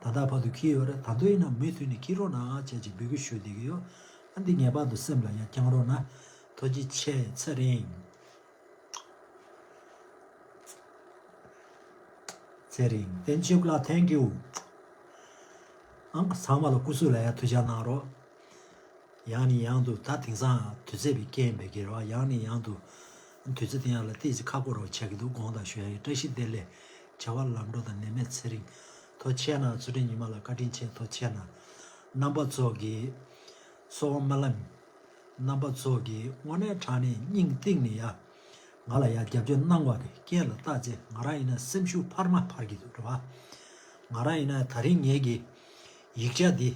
ད་ལྟ་བར་དུ་འཁྱེར་ཡོད་རེད། ད་དུང་ཡིན་ན་མུ་མཐུད་ནས་འཁྱེར་རོགས་གནང་བྱས་ཅིག་འབོད་སྐུལ་ཞུ་བསྡད་ཀྱི་ཡོད། ཨ་འདི་ངེས་པར་དུ་སེམས་ལ་ཡང་བཅངས་རོགས་གནང་། ཐུགས་རྗེ་ཆེ། ཚེ་རིང་། ཚེ་རིང་། བསྟན་ཆོས་ལགས། Thank you། ཨང་ཚང་མ་ལ་སྐུ་གཟུགས་ལ་ཡང་ཐུགས་ཅག་གནང་རོགས། ཡང་ནས་ཡང་དུ་ད་དེང་སང་དུས་ཚོད་པའི་རྐྱེན་པས་ཀྱི་རེད་བ། ཡང་ནས་ཡང་དུ་དུས་ཚོད་དེ་ཡང་ལ་ཏོག་ཙམ་ཁག་པོ་རོགས་ཆགས་ཀྱི་འདུག་དགོངས་དག་ཞུ་ཡ་ཡིན། བཀྲ་ཤིས་བདེ་ལེགས། བྱ་བ་ལམ་འགྲོ་དང་ནད་མེད་ཚེ་རིང་། ཐུགས་རྗེ་ཆེ་གནང་། ཚུལ་ཁྲིམས་ཉི་མ་ལགས་བཀའ་དྲིན་ཆེ། ཐུགས་རྗེ་ཆེ་གནང་། རྣམ་པ་ཚོ་གི་གསོལ་བ་སྨོན་ལམ། རྣམ་པ་ཚོ་གི་དངོས་གནས་དྲང་གནས་སྙིང་གཏིང་ནས་ཡ་ང་ལ་ཡ་རྒྱབ་སྐྱོར་གནང་བ་གི་རྐྱེན་ལ་བརྟག་ཚེ་ང་རང་ཡིན་ན་སེམས་ཤུགས་འཕར་མ་འཕར་གྱི་འདུག་རེད་བ། ང་རང་ཡིན་ན་ད་རིང་ངེད་ཀྱི་ཡིག་ཆ་འདི་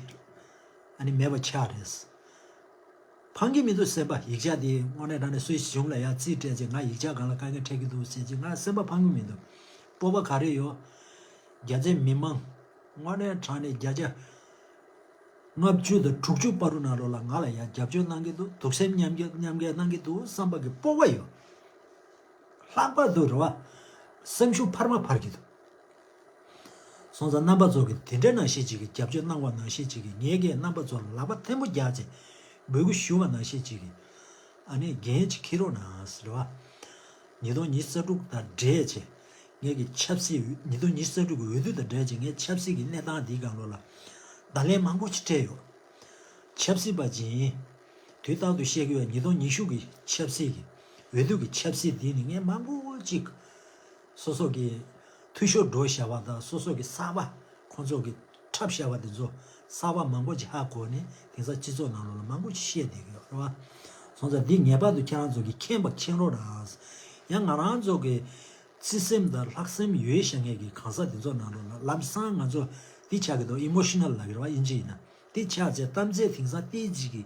ཨ་ནི་མེད་པ་ཆགས་རེད། ཕངས་ཀྱི་མི་འདུག་སེམས་པ། ཡིག་ཆ་འདི་དངོས་གནས་དྲང་གནས་སུའི་གཞུང་ལ་ཡང་རྩིས་སྤྲད་ཚེ་ང་ཡིག་ཆ་སྒང་ལ་དཀའ་ངལ་འཕྲད་ཀྱི་འདུག་ཟེར་ཚེ་ང་སེམས་པ་ཕངས་ཀྱི་མི་འདུག་སྤོབས་པ་ག་རེ་ཡོད། རྒྱ་ཆེ་མི་མང་དངོས་གནས་དྲང་གནས་བརྒྱ་ཆ་ལྔ་བཅུ་དང་དྲུག་ཅུ་བར་དུ་ནང་ལོགས་ལ་ང་ལ་ཡང་རྒྱབ་སྐྱོར་གནང་གི་འདུག་གདུང་སེམས་མཉམ་སྐྱེད་མཉམ་སྐྱེད་གནང་གི་འདུག་བསམ་པ་གི་སྤོབས་པ་ཡོད། ལྷག་པར་དུ་རེད་བ། སེམས་ཤུགས་འཕར་མ་འཕར་གྱི་འདུག་སོང་ཙང་རྣམ་པ་ཚོ་གིས་དེ་འདྲ་ནང་བཞིན་ཅིག་གི་རྒྱབ་སྐྱོར་གནང་བ་ནང་བཞིན་ཅིག་གི་ངེད་ཀྱིས་རྣམ་པ་ཚོར་ལག་པ་ཐེམ་པོ་རྒྱག་ཅིག་འབོད་སྐུལ་ཞུ་བ་ནང་བཞིན་ཅིག་གི་ཨ་ནི་འགན་ཅིག་འཁྱེར་རོགས་གནང་ཟེར་བ། ཉིས་སྟོང་ཉི་ཤུ་རྩ་དྲུག་དང་འབྲེལ་བྱས། ངེད་ཀྱི་ཆབ་སྲིད་ཉིས་སྟོང་ཉི་ཤུ་རྩ་དྲུག་གི་འོས་བསྡུ་དང་འབྲེལ་བྱས་ངའི་ཆབ་སྲིད་ཀྱི་གནས་སྟངས་འདིའི་སྒང་ལོགས་ལ་བརྡ་ལན་མང་པོ་ཅིག་སྤྲད་ཡོད། ཆབ་སྲིད་པ་ཅིག་ཡིན། དུས་རྟག་ཏུ་བཤད་ཀྱི་ཡོད། ཉིས་སྟོང་ཉི་ཤུ་གི་ཆབ་སྲིད་ཀྱི་འོས་བསྡུ་གི་ཆབ་སྲིད་འདི་ནི་ངས་མང་པོ་ཅིག་སོ་སོ་གི་འཐུས་ཤོར་འགྲོ་བཞག་པ་དང་སོ་སོ་གི་གསར་པ་ཁོང་ཚོ་གི་འཁྲབ་བཞག་པ་དེ་ཚོ་གསར་པ་མང་པོ་ཅིག་ཧ་གོ་ནས་དེང་སང་སྤྱི་ཚོགས་ནང་ལོགས་ལ་མང་པོ་ཅིག་བཤད་བསྡད་ཀྱི་ཡོད་རེད་བ། སོང་ཙང་འདི་ངེས་པར་དུ་ཁྱེད་རང་ཚོ་གིས་མཁྱེན་པ་མཁྱེན་རོགས་གནང་། ཡང་ང་རང་ཚོ་གི་བརྩེ་སེམས་དང་ལྷག་བསམ་ཡོད་བཞག་མཁན་གྱི་གང་ཟག་དེ་ཚོ་ནང་ལོགས་ལ་ལམ་སང་ང་ཚོ་འདི་ཆགས་ཀྱི་འདུག་ཨི་མོ་ཤི་ནལ་ལབ་ཀྱི་རེད་བ་དབྱིན་ཇི་ཡིན་ན། དེ་ཆགས་ཚེ་གཏམ་ཚེ་དེང་སང་ཏོག་ཙམ་གྱི་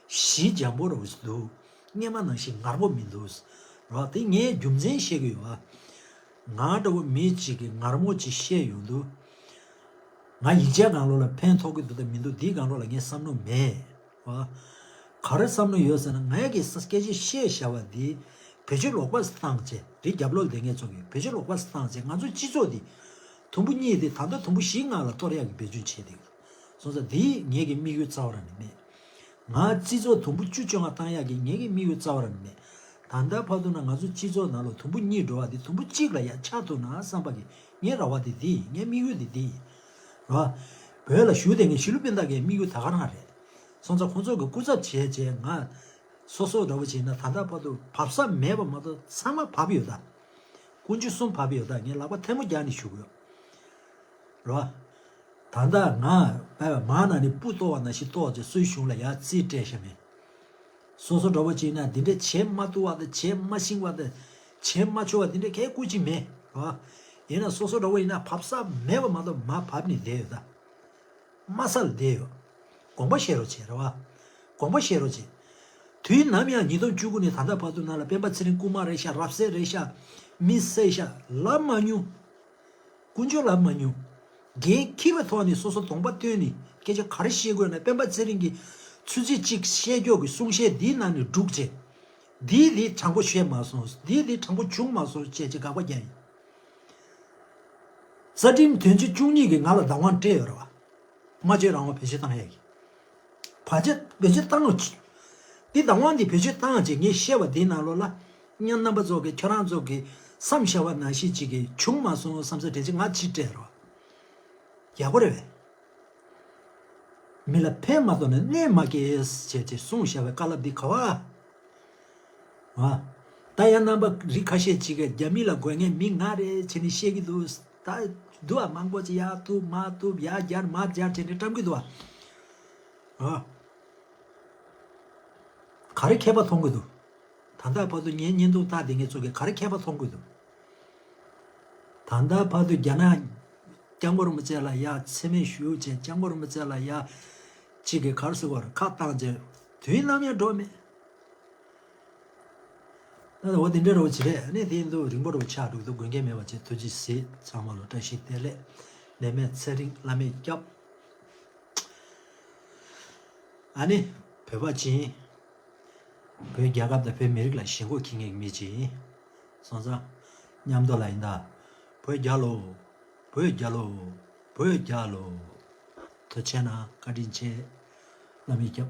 ཞི་འཇམ་པོ་རུ་འདུག་སྔོན་མ་ནང་བཞིན་ངར་པོ་མི་འདུག་རོ། དེ་ངས་རྒྱུ་མཚན་བཤད་གི་ཡོད་ཨ། ང་འདྲ་བོ་མི་གཅིག་གིས་ངར་མོ་ཅིག་བཤད་ཡོང་དུས། ང་ཡིག་ཆ་སྒང་ལོགས་ལ་ཕན་ཐོགས་ཀྱི་འདུག་དང་མི་འདུག་འདིའི་སྒང་ལོགས་ལ་ངས་བསམ་བློ་མེད་བ། ག་རེ་བསམ་བློ་ཡོད་ཟེར་ན་ངས་ཀྱི་སྐད་ཆ་བཤད་བཞག་པ་འདི་བེད་སྤྱོད་ལོག་པ་བཏང་བྱས་རི་རྒྱབ་ལོགས་ལ་བསྡད་མཁན་ཚོ་གིས་བེད་སྤྱོད་ལོག་པ་བཏང་བྱས་ང་ཚོ་སྤྱི་ཚོགས་འདི་དུམ་བུ་གཉིས་དེ་ད་ལྟ་དུམ་བུ་བཞི་ལྔ་ལ་གཏོར་ཡག་གི་བེད་སྤྱོད་བྱས་འདུག་སོང་ཙང་འདི་ངེད་ཀྱི་དམིགས་ཡུལ་རྩ་བ་རང་ནས་མེད། ང་སྤྱི་ཚོགས་དུམ་བུ་བཅུ་བཅོ་ལྔ་བཏང་ཡག་གི་ངེད་ཀྱི་དམིགས་ཡུལ་རྩ་བ་རང་ནས་མེད། ད་ལྟ་བར་དུ་ན་ང་ཚོ་སྤྱི་ཚོགས་ནང་ལ་དུམ་བུ་གཉིས་འགྲོ་བ་འདི་དུམ་བུ་གཅིག་ལ་ཡང་ཆགས་ཐུབ་ན་བསམ་པ་གི་ངའི་རེ་བ་འདི་འདི་ཡིན། ངའི་དམིགས་ཡུལ་འདི་འདི་ཡིན། རེད་བ། བོད་ལ་བཞུགས་བསྡད་མཁན་གཞིས་ལུས་སྤུན་ཟླ་གི་དམིགས་ཡུལ་ད་ག་རང་རེད། སོང་ཙང་ཁོང་ཚོ་གི་སྐུ་ཚབ་བྱས་བྱས་ང་སོ་སོ་འདྲ་བོ་བྱས་ན་ད་ལྟ་བར་དུ་བབས་ས་མེད་པ་མ་གཏོགས་ཚང་མ་བབས་ཡོད་ད། དཀོན་མཆོག་གསུམ་བབས་ཡོད་ད། ངས་ལག་པ་ཐལ་མོ་རྒྱག་ནས་བཞུགས་ཡོད། རེད་བ། ད་ལྟ་ང་བས་མ་ན་ནི་སྤུ་གཏོར་བ་ན་ཞིག་གཏོར་བྱས་སུའི་གཞུང་ལ་ཡར་རྩིས་སྤྲད་ཤ་མེད། སོ་སོ་འདྲ་བོ་ཅིག་ན་འདི་འདྲ་བྱེད་མ་ཐུབ་པ་དང་བྱེད་མ་ཤེས་པ་དང་བྱེད་མ་ཆོག་པ་འདི་འདྲ་གས་སྐུ་ཅིག་མེད་རོ། ཡིན་ན་སོ་སོ་འདྲ་བོ་ཡིན་ན་བབས་ས་མེད་པ་མ་གཏོགས་མ་བབས་ནས་བསྡད་ཡོད་ད། དམའ་ས་ལ་བསྡད་ཡོད། དགོངས་པ་བཞེས་རོགས་བྱེད་རོ། དགོངས་པ་བཞེས་རོགས་བྱེད། དུས་ནམ་ཡང་ཉིས་སྟོང་བཅུ་དགུ་ནས་ད་ལྟ་བར་དུ་ནང་ལ་སྤེན་པ་ཚེ་རིང་རྐུན་མ་རེད་ཤག་རབ་གསལ་རེད་ཤག་མི་བསད་ཤག་ལབ་མ་མྱོང་། དཀོན་མཆོག་ལ་མ་ཉུང་། འགན་འཁྱེར་བའི་ཐོག་ནས་སོ་སོ་གདོང་པ་སྟོན་ནས་སྐད་ཆ་ག་རེ་བཤད་དགོས་ན་སྤེན་པ་ཚེ་རིང་གིས་ཚུལ་ཚིག་གཅིག་བཤད་ཀྱོག་གི་གསུང་བཤད་འདིའི་ནང་ནས་སྒྲུག་བྱས། འདིའི་འདི་དྲང་པོ་བཤད་མ་སོང་། འདིའི་འདི་དྲང་པོ་བྱུང་མ་སོང་བྱས་ཅིག་དགག་པ་རྒྱག་ཡིན། རྩ་ཁྲིམས་དོན་གཅོད་བཅུ་གཉིས་ཀྱིས་ང་ལ་བདག་དབང་སྤྲད་ཡོད་རེད་བ། སྨྲ་བརྗོད་རང་དབང་བེད་སྤྱོད་བཏང་ཡ་གི། བར་ཆད་བེད་སྤྱོད་བཏང་ཡོད་ཅིག་འདི་བདག་དབང་འདི་བེད་སྤྱོད་བཏང་ཡོད་ཅིག་ངས་བཤད་པ་འདིའི་ནང་ལོགས་ལ། མཉམ་རྣམ་པ་ཚོ་གི་ཁྱོད་རང་ཚོ་གི་བསམ་བྱ་བ་ནང་བཞིན་ཅིག་གི་བྱུང་མ་སོང་བསམ་ས་དྲན་ཅིག་ང་ཅིག་སྤྲད་རོགས། ཡག་པོ་རེད་བས། མི་ལ་ཕན་མ་ཐོགས་ནས་གནོད་མ་སྐྱེལ་ཞེས་ཅིག་གསུངས་བཞག་པའི་བཀའ་སློབ་འདི་ག་བ། ཨ། ད་ཡང་རྣམ་པ་རིགས་ཁ་ཤས་ཅིག་གིས་རྒྱ་མི་ལ་དགོས་ངེས་མི་ང་རེད་བྱས་ནས་བཤད་ཀྱི་འདུག་ད་འདུག་ཨ་མང་པོ་ཅིག་ཡར་ཐུབ་མར་ཐུབ་ཡར་རྒྱར་མར་རྒྱར་བྱས་ནས་བཀྲམ་གྱི་འདུག་ཨ། ཨ། ག་རེ་མཁས་པ་མཐོང་གི་འདུག་ད་ལྟ་བར་དུ་ངའི་བརྙན་ཐུང་ལྟ་བསྡད་མཁན་ཚོ་གིས་ག་རེ་མཁས་པ་མཐོང་གི་འདུག་ད་ལྟ་བར་དུ་རྒྱ་ནག་སྐྱབས་མགོན་རིན་པོ་ཆེ་ལ་ཡ་མཚན་སྨད་ཞུ་བྱས་སྐྱབས་མགོན་རིན་པོ་ཆེ་ལ་ཡ་གཅིག་གིས་ག་རེ་ཟེར་དགོས་རེད་ཁ་བཏང་བྱས་དུས་ནམ་ཡང་འགྲོ་མེད། ད་འོ་དེ་འདྲ་རོ་ཅི་རེད་ཨ་ནི་དེ་ཡིན་དུས་རིང་པོ་རོ་ཆགས་འགྲོ་གི་འདུག་དགོས་མཁན་མེད་པ་བྱས་ཐུགས་རྗེ་གཟིགས་ཚང་མ་ལ་བཀྲ་ཤིས་བདེ་ལེགས་ནད་མེད་ཚེ་རིང་བླ་མས་སྐྱབས། ཨ་ནི། བོད་པ་ཅིག་ཡིན། བོད་རྒྱལ་ཁབ་དང་བོད་མི་རིགས་ལ་ཞེན་ཁོག་འཁྱེར་མཁན་གྱི་མི་ཅིག་ཡིན། སོང་ཙང་། མཉམ་དུ་ལ་ཡིན་ད། བོད་རྒྱལ་ལོ། བོད་རྒྱལ་ལོ། བོད་རྒྱལ་ལོ། ཐུགས་རྗེ་གནང་བཀའ་དྲིན་ཆེ། བླ་མས་སྐྱབས།